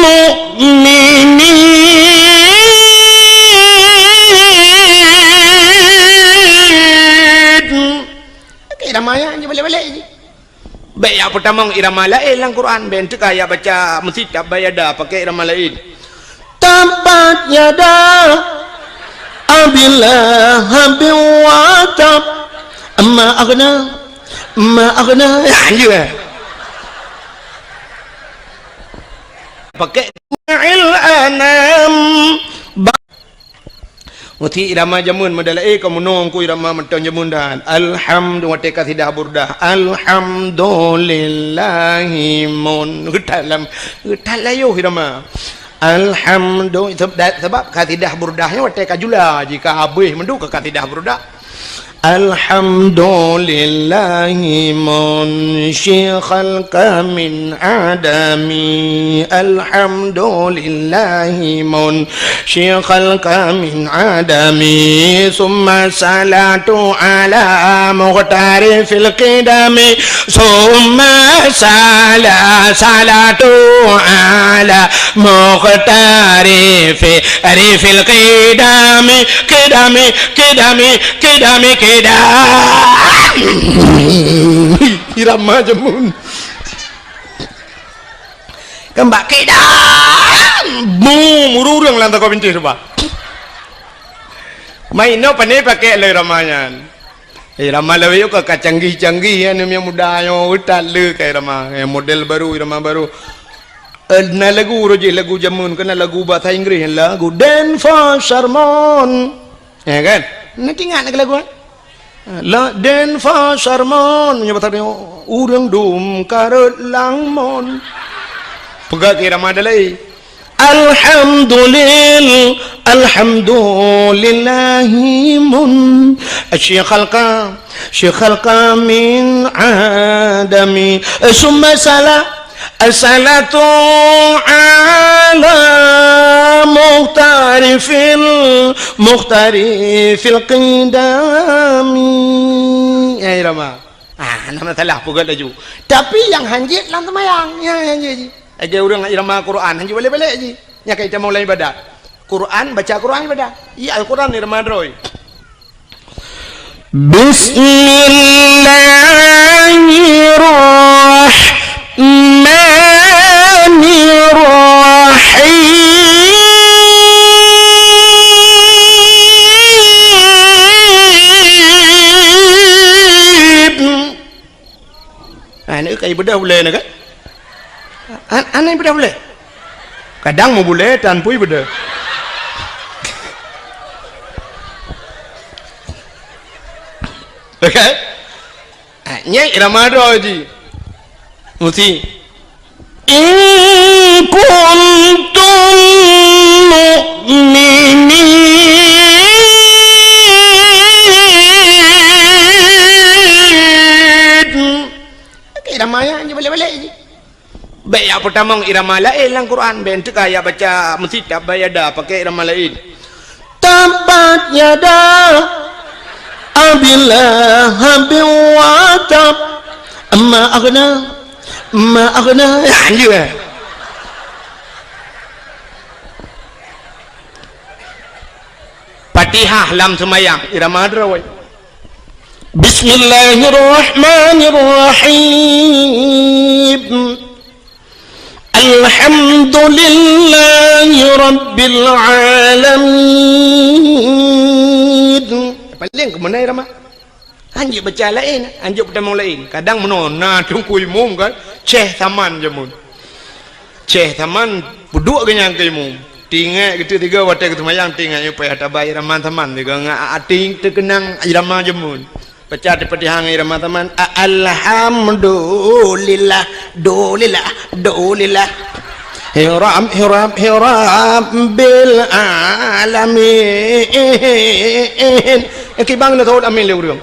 mu'minin. Oke, irama nyan ji balik-balik ji. Bék jak peutamong irama laén lam Quran, bék teuka jak baca meusitab bayada pakai irama laén. Tabbat yada Abi Lahabin wa tab. Ma aghna, ma aghna. Ya, anjur. Pakai il anam. Musi irama jameun meudalaé ka meunoe ku irama mantong jameun dan. Alhamdu-, watée kasidah Burdah. Alhamdulillahi mun-, geutat lam, geutat layuh irama. Alhamdu-, seb-, da-, sebab kasidah Burdah nyoe watée ka jula, jika habéh meundu ka kasidah Burdah. Alhamdulillahi munsyi khalqa min adami. Alhamdulillahi munsyi khalqa min adami. Summa salatu ala muhtari fil qidami. Summa sala-, salatu ala muhtari fi-, ri fil qidami. Qidami, qidami, qidami, qidam. Irama jameun. Keumbak qidam. Mu, mururung lam takau binti rupa. Mai no pane pakai le irama nyan. Irama lawét ka, ka canggih-canggih ya, ni yang muda nyoe utat le ka irama. Eh, model baru, irama baru. Eh, na lagu roh jih, lagu jameun, kena lagu bahasa Inggris, lagu Dan for Sermon. Ya kan? Nanti ingat lagi lagu, eh? La Dan for Sermon, meunyoe bahasa dia, ureueng dum karot langmon. Peugah ke irama dalai. Alhamdulil-, alhamdulillahi mun-, syi khalqa, syi khalqa min adami. Summa sala-, As-salatu ala mukhtarifil, mukhtarifil qidami. Ya, irama. Ah, nama salah, peugah laju. Tapi nyang hanjeuet lam seumayang, ya, hanjeuet ji. Lagèe ureueng irama Quran, hanjeuet balek-balek ji. Nyang ka itamong lam ibadat. Quran, baca Quran ibadat. Iya, Al-Quran irama droe. Bismillahirrahmanirrahim. Ah, ni kai beudôh bulèe ni kan? An-, aneh beudôh bulèe. Kadang meubulèe tan pui beudôh. Okey? Ah, nyan irama droe ji. Musti. In kuntum mu'minin. Okey, irama nyan ji balek-balek ji. Bèk jak peutamong irama laén lam Quran, bèk teuka jak baca meusitab bak yada pakai irama laén. Tabbat yada Abi Lahabin wa tab. Ma aghna, ma aghna. Fatihah lam seumayang, irama droe. Bismillahirrahmanirrahim. Alhamdulillahi rabbil alamin. Paléng keumeunai ramah. Hanjeuet baca laén, hanjeuet peutamong laén. Kadang meunoe na teungku imum kan, ceh saman jameun. Ceh saman peuduek geuh nyan keu imum. Tinggai geuteuk tiga watèe geuseumayang tinggai payah tabai raman saman tiga ngat ating teukeunang irama jameun. Baca di Fatihah ngon irama taman. A-, alhamdulillah, dulillah, dulillah. Hiram, hiram, hiram bil alamin. Eh, kibang na thot amin lé ureueng.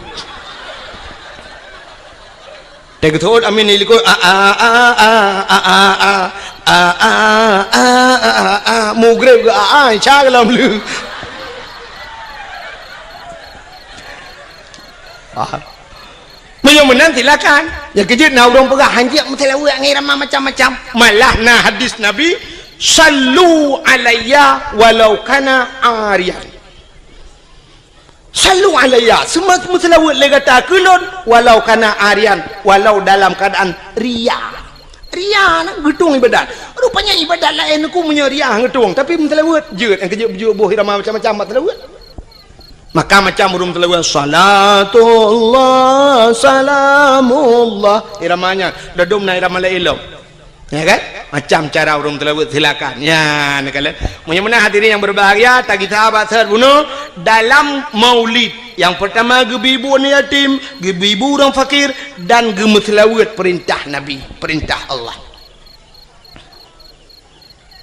Teugeutôt amin di likot. A, a, a. Mugreb geu a, a, ca geu lom lé. Ah. Meunyoe meunan silakan. Nyang keujeuet na ureueng peugah hanjeuet meuseulaweuet ngon irama macam-macam. Malah na hadis Nabi, "Sallu alayya walau kana ariyan." Sallu alayya, seuma-, meuseulaweuet lé gata keu lôn, walau kana ariyan, walau dalam keuadaan ria. Ria na geutueng ibadat. Rupanya ibadat laén ku meunyoe ria geutueng, tapi meuseulaweuet jeuet, nyang keujeuet beujeuet boh irama macam-macam bak seulaweuet. Maka macam ureueng meuseulaweuet, salatullah, salamullah. Irama nyan, dadum na irama laén lom. Ya kan? Macam cara ureueng meuseulaweuet, silakan. Ya, neukalon. Meunyoe meunan hadirin yang berbahagia, tagisa bak seuhat bunoe dalam maulid. Yang pertama, geubi bu aneuk yatim, geubi bu ureueng fakir, dan geumeuseulaweuet perintah Nabi, perintah Allah.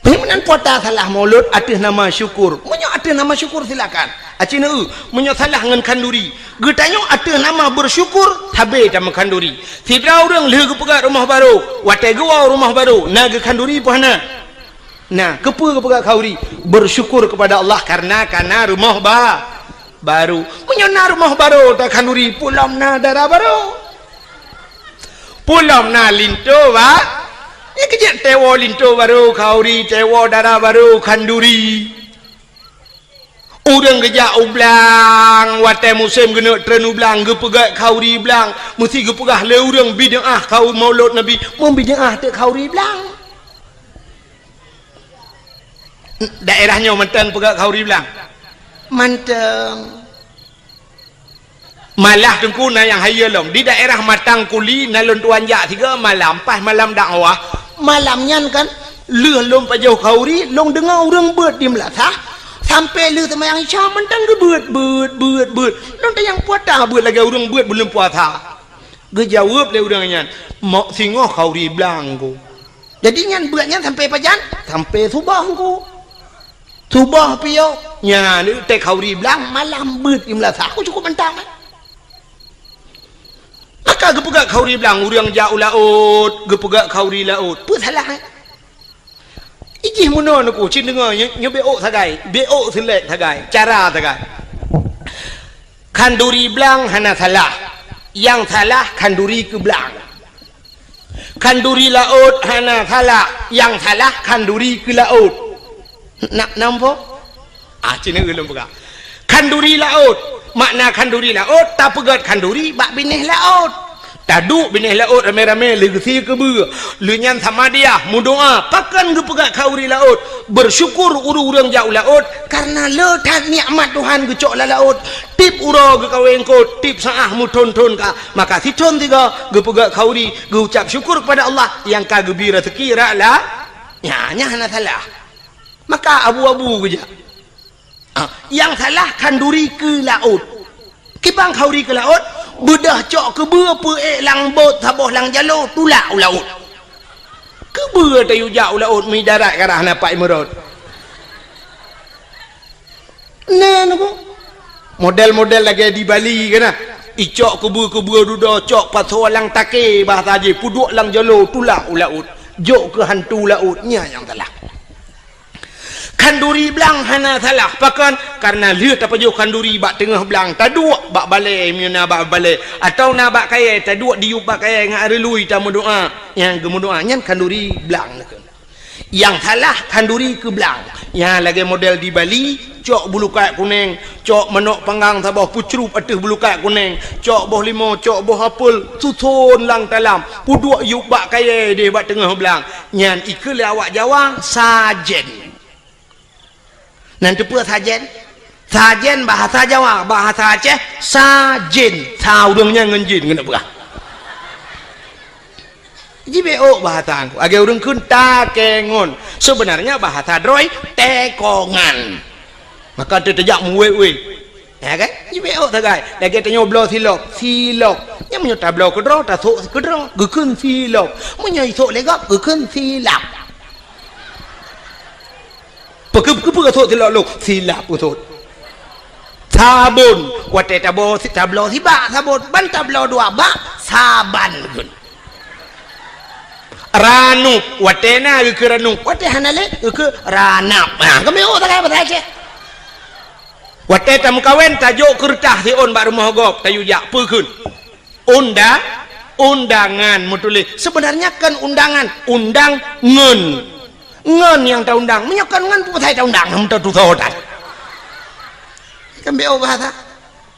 Meunyoe meunan puasa salah maulud ateueh nama syukur. Meunyoe ateueh nama syukur, silakan. Aci neu, meunyoe salah ngon khanduri. Geutanyoe ateueh nama bersyukur, sabe tameukhanduri. Sidroe ureueng lheueh geupeugöt rumoh barô, watèe geuwoe rumoh barô, na geukhanduri peue hana? Na, keupeue geupeugöt khanduri? Bersyukur kepada Allah karena ka na rumoh ba-, barô. Meunyoe na rumoh barô takhanduri, peue lom na dara barô? Peue lom na linto ba-, nyan keujeuet teuwoe linto barô khanduri, teuwoe dara barô khanduri. Ureueng geujak u blang, watèe musém geuneuk treun u blang, geupeugöt khanduri blang, meusti geupeugah lé ureueng bid'ah khanduri maulud Nabi, meubid'ah teuk khanduri blang. Daerah nyoe mantong peugöt khanduri blang? Mantong. Malah teungku na nyang hayeue lom. Di daerah Matang Kuli na lôn tuan jak sigoe malam, pas malam dakwah. Malam nyan kan, lheueh lôn pajoh khanduri, lôn deungoe ureueng beuet di meulasah, sampoe lheueh seumayang Isya mantong geubeuet, beuet, beuet, beuet. Lôn tanyong peue ata beuet lagèe ureueng beuet buleuen puasa. Geujaweueb lé ureueng nyan, "Mok singoh khanduri blang ku." Jadi nyan beuet nyan sampoe pajan? Sampoe suboh ku. Suboh piôh, nyan teuk khanduri blang malam beuet di meulasah. Aku cukup mantong, eh. Maka Geupeugah khanduri blang, ureuëng jak u laôt, geupeugah khanduri laôt. Peue salah, eh? Ijih meunoe neuku, cit deungoe, nyoe, nyoe beuôk sagai, beuôk seulek sagai, cara sagai. Khanduri blang hana salah, nyang salah khanduri keu blang. Khanduri laôt hana salah, nyang salah khanduri keu laôt. Na, nampak? Ah, cina ulôn peugah. Khanduri laôt. Makna khanduri laôt, tapeugét khanduri bak binéh laôt. Taduek binéh laôt ramé-ramé lé geusie keubeue. Lheueh nyan samadiyah, meudoá, pakon geupeugét khanduri laôt. Beusyukur ureuëng-ureuëng jak u laôt, kareuna le that nikmat Tuhan geucok lam laôt. Tieb uroe geukawé eungkôt, tieb saát meuthon-thon ka. Maka sithon sigoe geupeugét khanduri, geuucab syukur keupada Allah nyang ka geubri raseuki rot la. Nyan, nyan hana salah. Maka abu-abu geujak. Ah, nyang salah khanduri keu laôt. Kiban khanduri keu laôt, beudôh cok keubeue peuék lam bot saboh lam jaloe tulak u laôt. Keubeue tayue jak u laôt meudarat ka rhah na pat meurot. Nah, nyoe model-model lagée di Bali kan na. Icok keubeue-keubeue dudoe, cok pasoe lam takée bahasa jih, peuduek lam jaloe tulak u laôt. Jok keu hantu laôt, nyan nyang salah. Khanduri blang hana salah. Pakon? Kareuna lheueh tapajoh khanduri bak teungoh blang, taduek bak balée, meunyoe na bak balée, atawa na bak kayée, taduek diyueb bak kayée ngon areului tameudoá. Nyang geumeudoá nyan khanduri blang. Nyang salah khanduri keu blang. Nyang lagée model di Bali, cok bulukat kunéng, cok manok panggang saboh peucrup ateueh bulukat kunéng, cok boh limo, cok boh apel, suson lam talam, peuduek yueb bak kayée deh bak teungoh blang. Nyan ikheun lé awak Jawa sajen. Nan teupeue sajen? Sajen bahasa Jawa, bahasa Aceh sajen. Sa ureuëng nyan ngon jin keuneuk peugah. Jibeuôk bahasa ngon. Lagée ureuëng kheun takengon. Seubeunarnya bahasa droe tekongan. Maka teujak meuwéh-wéh. Ya kan? Jibeuôk sagai. Lagée tanyoe bloe silop, silop. Nyang meunyoe tabloe keudroe, tasok keudroe, geukheun silop. Meunyoe isok lé gob, geukheun silap. Peukeupeue sot silop lôn? Silap sot. Sabon. Watée tabloe si-, tabloe sibak sabon, ban tabloe dua bak, saban geukheun. Ranup. Watée na geukheun ranup, watée hana lé geukheun ranap. Ha, kami oh sagai bahasa Aceh. Watée tameukawen, tajok keureutah siôn bak rumoh gob, tayue jak, peue kheun? Unda-, undangan meutuléh. Seubeunarnya kon undangan, undang ngon. Ngon nyang taundang. Meunyoe kon ngon, peue pasai taundang? Hana tatusoe that. Kan beuôk bahasa.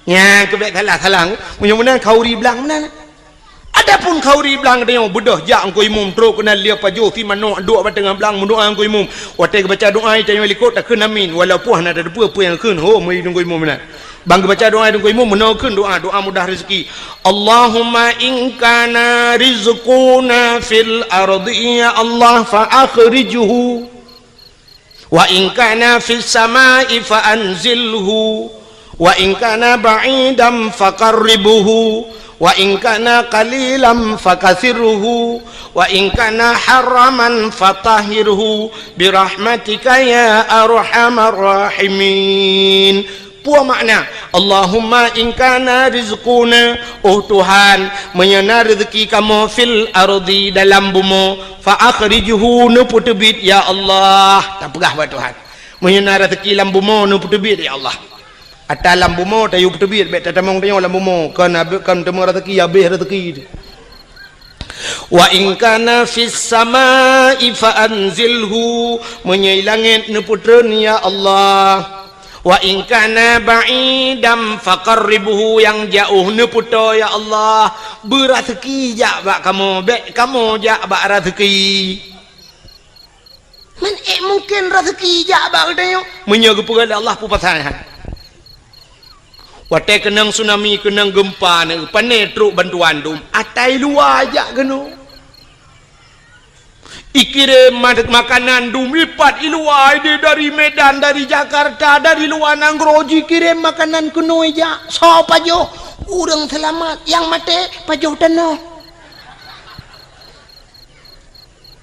Nyan keuh bék salah-salah. Meunyoe meunan khanduri blang meunan. Adapun khanduri blang tanyoe beudôh jak ngon imum trok keunan lheueh pajoh si manok duek bak teungoh blang meudoá ngon imum. Watée geubaca doá tanyoe likot takheun amin, walaupun hana tateupeue peue nyang kheun ho meunyoe ngon imum meunan. Ban geubaca doá deungon imum meunoe kheun doá, doá mudah rezeki. Allahumma in kana rizquna fil ardi, ya Allah, fa akhrijhu. Wa in kana fis samai fa anzilhu. Wa in kana ba'idan fa qarribhu. Wa in kana qalilan fa kathirhu. Wa in kana haraman fa tahhirhu. Bi rahmatika ya arhamar rahimin. Peue makna, Allahumma in kana rizquna, oh Tuhan, meunyoe na rezeki kamoe fil ardi dalam bumoe, fa akhrijhu neupeuteubiet ya Allah. Tapeugah bak Tuhan. Meunyoe na rezeki lam bumoe neupeuteubiet ya Allah. Ata lam bumoe tayue peuteubiet bék tatamong tanyoe lam bumoe, kon abéh, kon teuma rezeki habéh rezeki. Wa in kana fis samai fa anzilhu, meunyoe i langét neupeutreun ya Allah. Wa in kana ba'idan fa qarribhu, nyang jaoh neupeutoe ya Allah. Beuraseuki jak bak kamoe, bék kamoe jak bak raseuki. Man ék mungken raseuki jak bak geutanyoe? Meunyoe geupeugah lé Allah peue pasai han. Watée keunong tsunami, keunong geumpa neu, pane trok bantuan dum, ata i luwa jak keunoe. Ikirém ma-, makanan dum ipat i luwa, ideh dari Medan, dari Jakarta, dari luwa nanggroe jikirém makanan keunoe jak. Soe pajoh? Ureuëng seulamat, nyang maté pajoh tanoh.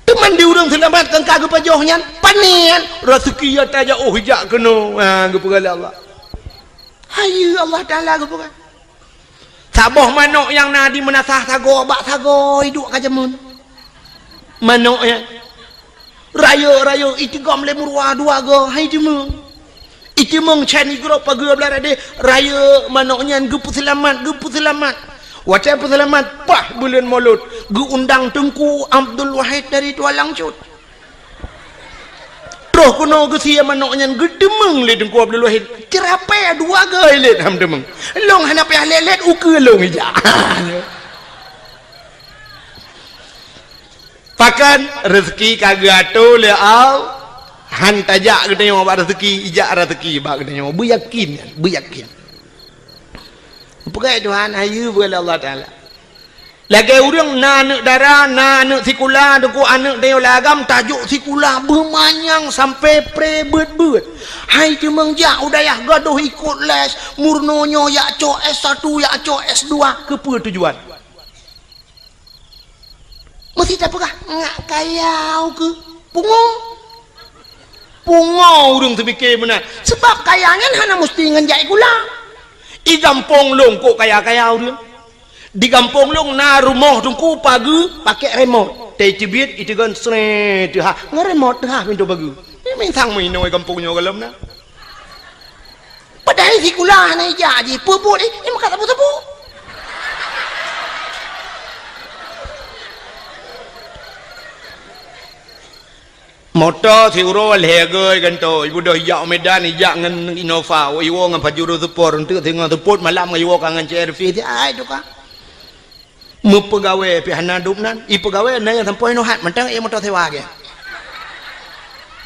Teuma di ureuëng seulamat nyang ka geupajoh nyan, pane nyan, raseuki ata jaoh jak keunoe. Ha, geupeugah lé Allah. Hayeue Allah Taala geupeugah. Saboh manok nyang na di meunasah sagoe bak sagoe iduek ka jameun. Manok nyan. Rayeuk-rayeuk itigom lé meuruwa dua goe, hai teumeung. Iteumeung chan igrob pageue blah radeh, rayeuk manok nyan geupeuseulamat, geupeuseulamat. Watée peuseulamat, paih buleuen Molot, geuundang Teungku Abdul Wahid dari Tualang Cut. Troh keunoe geusie manok nyan geuteumeung lé Teungku Abdul Wahid. Ceurapée dua goe lét ham teumeung. Lôn hana payah lét-lét ukeue lôn ijak. Pakon reuzeuki ka geuatoe lé Allah, han tajak geutanyoe bak reuzeuki, ijak reuzeuki bak geutanyoe. Beuyakin, beuyakin. Peugah Tuhan, hayeue beu lé Allah Taala. Lagée ureuëng na aneuëk dara, na aneuëk sikula, deungon aneuëk tanyoe lam agam tajok sikula beumanyang sampai pre beuet-beuet. Hai teumeung jak u dayah gadôh ikot les, meurunoe nyoe jak cok S satu, jak cok S dua, keupeue tujuan? Meusti tapeugah, ngak kaya ukeue. Pungo. Pungo ureuëng teupike meunan. Sebab kaya nyan hana meusti ngon jak sikula. I gampông lôn kok kaya-kaya ureuëng. Di gampông lôn na rumoh teungku pageue pakai remot. Teuh teubiet iteugon sret teuhah. Ngon remot teuhah pintoe pageue. Ini mintang meuinoe gampông nyoe gohlom na. Padahai sikula hana ijak jih, peue buet jih, eh, maka sapeue-sapeue. Moto siuroe lhée goe gantoe, ibeudôh ijak u Medan, ijak ngon Innova, iwoe ngon Pajero Sport, eunteuk singoh seupôt malam ngon iwoe ka ngon C R V, ai tukang. Meupeugawée pih hana dum nan, ipeugawée na nyang sampoe nohat mantong ie moto sewa ge.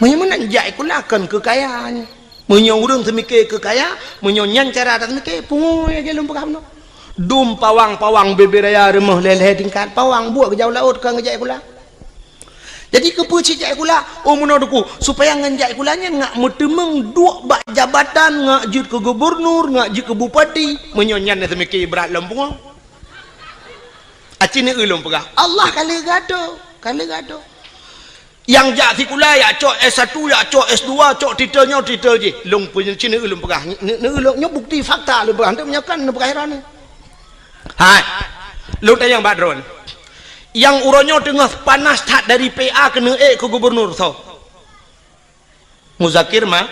Meunyoe meunan jak sikula kon keu kaya nyan. Meunyoe ureuëng seumike keu kaya, meunyoe nyan cara taseumike, pungo lagée lôn peugah bunoe. Dum pawang-pawang bebe raya rumoh lhée-lhée tingkat, pawang buet geujak u laôt kon geujak sikula. Jadi keupeue cit jak sikula? Oh meunoe teungku, supaya ngon jak sikula nyan ngak meuteumeung duek bak jabatan, ngak jeuet keu gubernur, ngak jeuet keu bupati. Meunyoe nyan na seumike brat lom pungo. Aci neu lôn peugah, Allah ka lheueh geuatoe, ka lheueh geuatoe. Nyang jak sikula, jak cok S satu, jak cok S dua, cok titel nyoe, titel jih. Lôn pun cit neu lôn peugah, neu lôn nyoe bukti fakta lôn peugah, hana meunyoe kon lôn peugah iron. Hai. Lôn tanyong bak droen. Nyang uroe nyoe teungoh panas that dari P A keuneuk ék keu gubernur soe? Muzakir Ma-,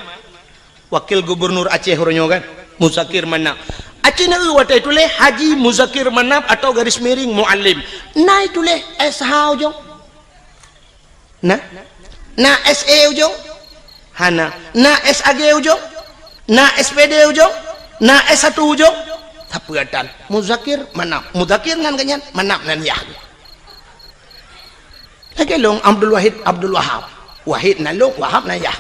Wakil Gubernur Aceh uroe nyoe kan? Muzakir Manaf. Aci neu watée tuléh Haji Muzakir Manaf atau garis miring Muallim. Na ituléh S H ujong? Na? Na S E ujong? Hana. Na S A G ujong? Na S P D ujong? Na S satu ujong? Sapeue tan? Muzakir Manaf. Muzakir nan geuhnyan, Manaf nan yah. Lagée lôn Abdul Wahid, Abdul Wahab. Wahid nan lôn, Wahab nan yah.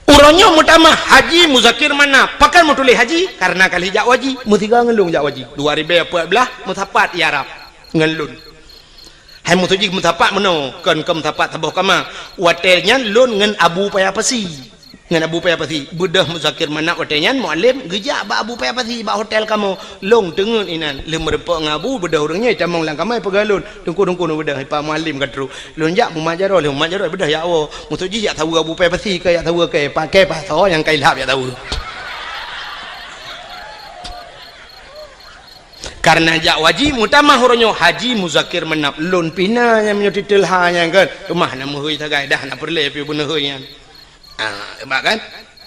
Uroe nyoe meutamah Haji Muzakir Manaf. Pakon meutuléh Haji? Karena ka lheueh jak u haji. Meusigoe ngon lôn jak u haji. Dua ribée peuet blaih meusapat i Arab ngon lôn. Hai meutuju meusapat meunoe, kon keu meusapat saboh kama. Watée nyan lôn ngon Abu Paya Pasi. Ngon Abu Paya Pasi, beudôh Muzakir Manaf watée nyan Muallim geujak bak Abu Paya Pasi bak hotel kamoe. Lôn teungeut inan, lheueh meurumpok ngon Abu, beudôh ureuëng nyan itamong lam kama ipeugah lôn, "Teungku, teungku, neubeudôh, i pa Muallim ka trok." Lôn jak mumat jaroe, lheueh mumat jaroe beudôh jak woe. Meutuju jak saweue Abu Paya Pasi, ka jak saweue kée, paké pasoe nyang ka ilhab jak saweue. Karena jak u haji meutamah uroe nyoe Haji Muzakir Manaf, lôn pih na nyang meunyoe titel ha nyan kan. Teuma hana meuhôi sagai dah, hana peureulée pih beuneuhôi nyan. Ah, sebab kan?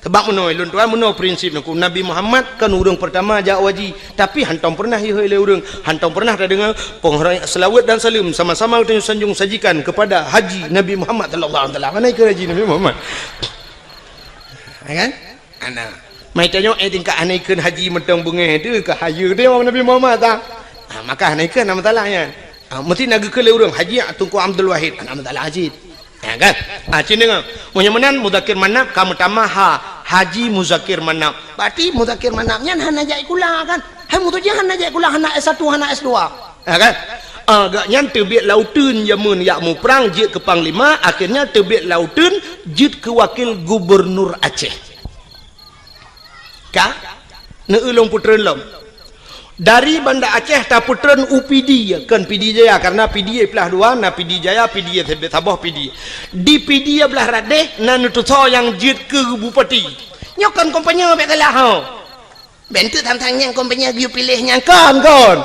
Sebab meunoe lôn tuan, meunoe prinsip nangku. Nabi Muhammad kan ureuëng pertama jak u haji, tapi hantom pernah ihôi lé ureuëng, hantom pernah tadeungoe penghormatan, selawat dan salam sama-sama geutanyoe sanjung sajikan kepada Haji Nabi Muhammad sallallahu alaihi wasallam. Mana ikeu Haji Nabi Muhammad? Ya kan? Ana. Mai tanyoe, eh, tingkat hana ikheun haji meutong beungéh teuh ka hayeue teuh Nabi Muhammad ta. Ha, maka hana ikheun, hana masalah nyan. Ha, meusti na geukheun lé ureuëng, Haji Teungku Abdul Wahid, hana masalah cit. Ha, kan? Ha, cit deungoe. Meunyoe meunan Muzakir Manaf ka meutamah ha, Haji Muzakir Manaf. Berarti Muzakir Manaf nyan hana jak sikula kan? Hai meutuju hana jak sikula, hana S satu, hana S dua. Ha, kan? Ah, gobnyan teubiet lam uteuen jameun jak muprang jeuet keu panglima, akhirnya teubiet lam uteuen jeuet keu wakil gubernur Aceh. Ka? Neu lôn peutreun lom. Dari Banda Aceh tapeutreun u Pidie, kon Pidie Jaya, karena Pidie iplah dua, na Pidie Jaya, Pidie saboh Pidie. Di Pidie blah radeh na neutusoe nyang jeuet keu bupati. Nyoe kon kampanye bék salah ho. Bentuk tang-tang nyang kon, peue nyang geuyue piléh nyan kon, kon.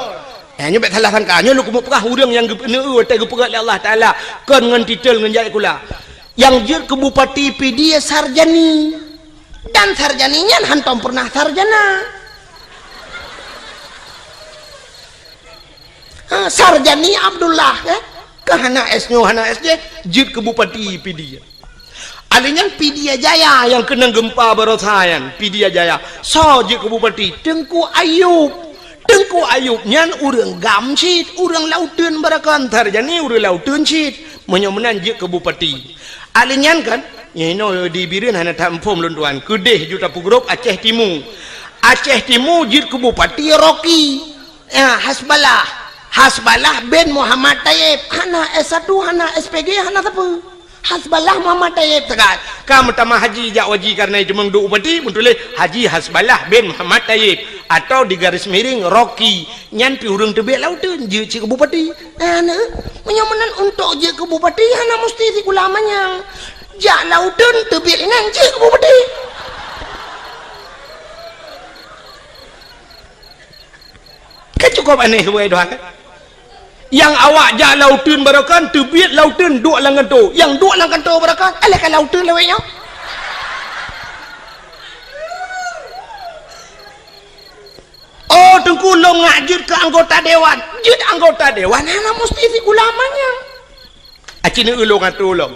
Eh, nyoe bék salah sangka. Nyoe lôn keumeung peugah ureuëng nyang geupeuneu watée geupeugah lé Allah Taala kon ngon titel ngon jak sikula. Nyang jeuet keu bupati Pidie Sarjani. Dan Sarjani nyan hántom pernah sarjana. Ha, Sarjani Abdullah, eh? Ka hana S nyoe, hana S jih, jeuet keu bupati Pidie. Ali nyan Pidie Jaya nyang keunong geumpa barosa nyan, Pidie Jaya. Soe jeuet keu bupati? Teungku Ayub. Teungku Ayub nyan ureuëng GAM cit, ureuëng Lauteun barokon, Sarjani ureuëng Lauteun cit. Meunyoe meunan jeuet keu bupati. Ali nyan kan, nyoe di Bireuen hana that muphom lôn tuan. Keudeh ju tapeugrôp Aceh Timu. Aceh Timu jeuet keu bupati Rocky. Ya, Hasballah. Hasballah bin Muhammad Tayyib. Hana S satu, hana S P G, hana sapeue. Hasballah Muhammad Tayyib tegas. Ka meutamah haji jak waji kareuna jimeuduek bupati, meutuléh Haji Hasballah bin Muhammad Tayyib atau di garis miring Rocky. Nyan pi ureuëng teubiet Lauteun jeuet cit keu bupati. Nah, nah, meunyoe meunan untuk jeuet keu bupati hana musti sikula manyang. Jak Lauteun teubiet inan jeuet keu bupati. Kan cukup aneh subai doa kan? Nyang awak jak Lauteun barokon, teubiet Lauteun duek lam kantô. Nyang duek lam kantô barokon, alah ka Lauteun lawét nyoe. Oh, Teungku lôn ngak jeuet keu anggota dewan. Jeuet anggota dewan hana musti sikula manyang. Aci neu ulôn atô lôn.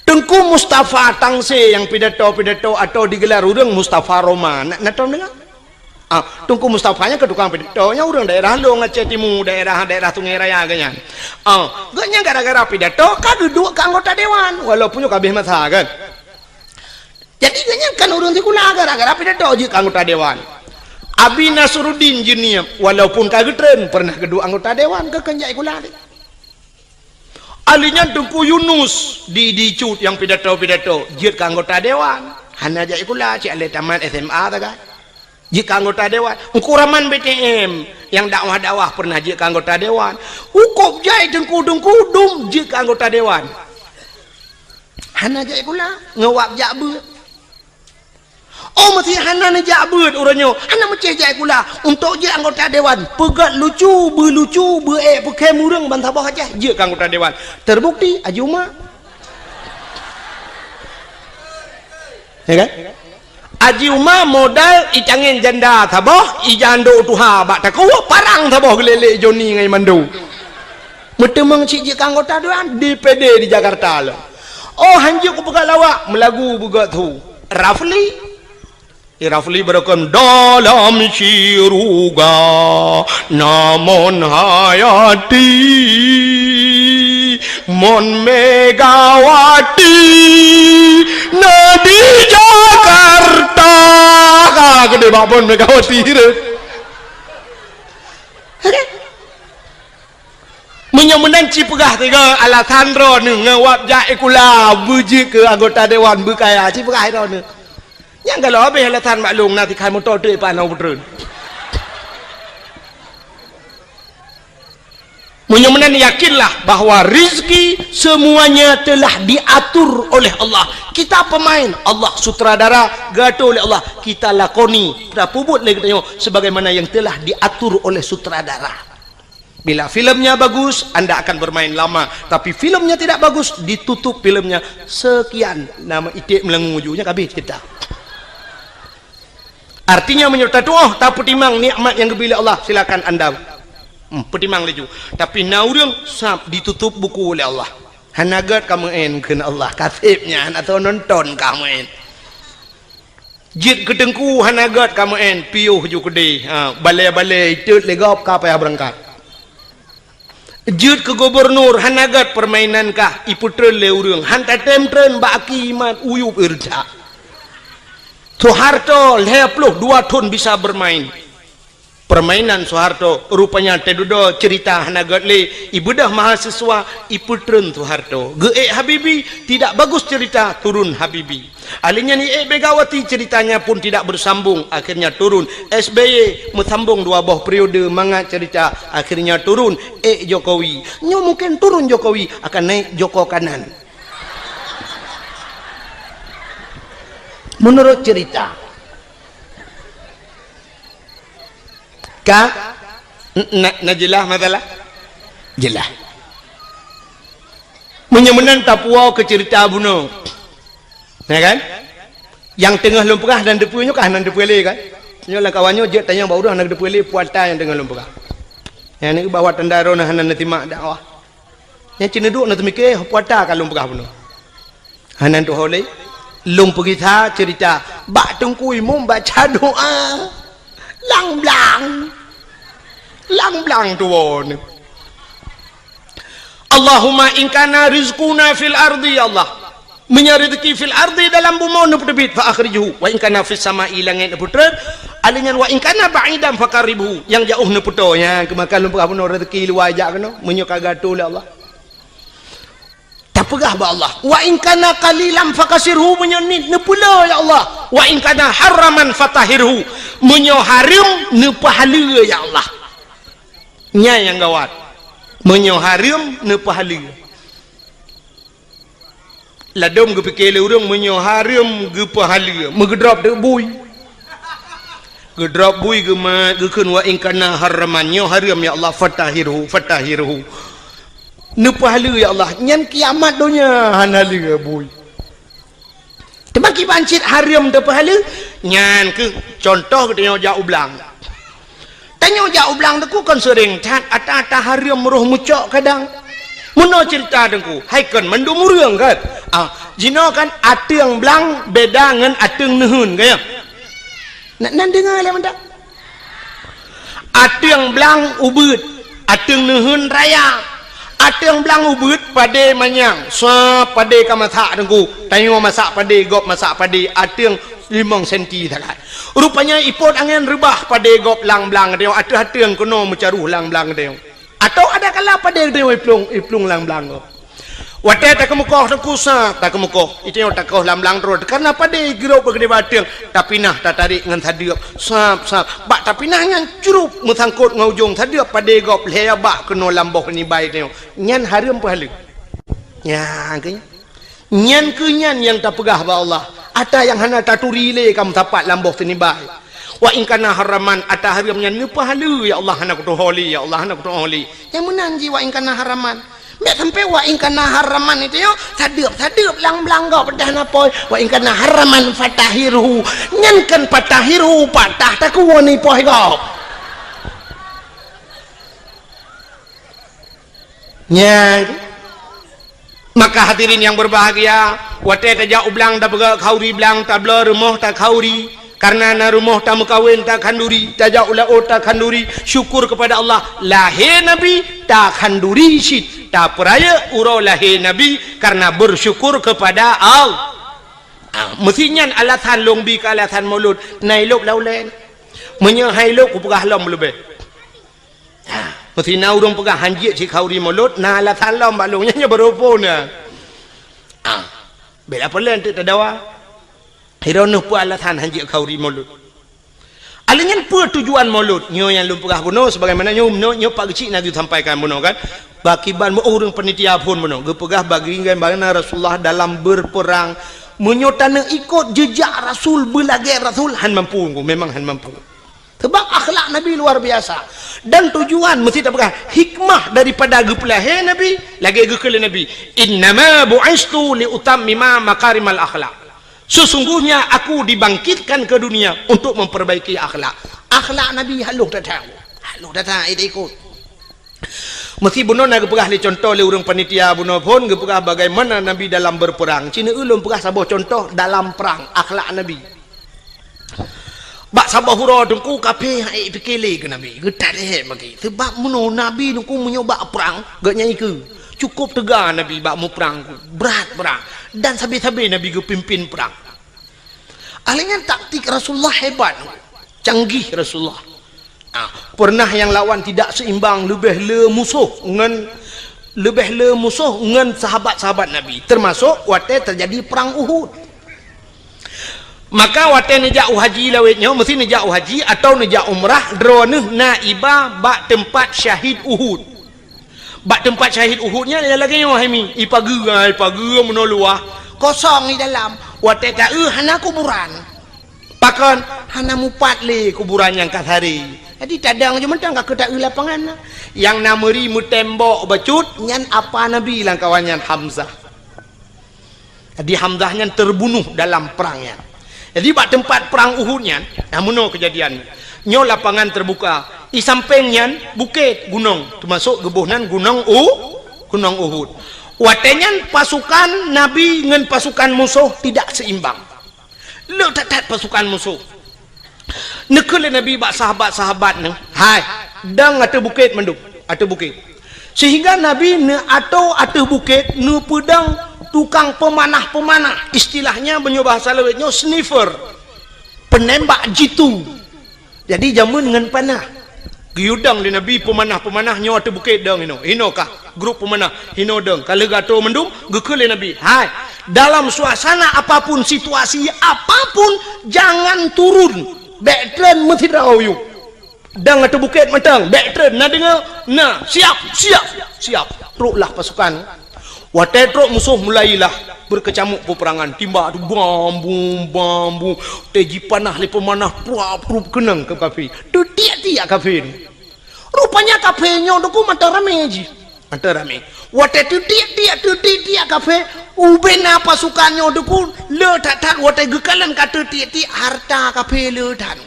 Teungku Mustafa Tangse nyang pidato-pidato atau digelar ureuëng Mustafa Roma. Na, na tom deungoe? Ah, Teungku Mustafa nyan keu tukang pidato, nyan ureuëng daerah lôn Aceh Timu, daerah, daerah Sungai Raya geuh nyan. Ah, geuh nyan gara-gara pidato ka geuduek keu anggota dewan, walaupun nyoe ka habéh masa kan. Jadi geuh nyan kan ureuëng sikula gara-gara pidato jeuet keu anggota dewan. Abi Nasruddin Jeunieb walaupun ka geutreun pernah geuduek anggota dewan keu keunjai sikula. Ali nyan Teungku Yunus di, di Cut nyang pidato-pidato jeuet keu anggota dewan. Hana jak sikula, cit alé tamat S M A sagai. Jeuet keu anggota dewan. Teungku Rahman B T M nyang dakwah-dakwah pernah jeuet keu anggota dewan. Hukôb jai teungku-teungku dum jeuet keu anggota dewan. Hana jak sikula, ngon wab jak beuet. Oh, meusé hana neujak beuet uroe nyoe, hana meucéh jak sikula. Untuk jeuet anggota dewan, peugét lucu, beulucu, beuék peukhém ureuëng ban saboh Aceh, jeuet keu anggota dewan. Terbukti, Haji Uma. Ya kan? Haji Uma modal icangén janda saboh, ijandô tuha bak takue, parang saboh geulélé Joni ngon Mando. Meuteumeung cit jeuet keu anggota dewan D P D di Jakarta lom. Oh, hanjeuet kupeugah lawak, meulagu beugét su. Rafli. Di Rafli beureukom dalam syuruga, na Mon Hayati, Mon Megawati, na di Jakarta. Ka keudéh bak Mon Megawati tu. Meunyoe meunan ci peugah tiga alasan droeneuh ngon wab jak sikula beujeuet keu anggota dewan beukaya, ci peugah droeneuh. Nyang galak habéh alasan bak lôn na sikai moto trép pah nong peutreun. Meunyoe meunan yakinlah bahwa rezeki semuanya telah diatur oleh Allah. Kita pemain, Allah sutradara, geuatur oleh Allah. Kita lakoni, tapeubuet lé geutanyoe sebagaimana yang telah diatur oleh sutradara. Bila filmnya bagus, anda akan bermain lama. Tapi filmnya tidak bagus, ditutup filmnya. Sekian nama iték meulangu ju nyan ka habéh cerita. Artinya meunyoe tatuoh tapeutimang nikmat nyang geubri lé Allah, silakan anda, hmm, peutimang laju. Tapi na ureuëng sab ditutup buku oleh Allah. Hana gét kamoe en kheun Allah, kaseb nyan atau nonton kamoe en. Jeuet keu teungku hana gét kamoe en, piôh ju keudéh. Ha, balée-balée itot lé gob ka payah beurangkat. Jeuet keu gubunur hana gét peurmainan kah ipeutreun lé ureuëng, han tatém treun bak aki mat uyueb irja. Soeharto lhée ploh dua thon bisa bermain. Permainan Soeharto, rupanya teududoe ceurita hana gét lé, ibeudôh mahasiswa, ipeutreun Soeharto. Geuék Habibie, tidak bagus cerita, turun Habibie. Ahli nyan iék Megawati, ceritanya pun tidak bersambung, akhirnya turun. S B Y meusambong dua boh periode mangat cerita, akhirnya turun. Ék Jokowi. Nyoe mungkin turun Jokowi, akan naik Joko Kanan. Menurut cerita. Ka? N-, na, na jeulaih masalah? Jeulaih. Meunyoe meunan tapuwoe keu ceurita bunoe. Ya kan? Nyang teungoh lôn peugah hana teupeue nyoe ka hana teupeue lé kan? Nyoe lam kawan nyoe jeuet tanyong bak ureueng hana teupeue lé puata nyang teungoh lôn peugah. Nyang ni bahwa tanda droeneuh hana neusimak dakwah. Nyang ceuneudok na teumike puata ka lôn peugah bunoe. Hana tuho lé. Lôn peugisa ceurita bak Teungku Imum baca doa. Lang-blang. Lang-blang tuwoe. Allahumma in kana rizquna fil ardi, ya Allah. Meunyoe rezeki fil ardi dalam bumoe neupeuteubiet fa akhrijhu, wa in kana fis sama'i langét neupeutreun, alèh nyan wa in kana ba'idan faqarribhu, nyang jaoh neupeutoe, nyan keumakan lôn peugah bunoe rezeki luwa jak keunoe, meunyoe ka geuatoe lé Allah. Tapeugah bak Allah, wa in kana qalilan fakasirhu, meunyoe nit neupeuleueh ya Allah, wa in kana haraman fatahhirhu, meunyoe hareuem neupeuhaleue ya Allah. Nyan nyang gawat. Meunyoe hareuem neupeuhaleue. Ladôm geupike lé ureueng meunyoe hareuem geupeuhaleue, meugeudrop teuk bui. Geudrop bui geumat geukheun wa in kana haraman, nyoe hareuem ya Allah, fatahhirhu, fatahhirhu. Neupeuhaleue ya Allah, nyan kiamat donya hana lé bui. Teuma kiban cit hareuem teupeuhaleue, nyan keuh contoh geutanyoe jak u blang. Tanyoe jak u blang teungku kon seuréng that ata-ata hareuem roh meucok kadang. Meunoe ceurita teungku, hai kon mandum ureueng kan? Ah, jinoe kan ateueng blang beda ngon ateueng neuheun, ka ya? Na, nan deungoe lé mantap. Ateueng blang ubeuet, ateueng neuheun raya. Ateueng blang ubeuet padé manyang, sua padé ka masak teungku. Tanyoe masak padé, gob masak padé, ateueng limong senti sagai. Rupanya ipot angén reubah padé gob lam blang tanyoe, ateueh ateueng keunoe meucaroh lam blang tanyoe. Atau ada kala padé tanyoe iplueng, iplueng lam blang gob. Watée takeumeukoh teungku sab, takeumeukoh. Itanyoe takoh lam blang droe, karena padé girok bak keudéh bateueng, tapinah tatarék ngon sadeuep, sab, sab. Bak tapinah nyan crup meusangkot ngon ujong sadeuep padé gob lhée bak keunoe lam boh nibai tanyoe. Nyan hareuem peuhaleue. Nyan keuh nyan. Nyan keuh nyan nyang tapeugah bak Allah. Ata nyang hana taturi lé ka meusapat lam boh sinibai. Wa in kana haraman, ata hareuem nyan neupeuhaleue, ya Allah, hana kutuho lé, ya Allah, hana kutuho lé. Nyang meunan jih wa in kana haraman. Bèk sampai wa in kana haraman itu yo, sadeuep-sadeuep lam blang gob peudah na pôi. Wa in kana haraman fatahhirhu. Nyan kan fatahhirhu, patah takue ni pôi gob. Nyan. Maka hadirin yang berbahagia, watée tajak u blang tapeugah khanduri blang, tabloe rumoh takhanduri, karena na rumoh tameukawen takhanduri, tajak u laôt takhanduri, syukur kepada Allah, lahé Nabi takhanduri cit, tapeurayeuk uroe lahé Nabi karena bersyukur kepada Allah. Ah, meusi nyan alasan lôn bi keu alasan Maulud, na ilôb lam ulée. Meunyoe hai lôb kupeugah lom leubeh. Ha, meusi na ureuëng peugah hanjeuet cit khanduri Maulud, na alasan lom bak lôn nyan, nyan baroe phon na. Ha, bela peulén teuk tadawa. Hiroe neuh peue alasan hanjeuet khanduri Maulud. Alèh nyan peue tujuan Maulud? Nyoe nyang lôn peugah bunoe sebagaimana nyoe, nyoe, nyoe Pak Geuchik na geusampaikan bunoe kan. Bak kiban meu ureuëng panitia phon bunoe geupeugah bagi bagaimana Rasulullah dalam berperang. Meunyoe taneuk ikot jejak Rasul, beulagée Rasul, han mampu, memang han mampu. Sebab akhlak Nabi luar biasa. Dan tujuan meusti tapeugah hikmah daripada geupeulahé Nabi, lagée geukheun lé Nabi, "Innama bu'istu li utammima makarimal akhlak." Sesungguhnya aku dibangkitkan ke dunia untuk memperbaiki akhlak. Akhlak Nabi halôh that-that. Halôh that-that, eh, ikot. Meusti bunoe na geupeugah lé contoh lé ureuëng panitia bunoe phon geupeugah bagaimana Nabi dalam berperang. Cina ulôn peugah saboh contoh dalam perang, akhlak Nabi. Bak saboh uroe teungku kafé han ék pike lé keu Nabi, geutarek maki. Sebab meunoe Nabi teungku meunyoe bak prang, geuh nyan ikeue. Cukup teuga Nabi bak muprang, brat-brat. Dan sabe-sabe Nabi geupimpin prang. Alèh nyan taktik Rasulullah hebat, canggih Rasulullah. Ah, pernah nyang lawan tidak seimbang, leubeh le musoh ngon, leubeh le musoh ngon sahabat-sahabat Nabi, termasuk watée terjadi perang Uhud. Maka watée neujak u haji lawét nyoe, meusti neujak u haji atawa neujak umrah, droeneuh na iba bak teumpat syahid Uhud. Bak teumpat syahid Uhud nyan lagée nyoe hai mi, ipageue, ipageue meunoe luwah, kosong di dalam. Watée taeu hana kuburan. Pakon hana mupat lé kuburan nyang ka sari. Jadi tadong je mantong ka keuta-eu lapangan na. Nyang na meuri meutembok bacut nyan apa Nabi lam kawan nyan Hamzah. Jadi Hamzah nyan terbunuh dalam perang nyan. Jadi bak tempat perang Uhud nyan, nah meunoe kejadian. Nyoe lapangan terbuka. Di samping nyan bukét gunong, termasuk geuboh nan gunong U, gunong Uhud. Watée nyan pasukan Nabi ngon pasukan musoh tidak seimbang. Le that-that pasukan musoh. Neukheun lé Nabi bak sahabat-sahabat neuh, "Hai, dong ateueh bukét mandum, ateueh bukét." Sehingga Nabi neuatoe ateueh bukét neupeudong tukang peumanah-peumanah, istilahnya meunyoe bahasa lawét nyoe sniper, penembak jitu. Jadi jameun ngon panah. Geuyue dong lé Nabi peumanah-peumanah nyoe ateueh bukét dong inoe. Inoe kah grup peumanah, inoe dong. Ka lheueh geuatoe mandum, geukheun lé Nabi, "Hai, dalam suasana apapun, situasi apapun, jangan turun. Bék treun meusidroe yue. Dong ateueh bukét mantong, bék treun, na deungoe? Na, siap, siap, siap." Troklah pasukan. Watée trok musoh mulailah beukeucamuk peupeurangan, timbak tu bam bum, bam bum, watée jipanah lé peumanah, pruap prup keunong keu kafé. Teutiek-tiek kafé ni. Rupanya kafé nyoe Teungku mantong ramé jih. Mantong ramé. Watée teutiek-tiek, teutiek-tiek kafé, ubena pasukan nyoe Teungku le that-that watée geukalon ka teutiek-tiek harta kafé le that.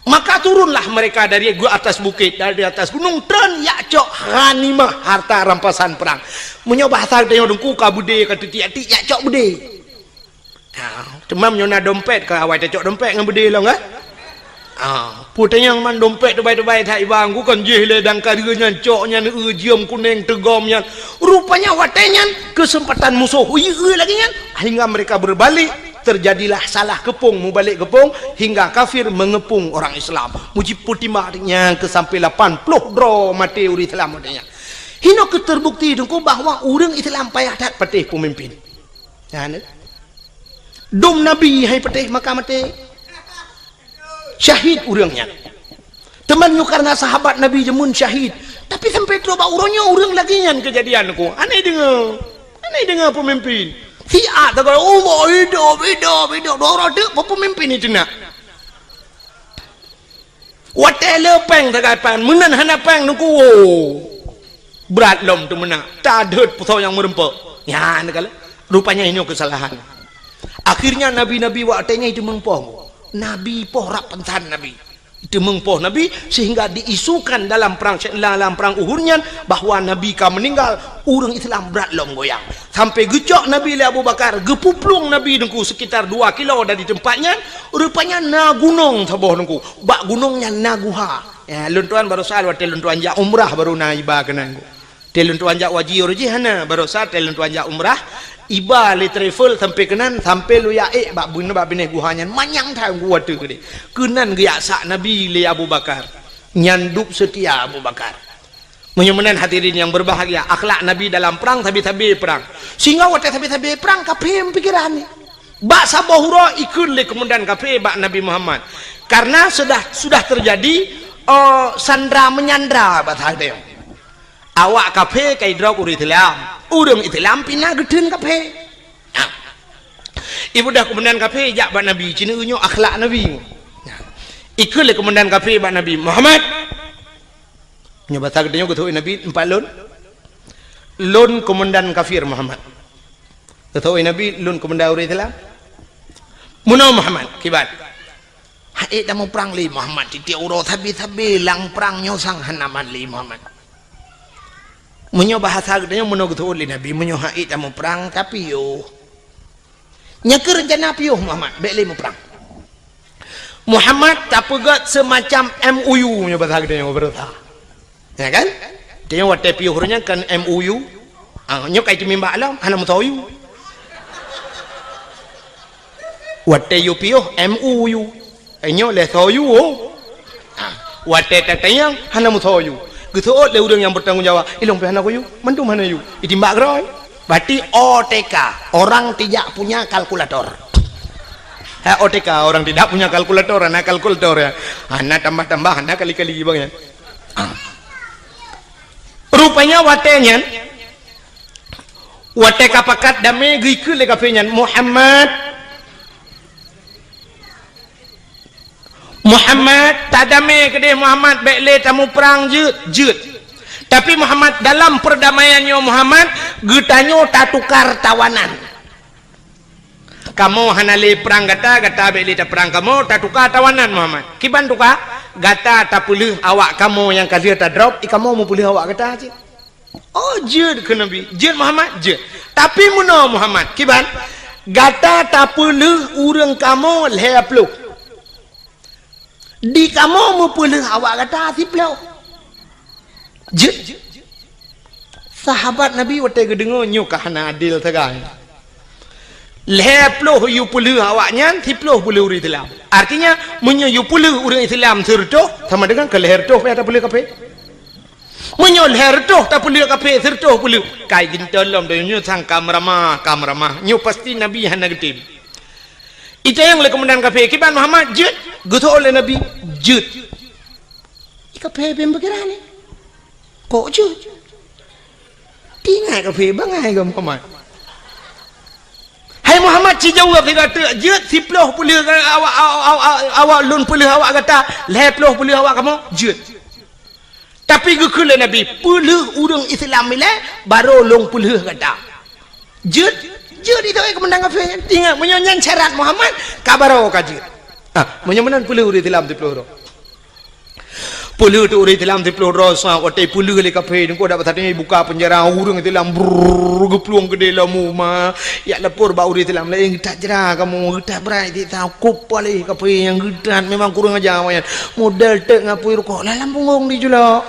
Maka turunlah mereka dari gu-, atas bukét, dari atas gunong, treun jak cok ghanimah, harta rampasan perang. Meunyoe bahasa geutanyoe Teungku ka beudé ka teutiek-tiek jak cok beudé. Ha, teuma meunyoe na dompet ka awai tacok dompet ngon beudé lom kan? Ha, peue tanyong man dompet teubai-teubai that iba Teungku kan jih lé dang ka deuh nyan cok nyan eu jeuem kuneng teugom nyan. Rupanya watée nyan keuseumpatan musoh eu lagée nyan hingga mereka beubalik. Terjadilah salah keupông, mubalek keupông, hingga kafir mengeupông orang Islam. Mujipeutimang nyang keu sampai lapan ploh droe maté ureuëng Islam watée nyan. Hino keuh terbukti Teungku bahwa ureuëng Islam payah that patéh peumimpin. Nyan, dum Nabi hai patéh maka maté. Syahid ureuëng nyan. Teuma nyoe karena sahabat Nabi jameun syahid. Tapi sampai trok bak uroe nyoe ureuëng lagée nyan keujadian Teungku. Aneh deungoe. Aneh deungoe peumimpin. Siat tagai, "Allah hidup, hidup, hidup." Dua uroe teuk peumimpin itu nak. Watée le péng tagai pan, meunan hana péng Teungku. Brat lom teumeunak. Tadeuet peusau nyang meureumpok. Nyan kala. Rupanya inoe keusalahan. Akhirnya nabi-nabi watée nyan itu meupoh. Nabi poh rab pansan nabi. Teumeung poh Nabi, sehingga diisukan dalam perang, dalam perang Uhud nyan bahwa Nabi ka meuninggal, ureuëng Islam brat lom goyang. Sampai geucok Nabi lé Abu Bakar, geupuplueng Nabi Teungku sekitar dua kilo dari tempat nyan, rupanya na gunong saboh Teungku. Bak gunong nyan na guha. Ya, lôn tuan barosa watée lôn tuan jak umrah baru na iba keunan Teungku. Tée lôn tuan jak wajib ureuëng jih hana, barosa tée lôn tuan jak umrah, iba lé travel sampai keunan, sampai lôn jak ék bak bun-, bak binéh guha nyan, manyang that geuh watée keudeh. Keunan geujak sak Nabi lé Abu Bakar. Nyan dub seutia Abu Bakar. Meunyoe meunan hadirin yang berbahagia, akhlak Nabi dalam perang, sabe-sabe perang. Sehingga watée sabe-sabe perang, ka phém pikeran ni. Bak saboh uroe ikheun lé keumandan kafé bak Nabi Muhammad. Karena sudah, sudah terjadi, eh, sandra menyandra bak saat nyoe. Awak kafé ka idrop ureuëng Islam. Ureuëng Islam pih na geutheun kafé. Nah. Ibudah keumandan kafé jak bak Nabi, ci neu nyoe akhlak Nabi. Nah. Ikheun lé keumandan kafé bak Nabi, "Muhammad." Nyoe basa geutanyoe geuteupeue Nabi, "Empat lôn. Lôn keumandan kafir, Muhammad." Geuteupeue Nabi, "Lôn keumandan ureuëng Islam." "Meunoe Muhammad, kiban?" "Hana ék tamuprang lé Muhammad, tieb-tieb uroe sabe-sabe lam prang nyoe sang hana mat lé Muhammad." Meunyoe bahasa geutanyoe meunoe geuteupeue lé Nabi, meunyoe hana ék tamuprang, tapiôh. Nyang keu rencana piôh Muhammad, bék lé muprang. Muhammad tapeugét seumacam M O U meunyoe bahasa geutanyoe beureusa. Ya kan? Tanyoe watée piôh ureuëng nyan kan M O U. Ah, nyoe kai teumimbak lom, hana meusoe U. Watée yue piôh M O U. Eh, nyoe lé soe U. Ah, watée tatanyong hana meusoe U. Geuseuôt lé ureuëng nyang bertanggung jawab, "Ilong pih hana kuyue, mandum hana yue." Itimbak keudroe. Berarti O T K, orang tidak punya kalkulator. Ha, O T K, orang tidak punya kalkulator, hana kalkulator ya. Hana tambah-tambah, hana kali-kali bang ya. Ah. Rupanya watée nyan, watée ka pakat damé geukheun lé kafé nyan, "Muhammad, Muhammad, tadamé keudeh Muhammad, bék lé tamuprang, jeuet, jeuet. Tapi Muhammad, dalam perdamaian nyoe Muhammad, geutanyoe tatukar tawanan. Kamoe hana lé prang gata, gata bék lé taprang kamoe, tatuka tawanan Muhammad. Kiban tuka? Gata tapeulheueh awak kamoe nyang ka lheueh tadrop, i kamoe meupeulheueh awak gata cit. Oh, jeuet kheun Nabi. Jeuet Muhammad? Jeuet. Tapi meunoe Muhammad, kiban? Gata tapeulheueh ureuëng kamoe lhée ploh. Di kamoe meupeulheueh awak gata siploh. Jeuet. Sahabat Nabi watée geudeungoe nyoe ka hana adil sagai. Lhée ploh yue peulheueh awaknyan, siploh peulheueh ureuëng Islam. Artinya, meunyoe yue peulheueh ureuëng Islam sireutôh, sama dengan keu lhée reutôh payah tapeulheueh kafé. Meunyoe lhée reutôh tapeulheueh kafé, sireutôh peulheueh, kai gintoe lom donya nyoe sang ka meuramah, ka meuramah. Nyoe pasti Nabi hana geutem. Itanyong lé keumandan kafé, "Kiban Muhammad jeuet?" Geutôh lé Nabi, "Jeuet." I kafé bèk pikiran nyoe. Kok jeuet? Tingat kafé bangai keu Muhammad. "Hai Muhammad, ci jaweueb sigoe teuk, jeuet siploh peulheueh awak, awak, awak, awak lôn peulheueh awak gata, lhée ploh peulheueh awak kamoe, jeuet." Tapi geukheun lé Nabi, "Peulheueh ureuëng Islam ilée, barô lôn peulheueh gata." Jeuet, jeuet itu, eh, keumandan kafé nyan. Ingat, meunyoe nyan syarat Muhammad, ka barô ka jeuet. Ah, meunyoe meunan peulheueh ureuëng Islam siploh droe. Peulheueh teuk ureuëng Islam siploh droe, sa watée peulheueh lé kafé, nyoe dak pasateueng buka peunjara, ureuëng Islam brrrr geuplueng keudeh lom uma. Jak lapor bak ureuëng Islam laén, "Geutat jra kamoe, geutat brat, geutat kup paléh kafé nyang geutat, memang kurang aja awaknyan. Model teuk ngapui rukok lam punggong di julok."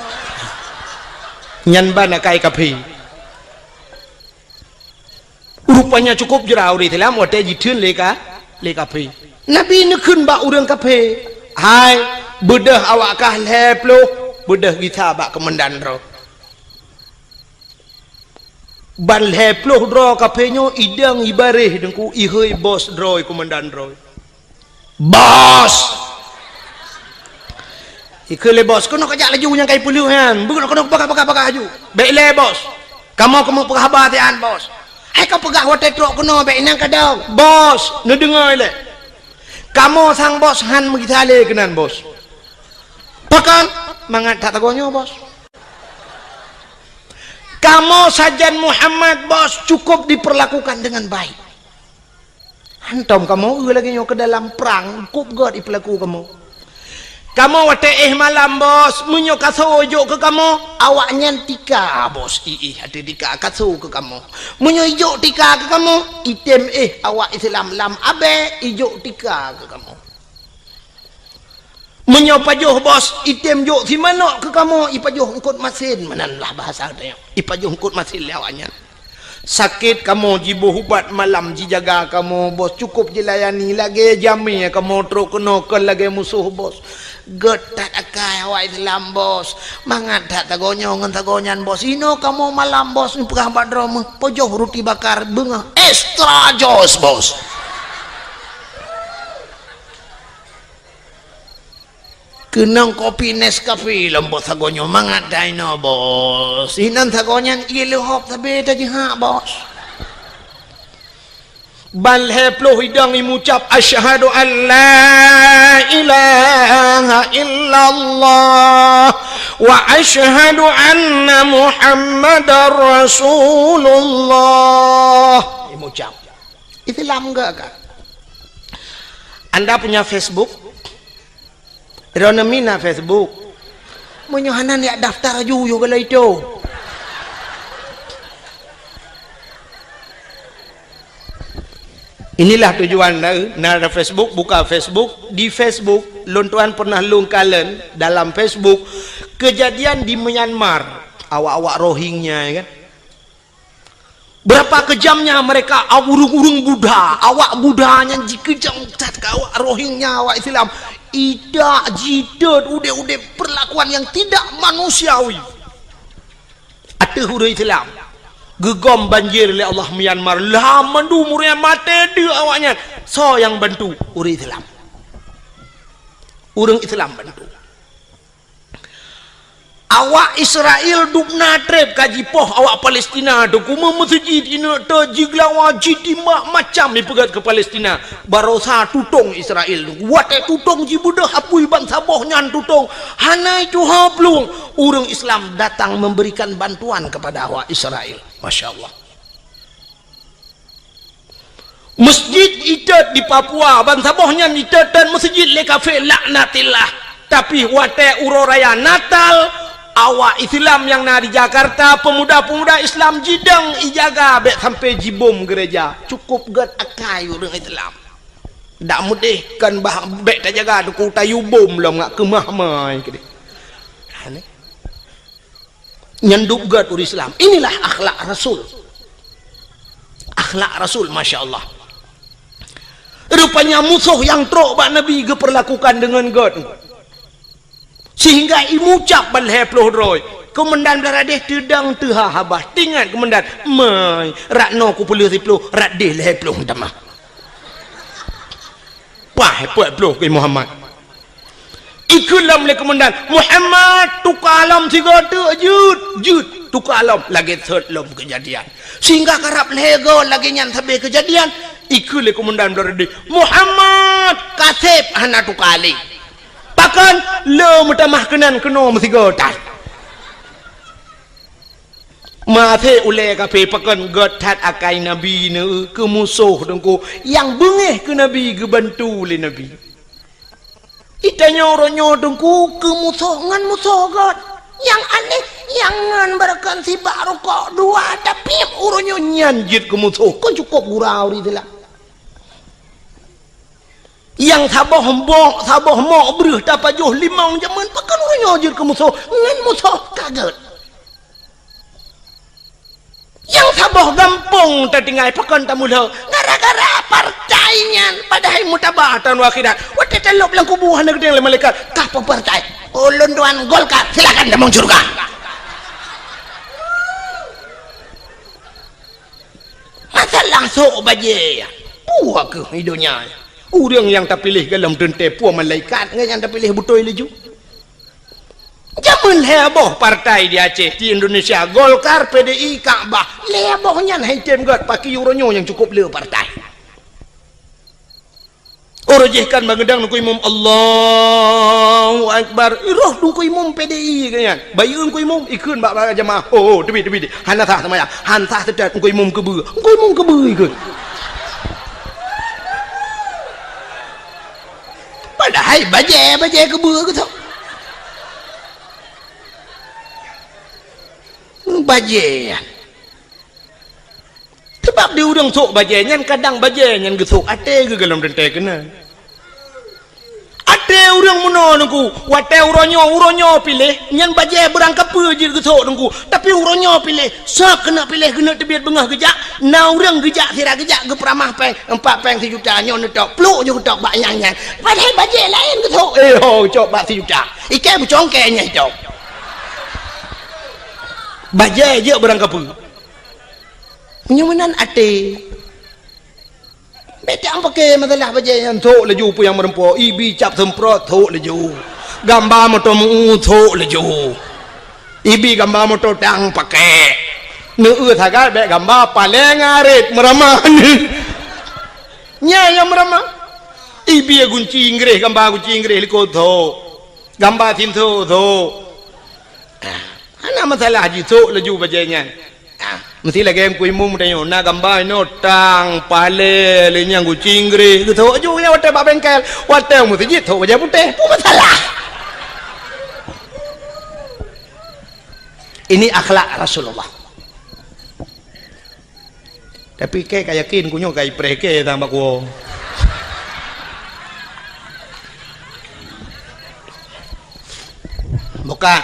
Nyan ban akai kafé. Rupanya cukup jra ureuëng Islam watée jitheun lé ka, lé kafé. Nabi neukheun bak ureuëng kafé, "Hai, beudôh awak kah lhée ploh, beudôh gisa bak keumandan droe." Ban lhée ploh droe kafé nyoe idong ibaréh deungku, ihôi bos droe, keumandan droe. "Bos!" Ikheun lé bos, "Keunoe kajak laju nyang kai peuleueh nyan. Beugoe keunoe bagah-bagah-bagah laju." "Bék lé, Bos. Kamoe keumeung peugah haba siat, Bos." "Hai kapeugah watée trok keunoe bék inan kadang." "Bos, neudeungoe lé. Kamoe sang Bos han meugisa lé keunan, Bos." "Pakon?" "Mangat that sagoe nyoe, Bos. Kamoe sajan Muhammad, Bos, cukup diperlakukan dengan baik." Hantom kamoe eu lagée nyoe keu dalam prang, kup gét ipeulaku kamoe. Kamoe watée éh malam, Bos, meunyoe kasoe jok keu kamoe, awaknyan tika, Bos, i éh ateueh tika kasoe keu kamoe. Meunyoe ijok tika keu kamoe, item éh awak Islam lam abée ijok tika keu kamoe. Meunyoe pajoh, Bos, item jok simanok keu kamoe, ipajoh eungkot masen, meunan lah bahasa tanyoe. Ipajoh eungkot masen lé awaknyan. Sakét kamoe jiboh ubat malam jijaga kamoe, Bos, cukup jilayani lagée jamé kamoe trok keunoe kon lagée musoh, Bos. Gét that akai awak Islam, Bos. Mangat that sagoe nyoe ngon sagoe nyan, Bos. Inoe kamoe malam, Bos, neupeugah bak droe meuh, pajoh ruti bakar beungoh extra jos, Bos. Keunong kopi Nescafe lom, Bos, sagoe nyoe mangat that inoe, Bos. Inan sagoe nyan ié leuhop sabe tajihak, Bos. Ban lhée ploh idong imucab, "Asyhadu an la ilaha illallah wa asyhadu anna Muhammadar Rasulullah." Imucab. Islam enggak kan? Anda punya Facebook? Droeneuh mina Facebook. Meunyoe hana, neujak daftar laju yôh galai itu. Inilah tujuan na, na ada Facebook, buka Facebook. Di Facebook, lôn tuan pernah lôn kalon dalam Facebook kejadian di Myanmar. Awak-awak Rohingya, ya kan? Berapa kejamnya mereka, ureuëng-ureuëng Buddha, awak Buddha nyan jikeujam that keu awak Rohingya, awak Islam. Idak, jitot, udeb-udeb perlakuan yang tidak manusiawi ateueh ureuëng Islam. Geugom banjir lé Allah Myanmar, lah mandum ureuëng maté deuek awaknyan. Soe nyang bantu? Ureuëng Islam. Ureuëng Islam bantu. Awak Israel dubna treb ka jipoh awak Palestina, teungku, meumeuseujid ineuk teuk, jigeulawa, jitimbak, macam jipeugét keu Palestina. Barosa tutong Israel, teungku. Watée tutong jibeudôh apui bansaboh nyan tutong, hana tuha plueng. Ureuëng Islam datang memberikan bantuan kepada awak Israel. Masya Allah. Masjid itot di Papua, bansaboh nyan itot dan masjid lé kafé, laknatillah. Tapi watée uroe raya Natal, awak Islam nyang na di Jakarta, pemuda-pemuda Islam jidong ijaga bék sampai jibom gereja. Cukup gét akai ureuëng Islam. Dak mudeh kan bah bék tajaga, teungku, tayue bom lom ngat keumah mai keudeh. Aneh. Nyan dub gét ureuëng Islam. Inilah akhlak Rasul. Akhlak Rasul, masya Allah. Rupanya musoh nyang trok bak Nabi geupeurlakukan deungon gét. Sehingga imucab ban lhée ploh droe. Komandan Blaradeh teudong teuha haba. Tingat komandan, "Mai, rot noe kupeuleueh siploh, rot deh lhée ploh tamah." Pah, peuet ploh keu Muhammad. Ikheun lom lé komandan, "Muhammad, tuka lom sigoe teuk, jeuet, jeuet, tuka lom." Lagée sot lom keujadian. Sehingga karab lhée goe lagée nyan sabe keujadian, ikheun lé komandan Blaradeh, "Muhammad, kaseb hana tuka lé." Pakon? Le meutamah keunan keunoe meusigoe that. Maté ulée kafé pakon gét that akai Nabi neu keu musoh teungku nyang beungéh keu Nabi geubantu lé Nabi. Itanyoe uroe nyoe teungku keu musoh ngon musoh gét. Nyang aneh, nyang ngon beureukan sibak rukok dua, tapi uroe nyoe nyan jeuet keu musoh. Kon cukop gura ureuëng Islam. Nyang saboh mok, saboh mok breueh tapajoh limong jameun, pakon uroe nyoe jeuet keu musoh ngon musoh ka gét. Nyang saboh gampông tatinggai pakon tamulo gara-gara partai nyan, padahai meutabah taun akhirat. Watée talop lam kubu hana geuteueng lé malaikat, "Kah peue partai?" "Ulôn tuan Golkar." "Silakan tamong syeuruga." Masalah sok bajée, peue keuh i donya. Ureuëng nyang tapiléh golom teuntée peue malaikat ngon nyang tapiléh beutôi laju. Jameun lhée boh partai di Aceh, di Indonesia, Golkar, P D I, Kakbah. Lhée boh nyan hai tem gét, pakri uroe nyoe nyang cukop le partai. Uroe jih kan bangeudang Teungku Imum, "Allahu Akbar." Roh Teungku Imum P D I keu nyan. Bayeue Teungku Imum, ikheun bak, bak jamaah, "Oh, oh, teubiet, teubiet. Hana sah seumayang. Han sah teutet Teungku Imum keubeue." Teungku Imum keubeue ikheun. Padahai bajée, bajée keubeue keu soe. Bajée. Sabab di ureuëng sok bajée nyan, kadang bajée nyan geusok até geuh golom teuntée keunan. Até ureuëng meunoe Teungku, watée uroe nyoe, uroe nyoe piléh, nyan bajée beurangkapeue jeuet geusok Teungku. Tapi uroe nyoe piléh, soe keuneuk piléh, keuneuk teubiet beungoh geujak, na ureuëng geujak, sira geujak geupeuramah péng, empat péng sijuta, nyoe neutok, pluk ju geutok bak nyang nyan. Padahai bajée laén geusok, eh ho, geucok bak sijuta. Iké beucongkée nyang itok. Bajée jeuet beurangkapeue. Meunyoe meunan até. Bék tapaké masalah bajée nyan, sok laju peue nyang meureumpok, ibi cap seumprot, sok laju. Gamba moto meu-, sok laju. Ibi gamba moto tang paké. Neueu sagai bék gamba paleng arit meuramah. Nyan nyang meuramah. Ibi gunci Inggréh, gamba gunci Inggréh likot, sok. Gamba sinso, sok. Ah, hana masalah jisok laju bajée nyan. Ah, meusti lagée Teungku Imum tanyoe, na gamba inoe tang, palée, lé nyang gunci Inggréh, geusok laju nyan watée bak bengkel, watée meuseujid sok bajée putéh, peue masalah? Ini akhlak Rasulullah. Tapi kée ka yakin, ku nyoe ka ipreh kée tang bak kuwoe. Buka.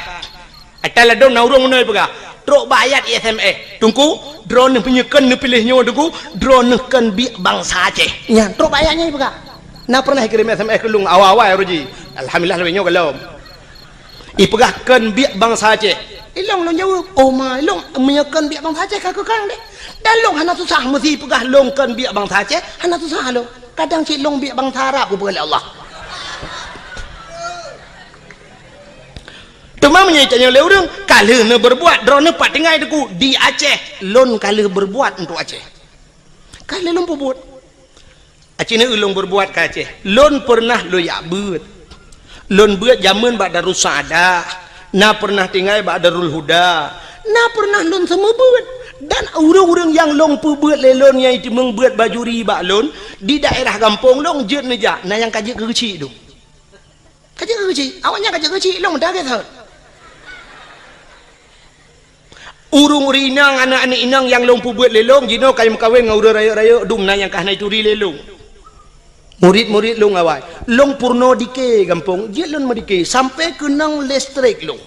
Ata ladom na ureuëng meunoe peugah, trok bak ayat S M S. Teungku, droeneuh meunyoe kon neupiléh nyoe Teungku, droeneuh kon biek bansa Aceh. Nyan, trok bak ayat nyan peugah. Na pernah ikirém S M S keu lôn awai-awai uroe jih. Alhamdulillah, lagée nyoe golom. Ipeugah kon biek bansa Aceh. Ilong lôn jaweueb, "Oh ma, ilong meunyoe kon biek bansa Aceh ka keu kang deh. Dan lôn hana susah meusi peugah lôn kon biek bansa Aceh, hana susah lôn. Kadang cit lôn biek bansa Arab," geupeugah lé Allah. Teuma meunyoe tanyong lé ureuëng, ka lheueh neubeurbuat, droeneueh pat tinggai Teungku? Di Aceh, lôn ka lheueh beurbuat untuk Aceh. Ka lheueh lôn peubuet. Aci neu lôn beurbuat ka Aceh. Lôn peureunah lôn jak beuet. Lôn beuet jamén bak Darussaada, na peureunah tinggai bak Darul Huda, na peureunah lôn seumeubeuet. Dan ureuëng-ureuëng nyang lôn peubeuet lé lôn nyang jiteumeung beuet bajuri bak lôn, di daerah gampông lôn jeuet neujak, na nyang ka jeuet keu geuchik lôn. Ka jeuet keu geuchik, awaknyan ka jeuet keu geuchik lôn, meudagai that. Ureuëng-ureuëng inong, aneuëk-aneuëk inong nyang lôn peubeuet lé lôn, jinoe ka meukawen ngon ureuëng rayeuk-rayeuk, dum na nyang ka hana jituri lé lôn. Murit-murit lôn awai. Lôn peurunoe dike gampông, jeuet lôn meudike, sampoe keunong listrik lôn.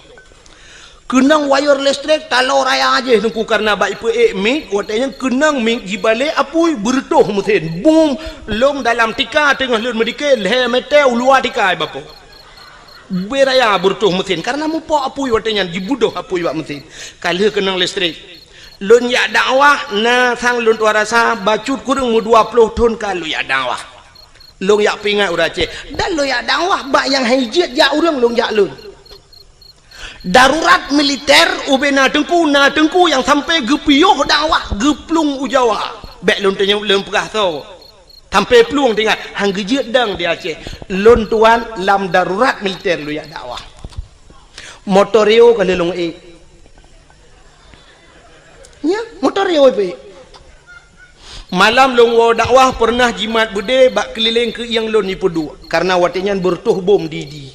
Keunong wayeur listrik taloe raya jih Teungku, kareuna bak ipeuék mic, watée nyan keunong mic jibalek apui, beureutoh meusén. Bum, lôn dalam tika teungoh lôn meudike, lhée meuté u luwa tika ibapoe. Beu raya beureutoh meusén, kareuna mupok apui watée nyan, jibeudôh apui bak meusén. Ka lheueh keunong listrik. Lôn jak dakwah, na sang lôn tuan rasa, bacut kureueng meudua ploh thon ka lôn jak dakwah. Lôn jak peuingat ureuëng Aceh. Dan lôn jak dakwah bak nyang hana jeuet jak ureuëng, lôn jak lôn. Darurat militer ubena Teungku, na Teungku nyang sampoe geupiôh dakwah geuplueng u Jawa. Bék lôn tanyong lôn peugah soe. Sampoe plueng teuingat, han geujeuet dong di Aceh. Lôn tuan lam darurat militer lôn jak dakwah. Motor Rio ka lheueh lôn ék. Nyan, motor Rio ipeuék. Malam lôn woe dakwah peureunah jimat beudé bak keulileng keu ieng lôn jipeuduek, kareuna watée nyan beureutoh bom di-di.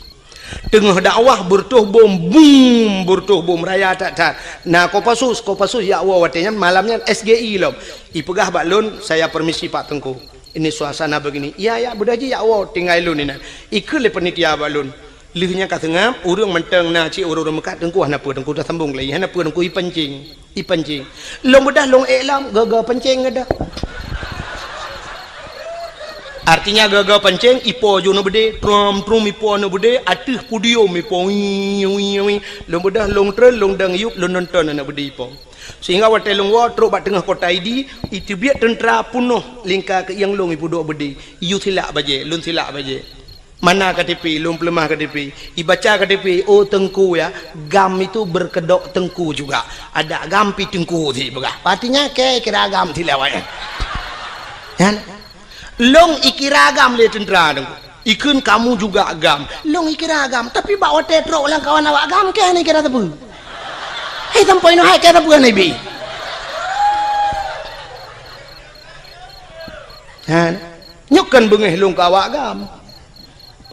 Teungoh dakwah beureutoh bom, bum, beureutoh bom raya that-that. Na Kopassus, Kopassus jak woe watée nyan, malam nyan S G I lom. Ipeugah bak lôn, "Saya permisi Pak Teungku. Ini suasana begini." "Iya, ya, beudôh jih jak woe, tinggai lôn inan." Ikheun lé panitia bak lôn. Lheueh nyan ka seungab, ureuëng mantong na cit ureuëng-ureuëng meukat, "Teungku hana peue, Teungku tasambong lé, hana peue, Teungku ipancing, ipancing." Lôn beudôh lôn ék lom, gaga pancing geudah. Artinya gaga pancing, ipo ju aneuëk beudé, trom-trom ipo aneuëk beudé, ateueh podium ipo, wii, wii, wii. Lôn beudôh lôn treun, lôn dong yup, lôn nonton aneuëk beudé ipo. Sehingga watée lôn woe trok bak teungoh kota Idi, iteubiet teuntra peunoh lingka keu ieng lôn ipeuduek beudé, iyue silak bajée, lôn silak bajée. Mana K T P, lôn peuleumah K T P. Ibaca K T P, "Oh Teungku ya, GAM itu berkedok Teungku juga. Ada GAM pi Teungku," sipeugah. Artinya, kira GAM silawat nyan. Kan? Lôn ikira GAM lé teuntra Teungku. Ikheun, "Kamu juga GAM." Lôn ikira GAM, tapi bak watée trok lam kawan awak GAM, keu hana ikira sapeue. Hai sampoe inoe hai keu sapeue hana ibi. Ha. Nyoe kan beungéh lôn keu awak GAM.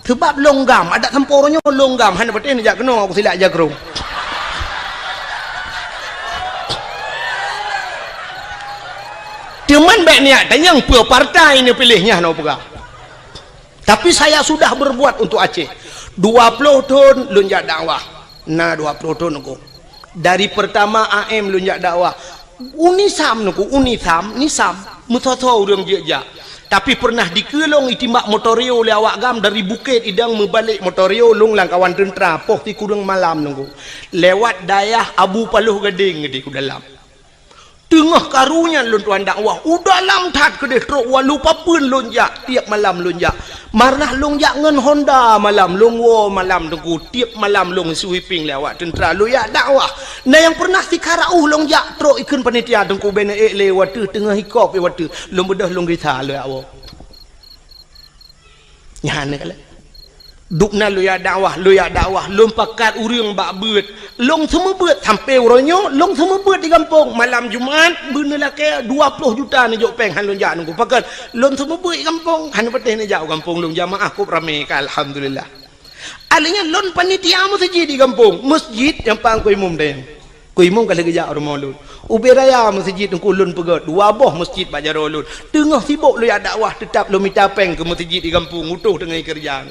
Seubab lôn GAM, adak sampoe uroe nyoe lôn GAM, hana patéh neujak keunoe, aku silak jakrong. Teuma bék niat tanyong peue partai neupiléh nyan, hana peugah. Tapi saya sudah berbuat untuk Aceh. Dua ploh thon lôn jak dakwah. Na dua ploh thon Teungku. Dari pertama A M lôn jak dakwah. Unisam Teungku, Unisam, Nisam. Meusoe-soe ureuëng jeuet jak. Tapi peureunah dikeue lôn itimbak motor Rio lé awak GAM dari Bukét Idong meubalek motor Rio lôn lam kawan teuntra poh sikureueng malam Teungku. Lewat dayah Abu Paloh Gadeng geudeh u dalam. Teungoh karu nyan lôn tuan dakwah, u dalam that keudeh trok walu papeuen lôn jak, tiep malam lôn jak. Marnah lôn jak ngon Honda malam, lôn woe malam Teungku, tiep malam lôn sweeping lé awak teuntra lôn jak dakwah. Na nyang peureunah sikara uh lôn jak trok ikheun panitia Teungku bèk neuék lé wateuh teungoh hikop wateuh lôn beudôh lôn gisa lôn jak woe. Nyan keuh lé. Dubna lôn jak dakwah, lôn jak dakwah, lôn pakat ureuëng bak beuet. Lôn seumeubeuet sampoe uroe nyoe, lôn seumeubeuet di gampông. Malam Jumat, beuneulakée dua ploh juta neujok péng han lôn jak Teungku. Pakon, lôn seumeubeuet di gampông, hana patéh neujak u gampông lôn, jamaah kôb ramé ka, alhamdulillah. Alheuh nyan lôn panitia meuseujid di gampông, meuseujid nyang pang keu imum dayang. Keu imum ka lheueh geujak u rumoh lôn. Ubé raya meuseujid Teungku lôn peugöt, dua boh meuseujid bak jaroe lôn. Teungoh sibok lôn jak dakwah, teutab lôn mita péng keu meuseujid di gampông, utôh teungoh keureuja.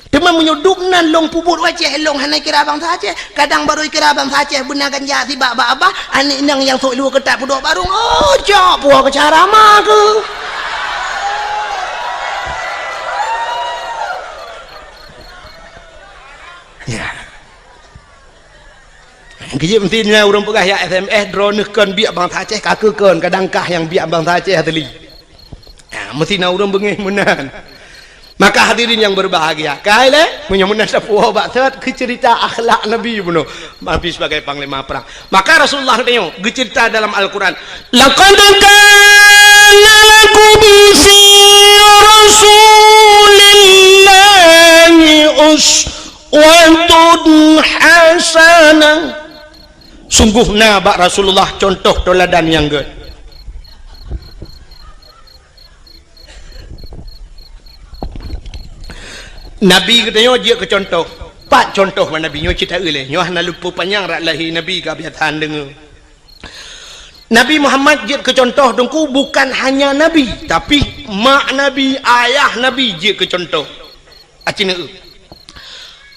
Teuma meunyoe dubnan lôn peubuet u Aceh, lôn hana kira bansa Aceh. Kadang barô ikira bansa Aceh beuna ganja sibak bak abah, aneuk inong nyang sôk luweue keutat peuduek barong, oh, cok puwoe keu cara ma keuh. Ya. Keujeuet meusti nyan ureuëng peugah jak S M S, droeneueh kon biek bansa Aceh, ka keuh kon, kadang kah nyang biek bansa Aceh asli. Ha, meusti na ureuëng beungéh meunan. Maka hadirin yang berbahagia, kai lé, meunyoe meunan sapeue bak thot keu cerita akhlak Nabi bunoe, Nabi sebagai panglima perang. Maka Rasulullah geutanyoe geucerita dalam Al-Quran, "Laqad kana lakum fi Rasulillahi uswatun hasanah." Sungguh na bak Rasulullah contoh teuladan nyang gét. Nabi geutanyoe jeuet keu contoh. Pat contoh bak Nabi nyoe cit taeu lé. Nyoe hana luput panyang rot lahé Nabi ka biasa deungoe. Nabi Muhammad jeuet keu contoh Teungku bukan hanya Nabi, tapi mak Nabi, ayah Nabi jeuet keu contoh. Aci neueu.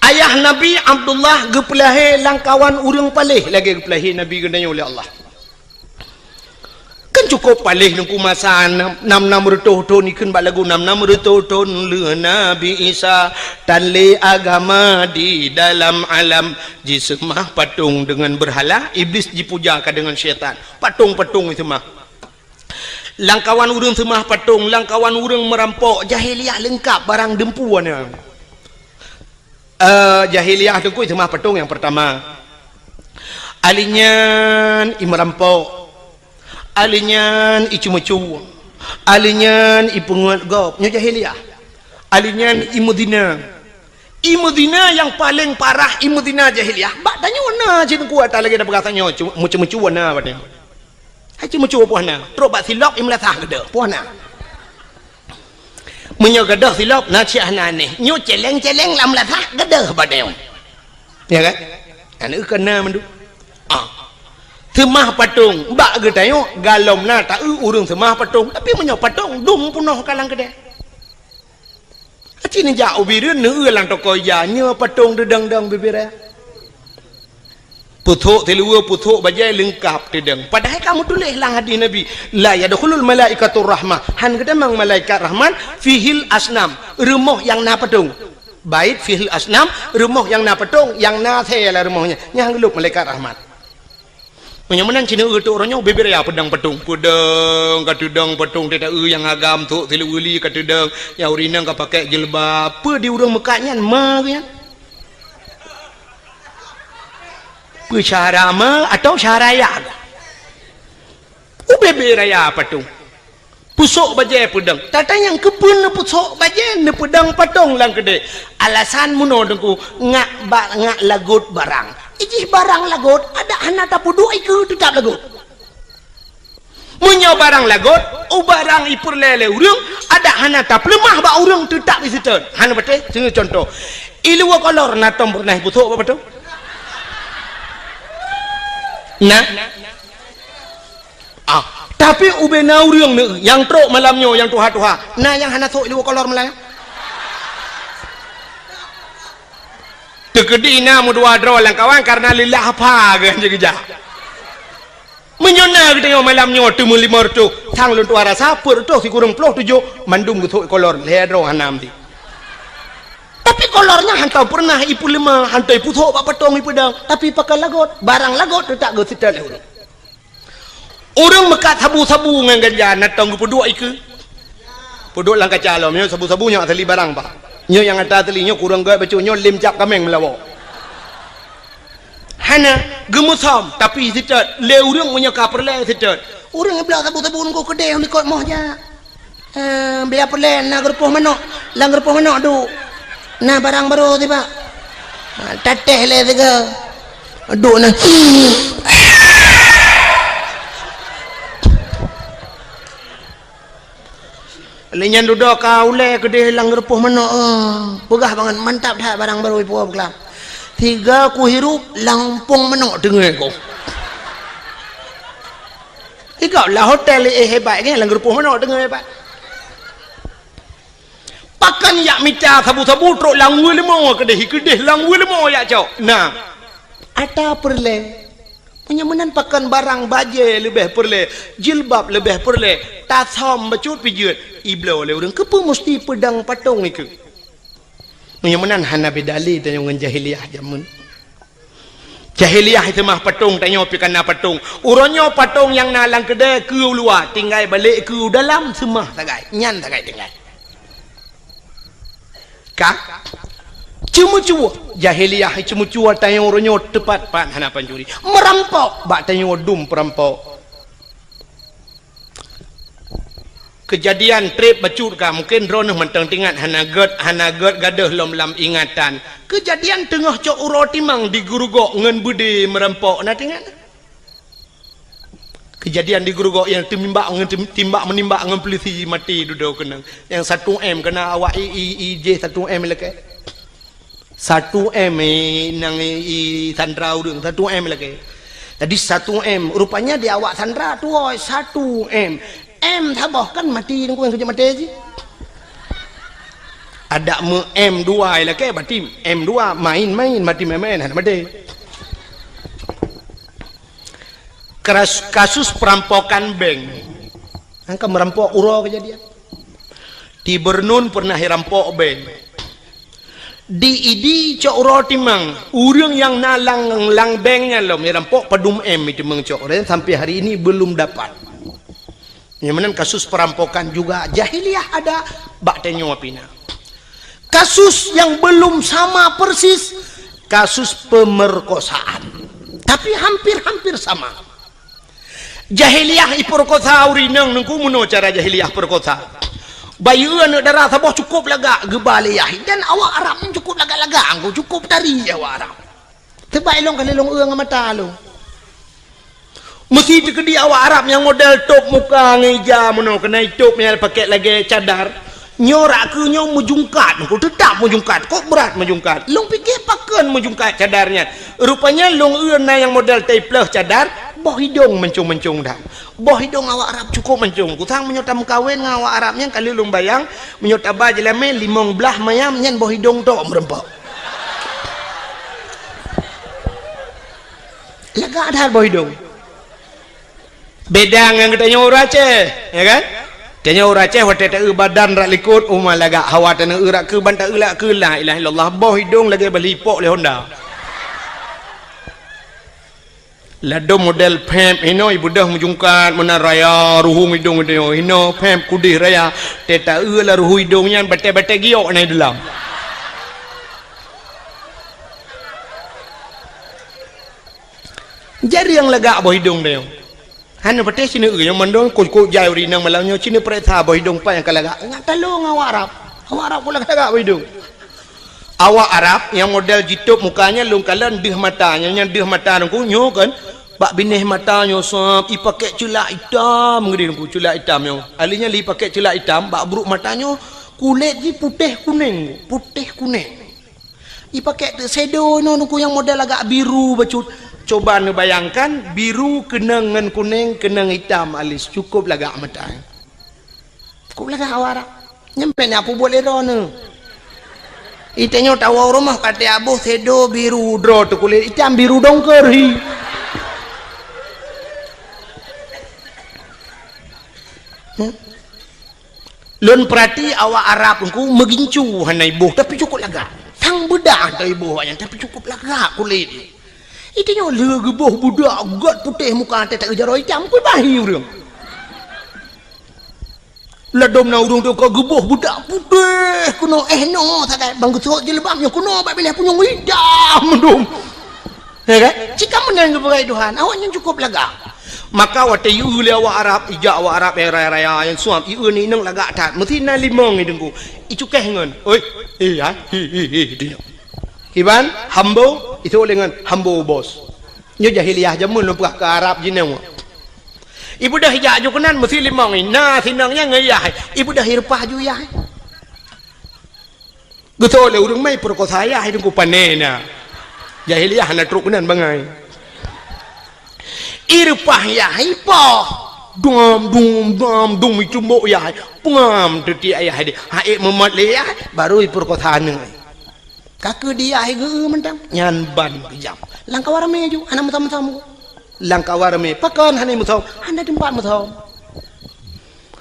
Ayah Nabi Abdullah geupeulahé lam kawan ureuëng paléh lagée geupeulahé Nabi geutanyoe lé Allah. Kan cukup paléh Teungku masa nam, nam, nam reutôh thon ikheun bak lagu nam, nam reutôh thon lheueh Nabi Isa tan lé agama di dalam alam, jiseumah patong deungon beurhala, Iblis jipuja ka deungon syaitan. Patong-patong jiseumah. Lam kawan ureuëng seumah patong, lam kawan ureuëng meurampok, jahiliyah leungkap barang deumpu na. Eh, jahiliyah Teungku seumah patong nyang pertama. Alinyan i meurampok. Alinyan i ceumeucue. Alinyan i peungeut gob. Nyoe jahiliyah. Alinyan i meuzina. I meuzina nyang paleng parah i meuzina jahiliyah. Bak tanyoe na cit Teungku ata lagée na peugah tanyoe, cu-, meucue-meucue na bak tanyoe. Hai ceumeucue poh na, trok bak silop i meulasah geudoh, poh na. Meunyoe geudoh silop na cit hana aneh. Nyoe celeng-celeng lam meulasah geudoh bak tanyoe. Ya kan? Aneuk keu na mandum. Ah. Seumah patong, bak geutanyoe galom na taeu ureuëng seumah patong, tapi meunyoe patong dum peunoh ka lam keudée. Aci neujak u Bireuen neueu lam toko ija, nyoe patong teudong-dong bibiraya. Pusok siluweue, pusok bajée leungkap teudong. Padahai ka meutuléh lam hadis Nabi, "La yadkhulul malaikatur rahmah." Han geutamong malaikat rahmat, "fihil asnam." Rumoh nyang na patong. Bait fihil asnam, rumoh nyang na patong, nyang na asée lam rumoh nyan. Nyan han geulop malaikat rahmat. Meunyoe meunan cit neueu teuh uroe nyoe bibiraya peudong patong. Peudong ka teudong patong teuh taeu nyang agam thok siluweue li ka teudong, nyang ureuëng inong ka pakai jilbab. Peue di ureuëng meukat nyan ma geuh nyan? Peue syahara ma atau syahara ya? Ubé-bé raya patong. Pusok bajée peudong. Tata nyang keupeue neupusok bajée neupeudong patong lam keudée. Alasan meunoe Teungku, ngak ba-, ngak lagot barang. Ijih barang lagot, adak hana tapeuduek ikeue teutap lagot. Meunyoe barang lagot, u barang ipeureulée lé ureuëng, adak hana tapeuleumah bak ureuëng teutap iseutôt. Hana patéh, seuneu contoh. Iluwa kolor na tom peureunah ipusok bak patong? Nah. Ah, tapi ubé na ureuëng neueu nyang trok malam nyoe nyang tuha-tuha, na nyang hana sok iluwa kolor malam nyan? Teukeudi na meudua droe lam kawan kareuna leulah apa geuh jeuet geujak. Meunyoe na geutanyoe malam nyoe teumeulimong reutôh, sang lôn tuha rasa peuet reutôh sikureueng ploh tujoh mandum geusok kolor lhée droe hana meuti. Tapi kolor nyan hantom peureunah ipeuleumah, hantom ipusok bak patong ipeudong, tapi pakon lagot, barang lagot teutap geuseutôt lé ureuëng. Ureuëng meukat sabu-sabu ngon ganja na tom geupeuduek ikeue. Peuduek lam kaca lom, nyoe sabu-sabu nyoe asali barang bah. Nyoe nyang ata asali nyoe kureueng gét bacut nyoe lem cap kaméng meulawa. Hana geumeusom tapi seutôt lé ureuëng meunyoe ka peureulée seutôt. Ureuëng ibloe sabu-sabu nunggu keudeh likot moh jak. Eh, biar peureulée na geurupoh manok, lam geurupoh manok duek. Na barang barô tibak. Ha, tatéh lé sigoe. Duek na. Lé nyan dudoe ka ulée keudeh lam geurupoh manok, eh. Peugah bangat mantap that barang barô ipuwoe beuklaam. Sigoe kuhirup lam umpung manok teungoh ko. Ikau lah hotel, eh, hebat kan, lam geurupoh manok teungoh hebat. Pakon yak mita sabu-sabu trok lam weuleumô keudeh, keudeh lam weuleumô yak cok. Nah, ata peureulée. Meunyoe meunan pakon barang bajée leubeh peureulée, jilbab leubeh peureulée, tasam bacut pijeut, ibloe lé ureuëng keupeue musti peudong patong ikeue. Meunyoe meunan hana beda lé tanyoe ngon jahiliyah jameun. Jahiliyah seumah patong, tanyoe pih kana patong. Uroe nyoe patong nyang na lam keudée keu u luwa, tinggai balek keu u dalam seumah sagai. Nyan sagai tinggai. Ka? Ceumeucue. Jahiliyah ceumeucue tanyoe uroe nyoe teupat-pat hana pancuri. Meurampok bak tanyoe dum peurampok. Keujadian treb bacut ka, mungken droeneuh mantong teuingat, hana gét, hana gét gadôh lom lam ingatan. Keujadian teungoh cok uroe timang di Geurugok ngon beudé meurampok, na teuingat? Keujadian di Geurugok nyang teumimbak ngon tim-, timbak meunimbak ngon peulisi maté dudoe keunong. Nyang satu M keuna awak i, i, i jih satu M lakée. Satu M, eh, nyang i, i sandra ureuëng, satu M lakée. Jadi satu M, rupanya di awak sandra tuwoe satu M. M saboh kan maté, nungku nyang keujeuet maté jih. Adak meu M dua lakée, berarti M dua main-main, maté main-main, hana maté. Keras-, kasus perampokan bank. Angka merampok uroe keujadian. Di Bernun pernah irampok bank. Di Idi cok uroe timang, ureuëng nyang na lam, lam bank nyan lom irampok padum M timang cok uroe, sampai hari ini belum dapat. Nyang meunan kasus perampokan juga jahiliyah ada bak tanyoe pih na. Kasus yang belum sama persis, kasus pemerkosaan. Tapi hampir-hampir sama. Jahiliyah ipeurkosa ureuëng inong, nungku meunoe cara jahiliyah peurkosa. Bayeue aneuëk dara saboh cukup lagak geuba lé yah. Dan awak Arab nyan cukup lagak-lagak, angku cukup tari awak Arab. Teubai lôn kali lôn eu ngon mata lôn. Meusi teukeudi awak Arab nyang model tôb muka ngon ija meunoe, keunai tôb nyang pakèk lagèe cadar. Nyoe rak keu nyoe meujungkat, nyoe teutap meujungkat, kok brat meujungkat. Lôn pike pakon meujungkat cadar nyan. Rupanya lôn eu na nyang model taipleuh cadar, boh idong mancong-mancong dah. Boh idong awak Arab cukup mancong. Kusang meunyoe tameukawen ngon awak Arab nyan, kali lôn bayang, meunyoe taba jeulamé limong blaih mayam nyan boh idong tok meureumpok. Lagak that boh idong. Beda ngon geutanyoe ureuëng Aceh, ya kan? Tanyoe ureuëng Aceh watèe taeu badan rak likot, uma lagak, hawa taneu eu rak keu ban taeu lak keu la ilaha illallah, boh idong lagèe bali pok lé Honda. Ladom model pep hinoe ibeudôh meujungkat meunan raya ruhueng idong geutanyoe, hinoe pep kudeh raya, teuta eu lam ruhueng idong nyan batèe-batèe giok na dilam. Jari nyang lagak boh idong tanyoe. Hana patéh sineuk nyang mandum kok-kok jai ureuëng inong malam nyoe sineuk pareksa boh idong pat nyang ka lagak. Ingat talong awak Arab. Awak Arab kok lagak-lagak boh idong. Awak Arab nyang model jitôb muka nyan lôn kalon deuh mata, nyang, nyang deuh mata nungku nyoe kan. Bak binéh mata nyoe sab ipakèk ceulak itam ngeudeh nungku, ceulak itam nyoe. Alèh nyan lé ipakèk ceulak itam, bak brôk mata nyoe kulét jih putéh kunèng, putéh kunèng. Ipakèk teuk shadow inoe nungku nyang model agak biru bacut. Coba neubayangkan, biru keunong ngon kunèng, keunong itam alis, cukup lagak mata. Cukup lagak awak Arab. Nyan pèng na peubuet lé droeneuh. Itanyoe tawoe rumoh ka tiak boh shadow biru droe teuh kulét itam biru dongker hi. Hmm? Lôn peurati awak Arab nungku meugincu hana iboh, tapi cukup lagak. Sang beudah teuh iboh awaknyan, tapi cukup lagak kulét. Itanyoe lé geuboh budak gèt putéh muka teuh tak jaroe itam, kui bahi ureuëng. Ladom na ureuëng teuh ka geuboh budak putéh keunoe, eh, noe sagai bang geusot jilbab nyoe keunoe bak binéh punyueng itam mandum. Ya kan? Cit ka meunan geupeugah Tuhan, awaknyan cukup lagak. Maka watèe ieu lé awak Arab, ijak awak Arab nyang raya-raya nyang suam, ieu ni inong lagak that, meusi na limong idengku. Icukéh ngon, "Oi, eh, hai, hi, hi, hi," di nyoe. Kiban, hambo, isok lé ngon hambo bos. Nyoe jahiliyah jameun lôn peugah keu Arab jinoe. Ibeudôh ijak ju keunan meusi limong, na sinong nyan ngon yah. Ibeudôh ireupah ju yah. Geutôi lé ureuëng mai peurkosa yah, idengku pané na. Jahiliyah hana trok keunan bangai. Ireupah yah, ipoh. Dum, dum, dum, dum, icumbok yah. Pengam teutiek yah deh. Haék meumot lé yah, baru ipeurkosa aneuk. Ka keu di yah geu mantong. Nyan ban geujam. Lam kawan ramé ju, hana meusom-meusom. Lam kawan ramé, pakon hana meusom? Hana teumpat meusom.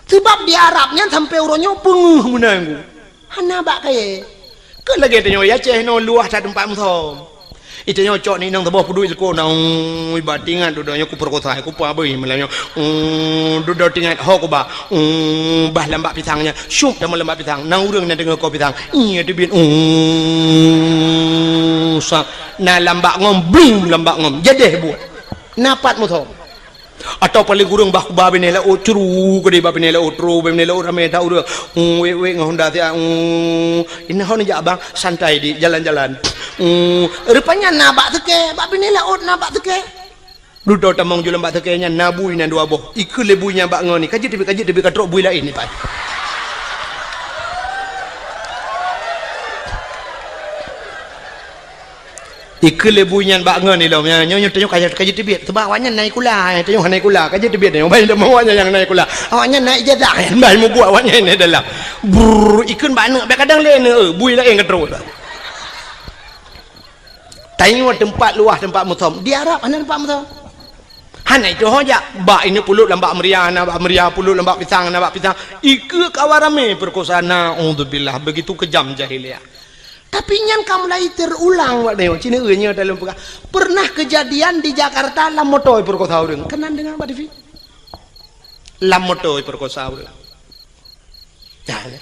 Sabab di Arab nyan sampoe uroe nyoe peungeuh meunan. Hana bak kayèe. Keu lagèe tanyoe di Aceh nyoe luwah that teumpat meusom. Ita nyoe cok ni inong teuboh peuduek siko na, ui, ba tingat dudoe nyoe kuperkosa, kupa beuh malam nyoe. Ui, dudoe tingat ho kuba. Ui, bah lambak pisang nyan. Syup teuma lambak pisang. Na ureueng na deungoe ko pisang. Iya teubiet. Ui, sa. Na lambak ngom, bling lambak ngom. Jadeh buet. Na pat muthom. Atau paling kurang bah kuba binéh laôt, curu keudeh bah binéh laôt, tro bah binéh laôt ramé that ureueng. Hmm, wék-wék ngon honda siat. Hmm, inong ho neujak abang, santai di jalan-jalan. Hmm, rupanya na bak seukée, bak binéh laôt na bak seukée. Dudoe tamong ju lam bak seukée nyan na bui nyan dua boh. Ikheun lé bui nyan bak ngon ni, ka jeuet teubiet, ka jeuet teubiet, ka trok bui laén ni pai. Ikheun lé bui nyan bak ngon ilom, nyoe, nyoe, nyoe tanyoe ka, ka jiteubiet. Sabab awaknyan na ikula, eh, tanyoe hana ikula, ka jiteubiet tanyoe. Bai lom awaknyan nyang na ikula. Awaknyan na ijazah, eh, bai mubuet awaknyan di dalam. Brrr, ikheun bak aneuk, bèk kadang lé aneuk, eh, bui laén ka trok. Tanyoe teumpat luwah, teumpat musom. Di Arab hana teumpat musom. Hana itu ho jak. Bak ini puluk lam bak meuria, hana bak meuria, puluk lam bak pisang, hana bak pisang. Ikheun kawan ramé perkosa, naudzubillah, begitu kejam jahiliyah. Tapi nyan ka mulai terulang, Pak Neo. Cina nyoe dalam peugah. Pernah kejadian di Jakarta lam moto perkosa ureueng. Keunan deungoe bak T V. Lam moto perkosa ureueng. Nah, ya.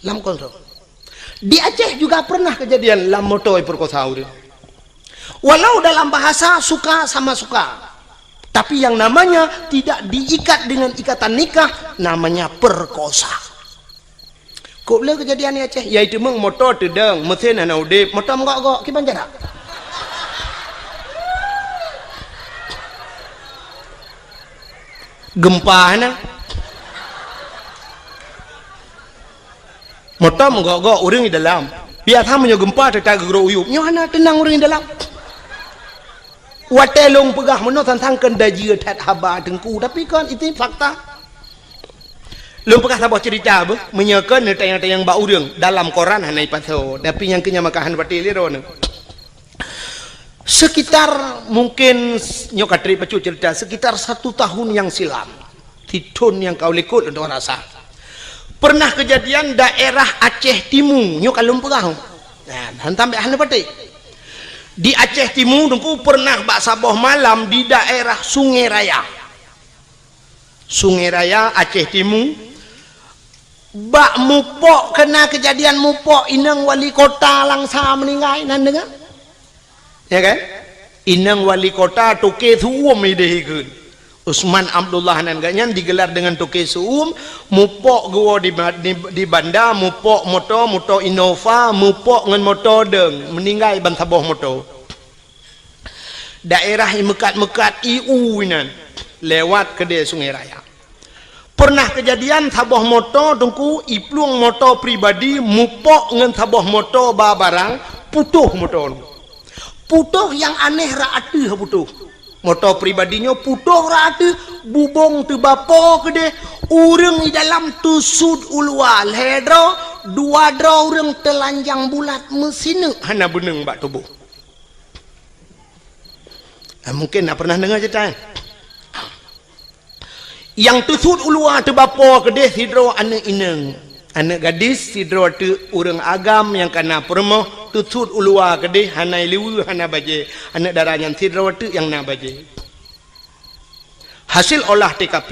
Lam kontrol. Di Aceh juga pernah kejadian lam moto perkosa ureueng. Walau dalam bahasa suka sama suka, tapi yang namanya tidak diikat dengan ikatan nikah, namanya perkosa. Kok le kejadian di Aceh, yaitu meng moto teudong, mesin hana udeb, moto meugok-gok, kiban jarak. Gempa hana. Moto meugok-gok ureueng di dalam. Biasa meunyoe gempa teuta geugrok uyueb, nyoe hana teunang ureueng di dalam. Watèe lôn peugah meunoe sang-sang kheun dajeu that haba teungku, tapi kan itu fakta. Lôn peugah saboh cerita beuh, meunyoe kheun neutanyong-tanyong bak ureueng, dalam koran hana ipasoe, tapi nyang keu nyan maka hana patéh lé droeneuh. Sekitar mungkin nyoe ka trép bacut cerita, sekitar satu tahun yang silam, di thon nyang ka likot lôn rasa. Pernah kejadian daerah Aceh Timu, nyoe ka lôn peugah. Nah, hantam bèk hana patéh. Di Aceh Timu, teungku, pernah bak saboh malam di daerah Sungai Raya. Sungai Raya, Aceh Timu, bak mupok, kena kejadian mupok inong wali kota Langsa meninggai, nan deungoe? Ya kan? Inong wali kota Toke Su'um ideh ikheun. Usman Abdullah nan geuh nyan digelar dengan Toke Su'um, mupok geuwoe di ba-, di, di banda, mupok moto, moto Innova, mupok ngon moto dong, meninggai ban saboh moto. Daerah i meukat-meukat i u inan, lewat keudè Sungai Raya. Pernah kejadian saboh moto teungku, iplueng moto pribadi mupok ngon saboh moto ba barang, putôh moto nyoe. Putôh nyang aneh rot ateueh putôh. Moto pribadi nyoe putôh rot ateueh, bubông teubapo keudeh, ureueng di dalam teusut u luwa lhèe droe, dua droe ureueng teulanjang bulat meusineuk hana beuneueng bak tuboh. Ah, mungkin na pernah deungoe cerita nyan. Nyang teusut u luwa teubapo keudeh sidroe aneuk inong, aneuk gadis sidroe teuk ureueng agam nyang kana peurumoh, teusut u luwa keudeh hana liweue hana bajèe, aneuk dara nyan sidroe teuk nyang na bajèe. Hasil olah T K P.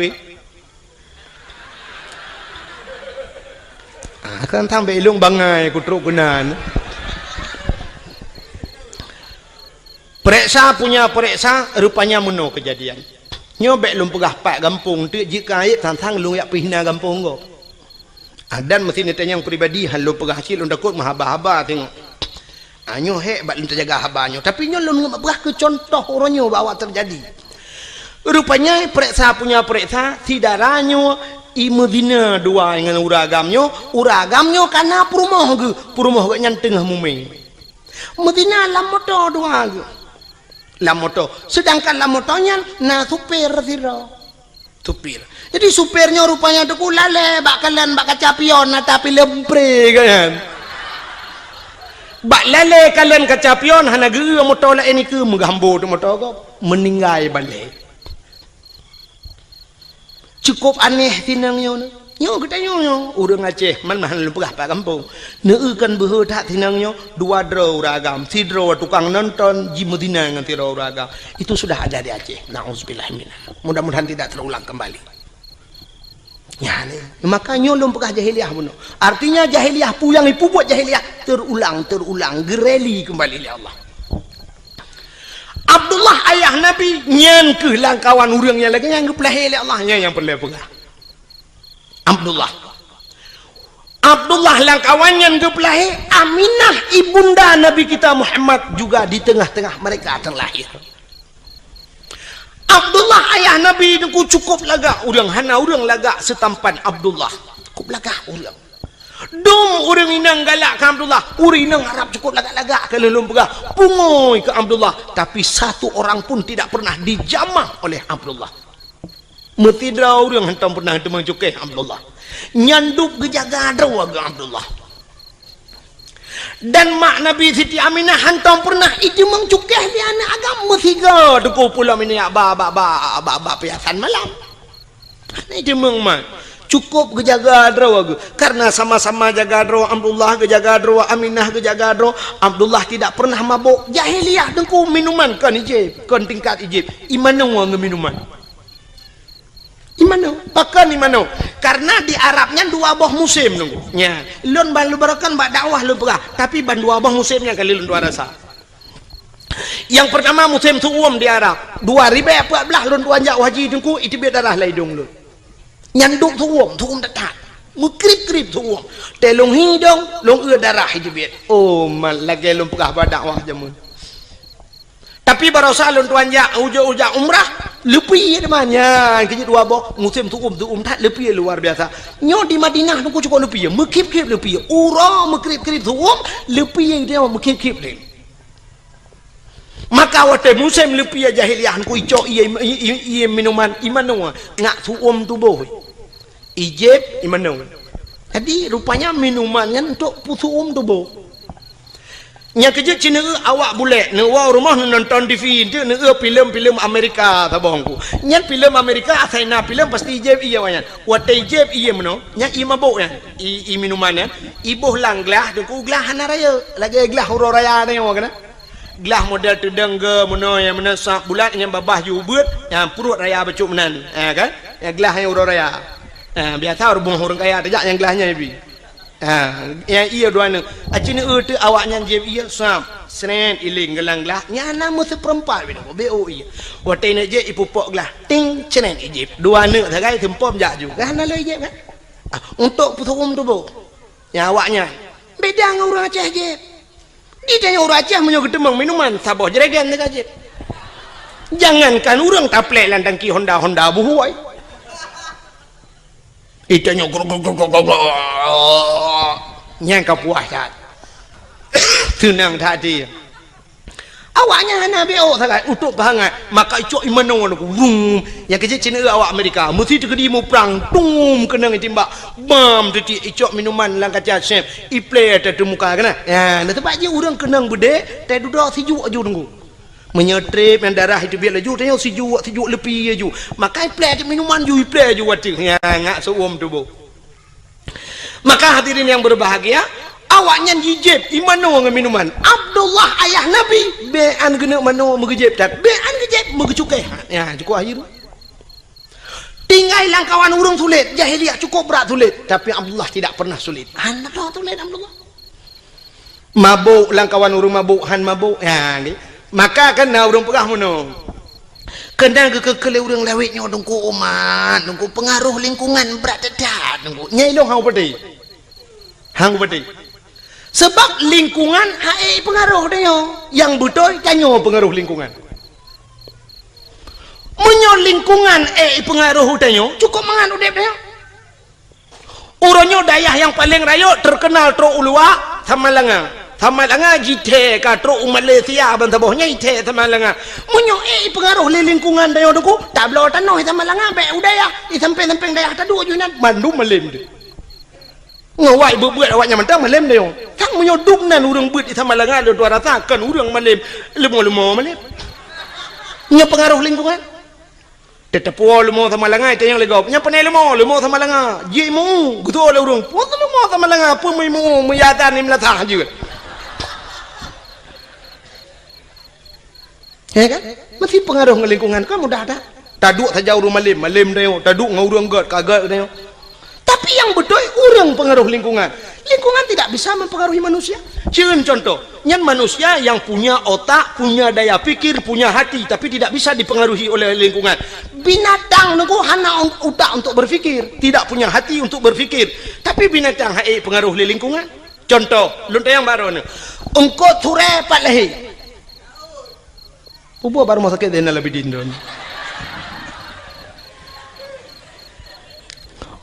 Ah, kan sampai ilong bangai kutrok keunan. Pereksa punya pereksa, rupanya meunoe kejadian. Nyoe bèk lôn peugah pat gampông teuk, jeuet keu aib sang-sang lôn jak pih na gampông gob. Ah, dan meusti neutanyong pribadi, han lôn peugah cit lôn takot meuhaba-haba teungoh. Ah, nyoe hék bak lôn teujaga haba nyoe. Tapi nyoe lôn peugah keu contoh uroe nyoe bak awak teujadi. Rupanya pereksa punya pereksa, si dara nyoe i meuzina dua ngon ureueng agam nyoe, ureueng agam nyoe kana peurumoh geuh, peurumoh geuh nyan teungoh mumè. Meuzina lam moto dua geuh. Lam moto. Sedangkan lam moto nyan na supir sidroe. Supir. Jadi supir nyoe rupanya teungku lalè bak kalon bak kaca pion na tapi leumpre kan. Bak lalè kalon kaca pion hana geu moto laén ikeue meugah ambo teuk moto gob. Meuninggai balek. Cukup aneh sinong nyoe. Nyoe geutanyoe nyoe, ureuëng Aceh, man meuhan lôn peugah pat gampông. Neueu kan beuhe that sinang nyoe, dua droe ureuëng agam, sidroe tukang nonton, jimeuzina ngon sidroe ureuëng agam. Itu sudah ada di Aceh. Nauzubillah minha. Mudah-mudahan tidak terulang kembali. Ya, ni. Maka nyoe lôn peugah jahiliyah bunoe. Artinya jahiliyah, peue nyang ipubuet jahiliyah terulang, terulang, geureli kembali lé Allah. Abdullah ayah Nabi, nyan keuh lam kawan ureuëng nyang lagée nyang geupeulahé lé Allah, nyan nyang peureulée peugah. Abdullah. Abdullah lam kawan nyan geupeulahé, Aminah ibunda Nabi kita Muhammad juga di tengah-tengah mereka terlahir. Abdullah ayah Nabi nyoe cukup lagak ureuëng, hana ureuëng lagak seutampan Abdullah. Cukup lagak ureuëng. Dum ureuëng inong galak keu Abdullah, ureuëng inong Arab cukup lagak-lagak keu lôn peugah. Pungoe keu Abdullah, tapi satu orang pun tidak pernah dijamah oleh Abdullah. Meusidroe ureuëng hantom pernah teumeucukéh Abdullah. Nyan dub geujaga droe keu Abdullah. Dan mak Nabi Siti Aminah hantom pernah iteumeucukéh lé aneuëk agam meusigoe teungku pulo minyak ba, ba, ba, ba, ba piasan malam. Hana iteumeumat. Cukup geujaga droe geuh. Karena sama-sama jaga droe Abdullah, geujaga droe Aminah, geujaga droe Abdullah tidak pernah mabok. Jahiliyah teungku minuman kon ijép, kon tingkat ijép. Imanoe ngon minuman. Imanoe, pakon imanoe? Karena di Arab nyan dua boh musém teungku. Nya, lôn ban lôn barokan bak dakwah lôn peugah, tapi ban dua boh musém nyan kali lôn tuan rasa. Yang pertama musém su'um di Arab. Dua ribèe peuet blah lôn tuan jak haji teungku, iteubiet darah lam idong lôn. Nyan dub su'um, su'um that-that. Meukrib-krib su'um. Tée lôn hi idong, lôn eu darah iteubiet. Oh, man lagée lôn peugah bak dakwah jameun. Tapi barosa lôn tuan jak ujoe-ujoe umrah, leupie teuma nyan keu jeuet dua boh, musém su'um, su'um that leupie luar biasa. Nyoe di Madinah teungku cukup leupie, meukhép-khép leupie. Uroe meukrib-krib su'um, leupie dia meukhép-khép lé. Maka watée musém leupie jahiliyah teungku icok ié, ié, ié, ié minuman, imanoe ngat su'um tuboh. Ijép imanoe. Jadi rupanya minuman nyan untuk peusu'um tuboh. Nyang keujeuet cit neueu awak bulek, neuwoe rumoh neunonton T V, enteuk neueu filem-filem Amerika saboh teungku. Nyan filem Amerika asai na filem pasti ijép ié awaknyan. Watée ijép ié meunoe, nyan ié mabök nyan, ié, ié minuman nyan, iboh lam glah teungku, glah hana rayeuk, lagée glah uroe raya nyoe keunan. Glah model teudong geu meunoe nyang meunoe sab bulat nyang babah ju ubeuet, nyang pruet raya bacut meunan, ha kan? Nyang glah nyang uroe raya. Ha, biasa rumoh ureuëng kaya tajak nyang glah nyan ibi. Ha, nyang ié dua neuk. Aci neueu teuk awaknyan jieb ié, sab, sret, iléng geulang glah. Nyan na meuseupeurempat bidang, beu ié. Watée neuk jieb ipupok glah, ting, sret ijeb. Dua neuk sagai seumpom jak ju. Kan hana lé ijeb kan? Ah, untuk peusu'um tuboh. Nyang awaknyan. Beda ngon ureuëng Aceh jieb. Di tanyoe ureuëng Aceh meunyoe geuteumeung minuman, saboh jerigen teuka jieb. Jangankan ureuëng taplek lam tangki Honda, Honda buhôi. Itanyoe grok, grok, grok, grok, grok, grok. Nyang ka puas that. Seunang that até. Awaknyan hana beu sagai, utôb peuhangat. Maka icok imanoe nyoe, wum. Nyang keujeuet cit neueu awak Amerika. Meusi teukeudi muprang, tum, keunong itimbak. Bam, teuti icok minuman lam kaca sép. Iplé teuteumu muka keunan. Ya, na teumpat jih ureuëng keunong beudé, teududoe sijuek ju teungku. Meunyoe treb nyang darah iteubiet laju, tanyoe sijuek, sijuek leupie ju. Maka iplé cit minuman ju, iplé ju watée. Ya, ngat seu'um tuboh. Maka hadirin yang berbahagia, awaknyan jijeb imanoe ngon minuman. Abdullah ayah Nabi, bèk an geuneuk manoe meugeujeb that, bèk an geujeb meugeucukéh. Ya, cukup akhir. Tinggai lam kawan ureuëng sulet, jahiliyah cukup brat sulet, tapi Abdullah tidak pernah sulet. Hana sulet Abdullah. Mabök lam kawan ureuëng mabök, han mabök. Ya, nggih. Maka kan na ureuëng peugah meunoe. Keunan geukeu-keu lé ureuëng lawét nyoe teungku umat, teungku pengaruh lingkungan brat that-that teungku. Nyai lôn han upati. Han upati. Sebab lingkungan han ék pengaruh tanyoe. Nyang beutôi tanyoe pengaruh lingkungan. Meunyoe lingkungan ék pengaruh tanyoe, cukup mangat udeb tanyoe. Uroe nyoe dayah nyang paleng rayeuk teukeunal trok u luwa, Samalanga. Samalanga jithèe ka trok u Malaysia ban saboh nyan jithèe Samalanga. Meunyoe ék pengaruh lé lingkungan tanyoe teungku, tabloe tanoh i Samalanga bèk u dayah, i sampéng-sampéng dayah taduek ju inan, mandum malem teuh. Ngon wai beuet-beuet awaknyan mantong malem tanyoe. Sang meunyoe dum nan ureuëng beuet i Samalanga lôn tuan rasa kon ureuëng malem, leumo-leumo malem. Nyoe pengaruh lingkungan. Teuteupue leumo Samalanga, tanyong lé gob. Nyan pane leumo, leumo Samalanga. Jih mu, geutu'oh lé ureuëng. Peue leumo Samalanga, peue mui mu, mui yatan ni meulasah jeuet. Ya kan? Meusti peungaroh ngon lingkungan, kan mudah that. Taduek saja ureuëng malem, malem tanyoe. Taduek ngon ureuëng gét, ka gét tanyoe. Tapi nyang beutôi ureuëng pengaruh lingkungan. Lingkungan tidak bisa mempengaruhi manusia. Cen contoh, nyan manusia yang punya otak, punya daya pikir, punya hati, tapi tidak bisa dipengaruhi oleh lingkungan. Binatang nunggu hana un-, utak untuk berpikir, tidak punya hati untuk berpikir, tapi binatang hai pengaruh lé lingkungan. Contoh, lôn tanyong baroe nyoe. Eungkôt Surée pat lahé? Peue buet bak rumoh sakét Zainal Abidin tu?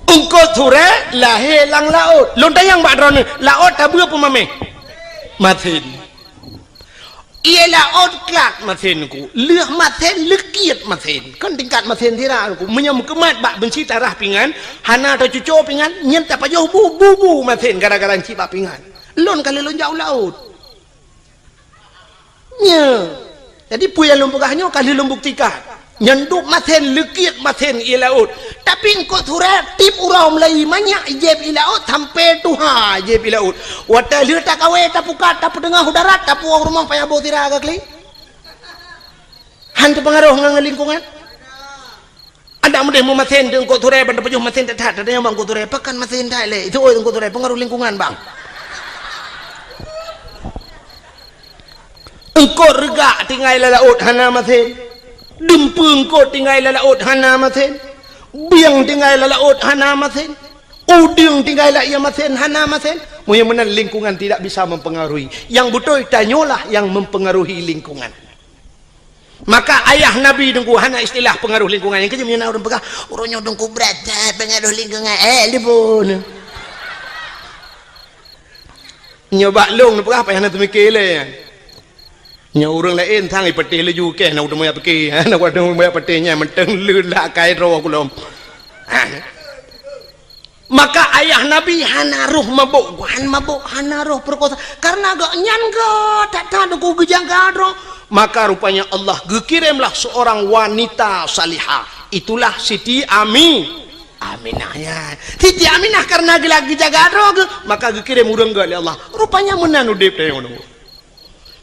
Eungkôt Surée lahé lam laôt. Lôn tanyong bak droeneuh, laôt tabeue peue mamèh? Masen. Ié laôt klat masen ku. Lheueh masen, leukiet masen. Kan tingkat masen sira ku. Meunyoe meukeumat bak beunci tarah pingan, hana tacuco pingan, nyan tapajoh bu, bu, bu masen gara-gara ncit bak pingan. Lôn ka lheueh lôn jak u laôt. Nyoe. Jadi, peue nyang lôn peugah nyoe ka lheueh lôn buktikan. Nyan dub masen, leukiet masen ié laôt. Tapi eungkôt Surée tiep uroe mulai manyak jieb ié laôt sampoe tuha jieb ié laôt. Watée lheueh takawé, tapukat, tapeuteungoh u darat, tapuwoe rumoh payah boh sira ka kli. Han teupeungaroh ngon lingkungan. Adak meudeh meumasen teuh eungkôt Surée ban tapajoh masen that-that, tanyong bak eungkôt Surée, pakon masen that lé? Itu oi eungkôt Surée, pengaruh lingkungan, bang. Eungkôt reugak tinggai lam laôt hana masen. Dumpeue eungkôt tinggai lam laôt hana masen. Bieng tinggai lam laôt hana masen. Udeueng tinggai lam ié masen hana masen. Meunyoe meunan lingkungan tidak bisa mempengaruhi. Nyang beutôi tanyoe lah nyang mempengaruhi lingkungan. Maka ayah Nabi teungku hana istilah pengaruh lingkungan. Nyang keujeuet meunyoe na ureuëng peugah, "Ureuëng nyoe teungku brat that pengaruh lingkungan." Eh, lipun. Nyoe bak lôn peugah, payah na teumike lé. Nyoe ureuëng laén sang ipeuteh laju keh, na ureuëng meuyak pike. Na ureuëng meuyak peuteh nyan mantong leulat kai droe kulom. Maka ayah Nabi hana roh mabök, han mabök, hana roh peurekosa. Karena gobnyan geuh that-that teungku geujaga droe. Maka rupanya Allah geukiremlah seorang wanita salihah. Itulah Siti Ami-, Aminah nyan. Siti Aminah karena geula geujaga droe geuh, maka geukirém ureuëng gét lé Allah. Rupanya meunan udeb tanyoe nyoe.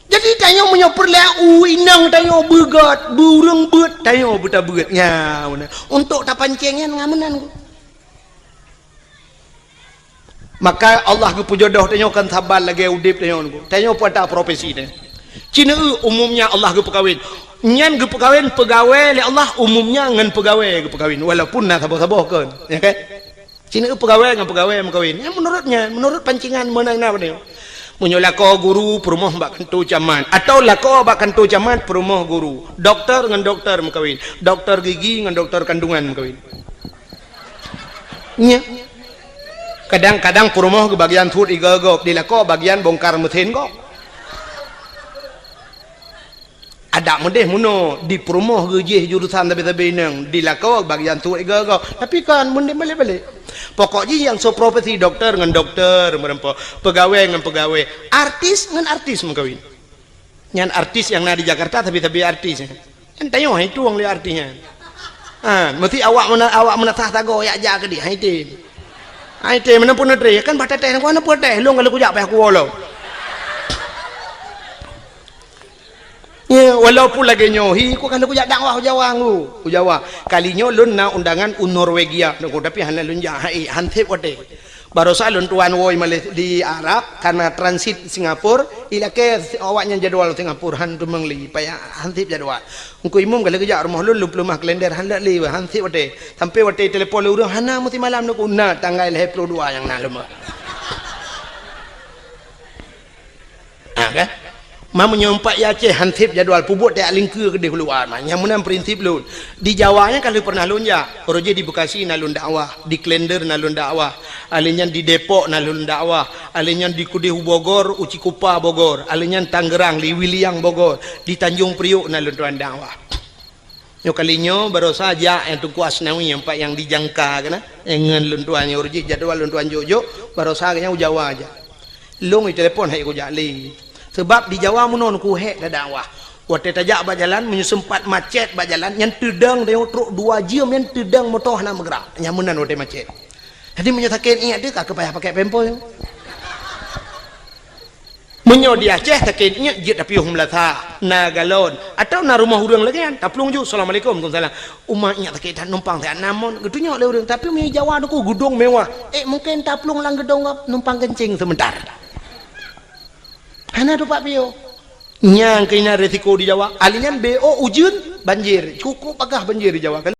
Jadi tanyoe meunyoe peureulée u inong tanyoe beugét, beu ureuëng beuet, tanyoe beutabeuet. Nya, meunan. Untuk tapancéng nyan ngon meunan. Maka Allah geupeujodoh tanyoe kon saban lagée udeb tanyoe nyoe. Tanyoe peue ata profesi tanyoe. Ci neueu umumnya Allah geupeukawén. Nyan geupeukawén peugawée lé Allah umumnya ngon peugawée geupeukawén. Walaupun na saboh-saboh kon. Ya kan? Ci neueu peugawée ngon peugawée meukawén. Nyan menurut nyan, menurut pancingan meunan na tanyoe. Meunyoe lakoe guru peurumoh bak kantô camat. Atau lakoe bak kantô camat peurumoh guru. Doktor ngon doktor meukawén. Doktor gigi ngon doktor kandungan meukawén. Nya. Kadang-kadang peurumoh geubagian suet igoe gob, di lakoe bagian bongkar mesin gob. Adak meudeh meunoe, di peurumoh geujih jurusan sabe-sabe inong, di lakoe bagian suet igoe gob. Tapi kan meunan balek-balek. Pokok jih nyang soe profesi doktor ngon doktor meureumpok, peugawée ngon peugawée, artis ngon artis meukawén. Nyan artis nyang na di Jakarta, sabe-sabe artis. Nyan tanyoe hai tueng lé artis nyan. Ha, meusti awak meuna-, awak meunasah sagoe yak jak keudeh, hai tem. Hai tem, meunan pun neutré, kan bah teuteh, ku hana peuteh, lôn ka lheueh kujak payah kuwoe lom. Ya, walaupun lagée nyoe, hi, ku ka lheueh kujak dakwah u Jawa ngu, u Jawa. Kali nyoe lôn na undangan u Norwegia, tapi hana lôn jak, hai, han sép watée. Barosa lôn tuan woe Malay-, di Arab, kana transit Singapura, ilakée awaknyan jadwal Singapura, han teumeung lé, payah han sép jadwal. Engku imum ka lheueh geujak rumoh lôn, lôn peuleumah kalender, han lé, han sép watée. Sampai watée telepon lé ureuëng, hana meusimalam neuku, na tanggai lhée ploh dua nyang na leumoh. Ha, kan? Ma meunyoe umpat i Aceh han sép jadwal, peubuet tajak lingkeue keudeh u luwa, ma. Nyang meunan prinsip lôn. Di Jawa nyan ka lheueh pernah lôn jak. Uroe jih di Bekasi na lôn dakwah, di Klender na lôn dakwah, alheuh nyan di Depok na lôn dakwah, alheuh nyan di keudeh u Bogor, u Cikupa Bogor, alheuh nyan Tangerang, Liwiliang Bogor, di Tanjung Priok na lôn tuan dakwah. Nyoe kali nyoe barosa jak nyang Teungku Asnawi nyang pat nyang dijangka keunan, nyang ngon lôn tuan nyoe, uroe jih jadwal lôn tuan jok-jok, barosa geuhnyan u Jawa jak. Lôn itelepon hai kujak lé. Sebab di Jawa meunoe ku hék dakwah. Watèe tajak bak jalan, meunyoe seumpat macet bak jalan, nyan teudong tanyoe trok dua jeuem, nyan teudong moto hana meugerak. Nyan meunan watèe macet. Jadi meunyoe sakét iék teuh, ka keu payah pakai pempol. Meunyoe di Aceh sakét iék, jeuet tapiôh meulasa, na galon, atawa na rumoh ureueng lagèe nyan, taplueng ju, "Assalamualaikum." "Waalaikumsalam." "Uma iék sakét that, numpang that na mon." Geutunyok lé ureueng, tapi meunyoe Jawa Teungku geudong mewah, eh, mungken taplueng lam geudong gob, numpang keuncing seumeuntar. Hana teumpat piôh. Nyang keunan risiko di Jawa. Ahli nyan B O ujeuen, banjir. Cukup bagaih banjir di Jawa.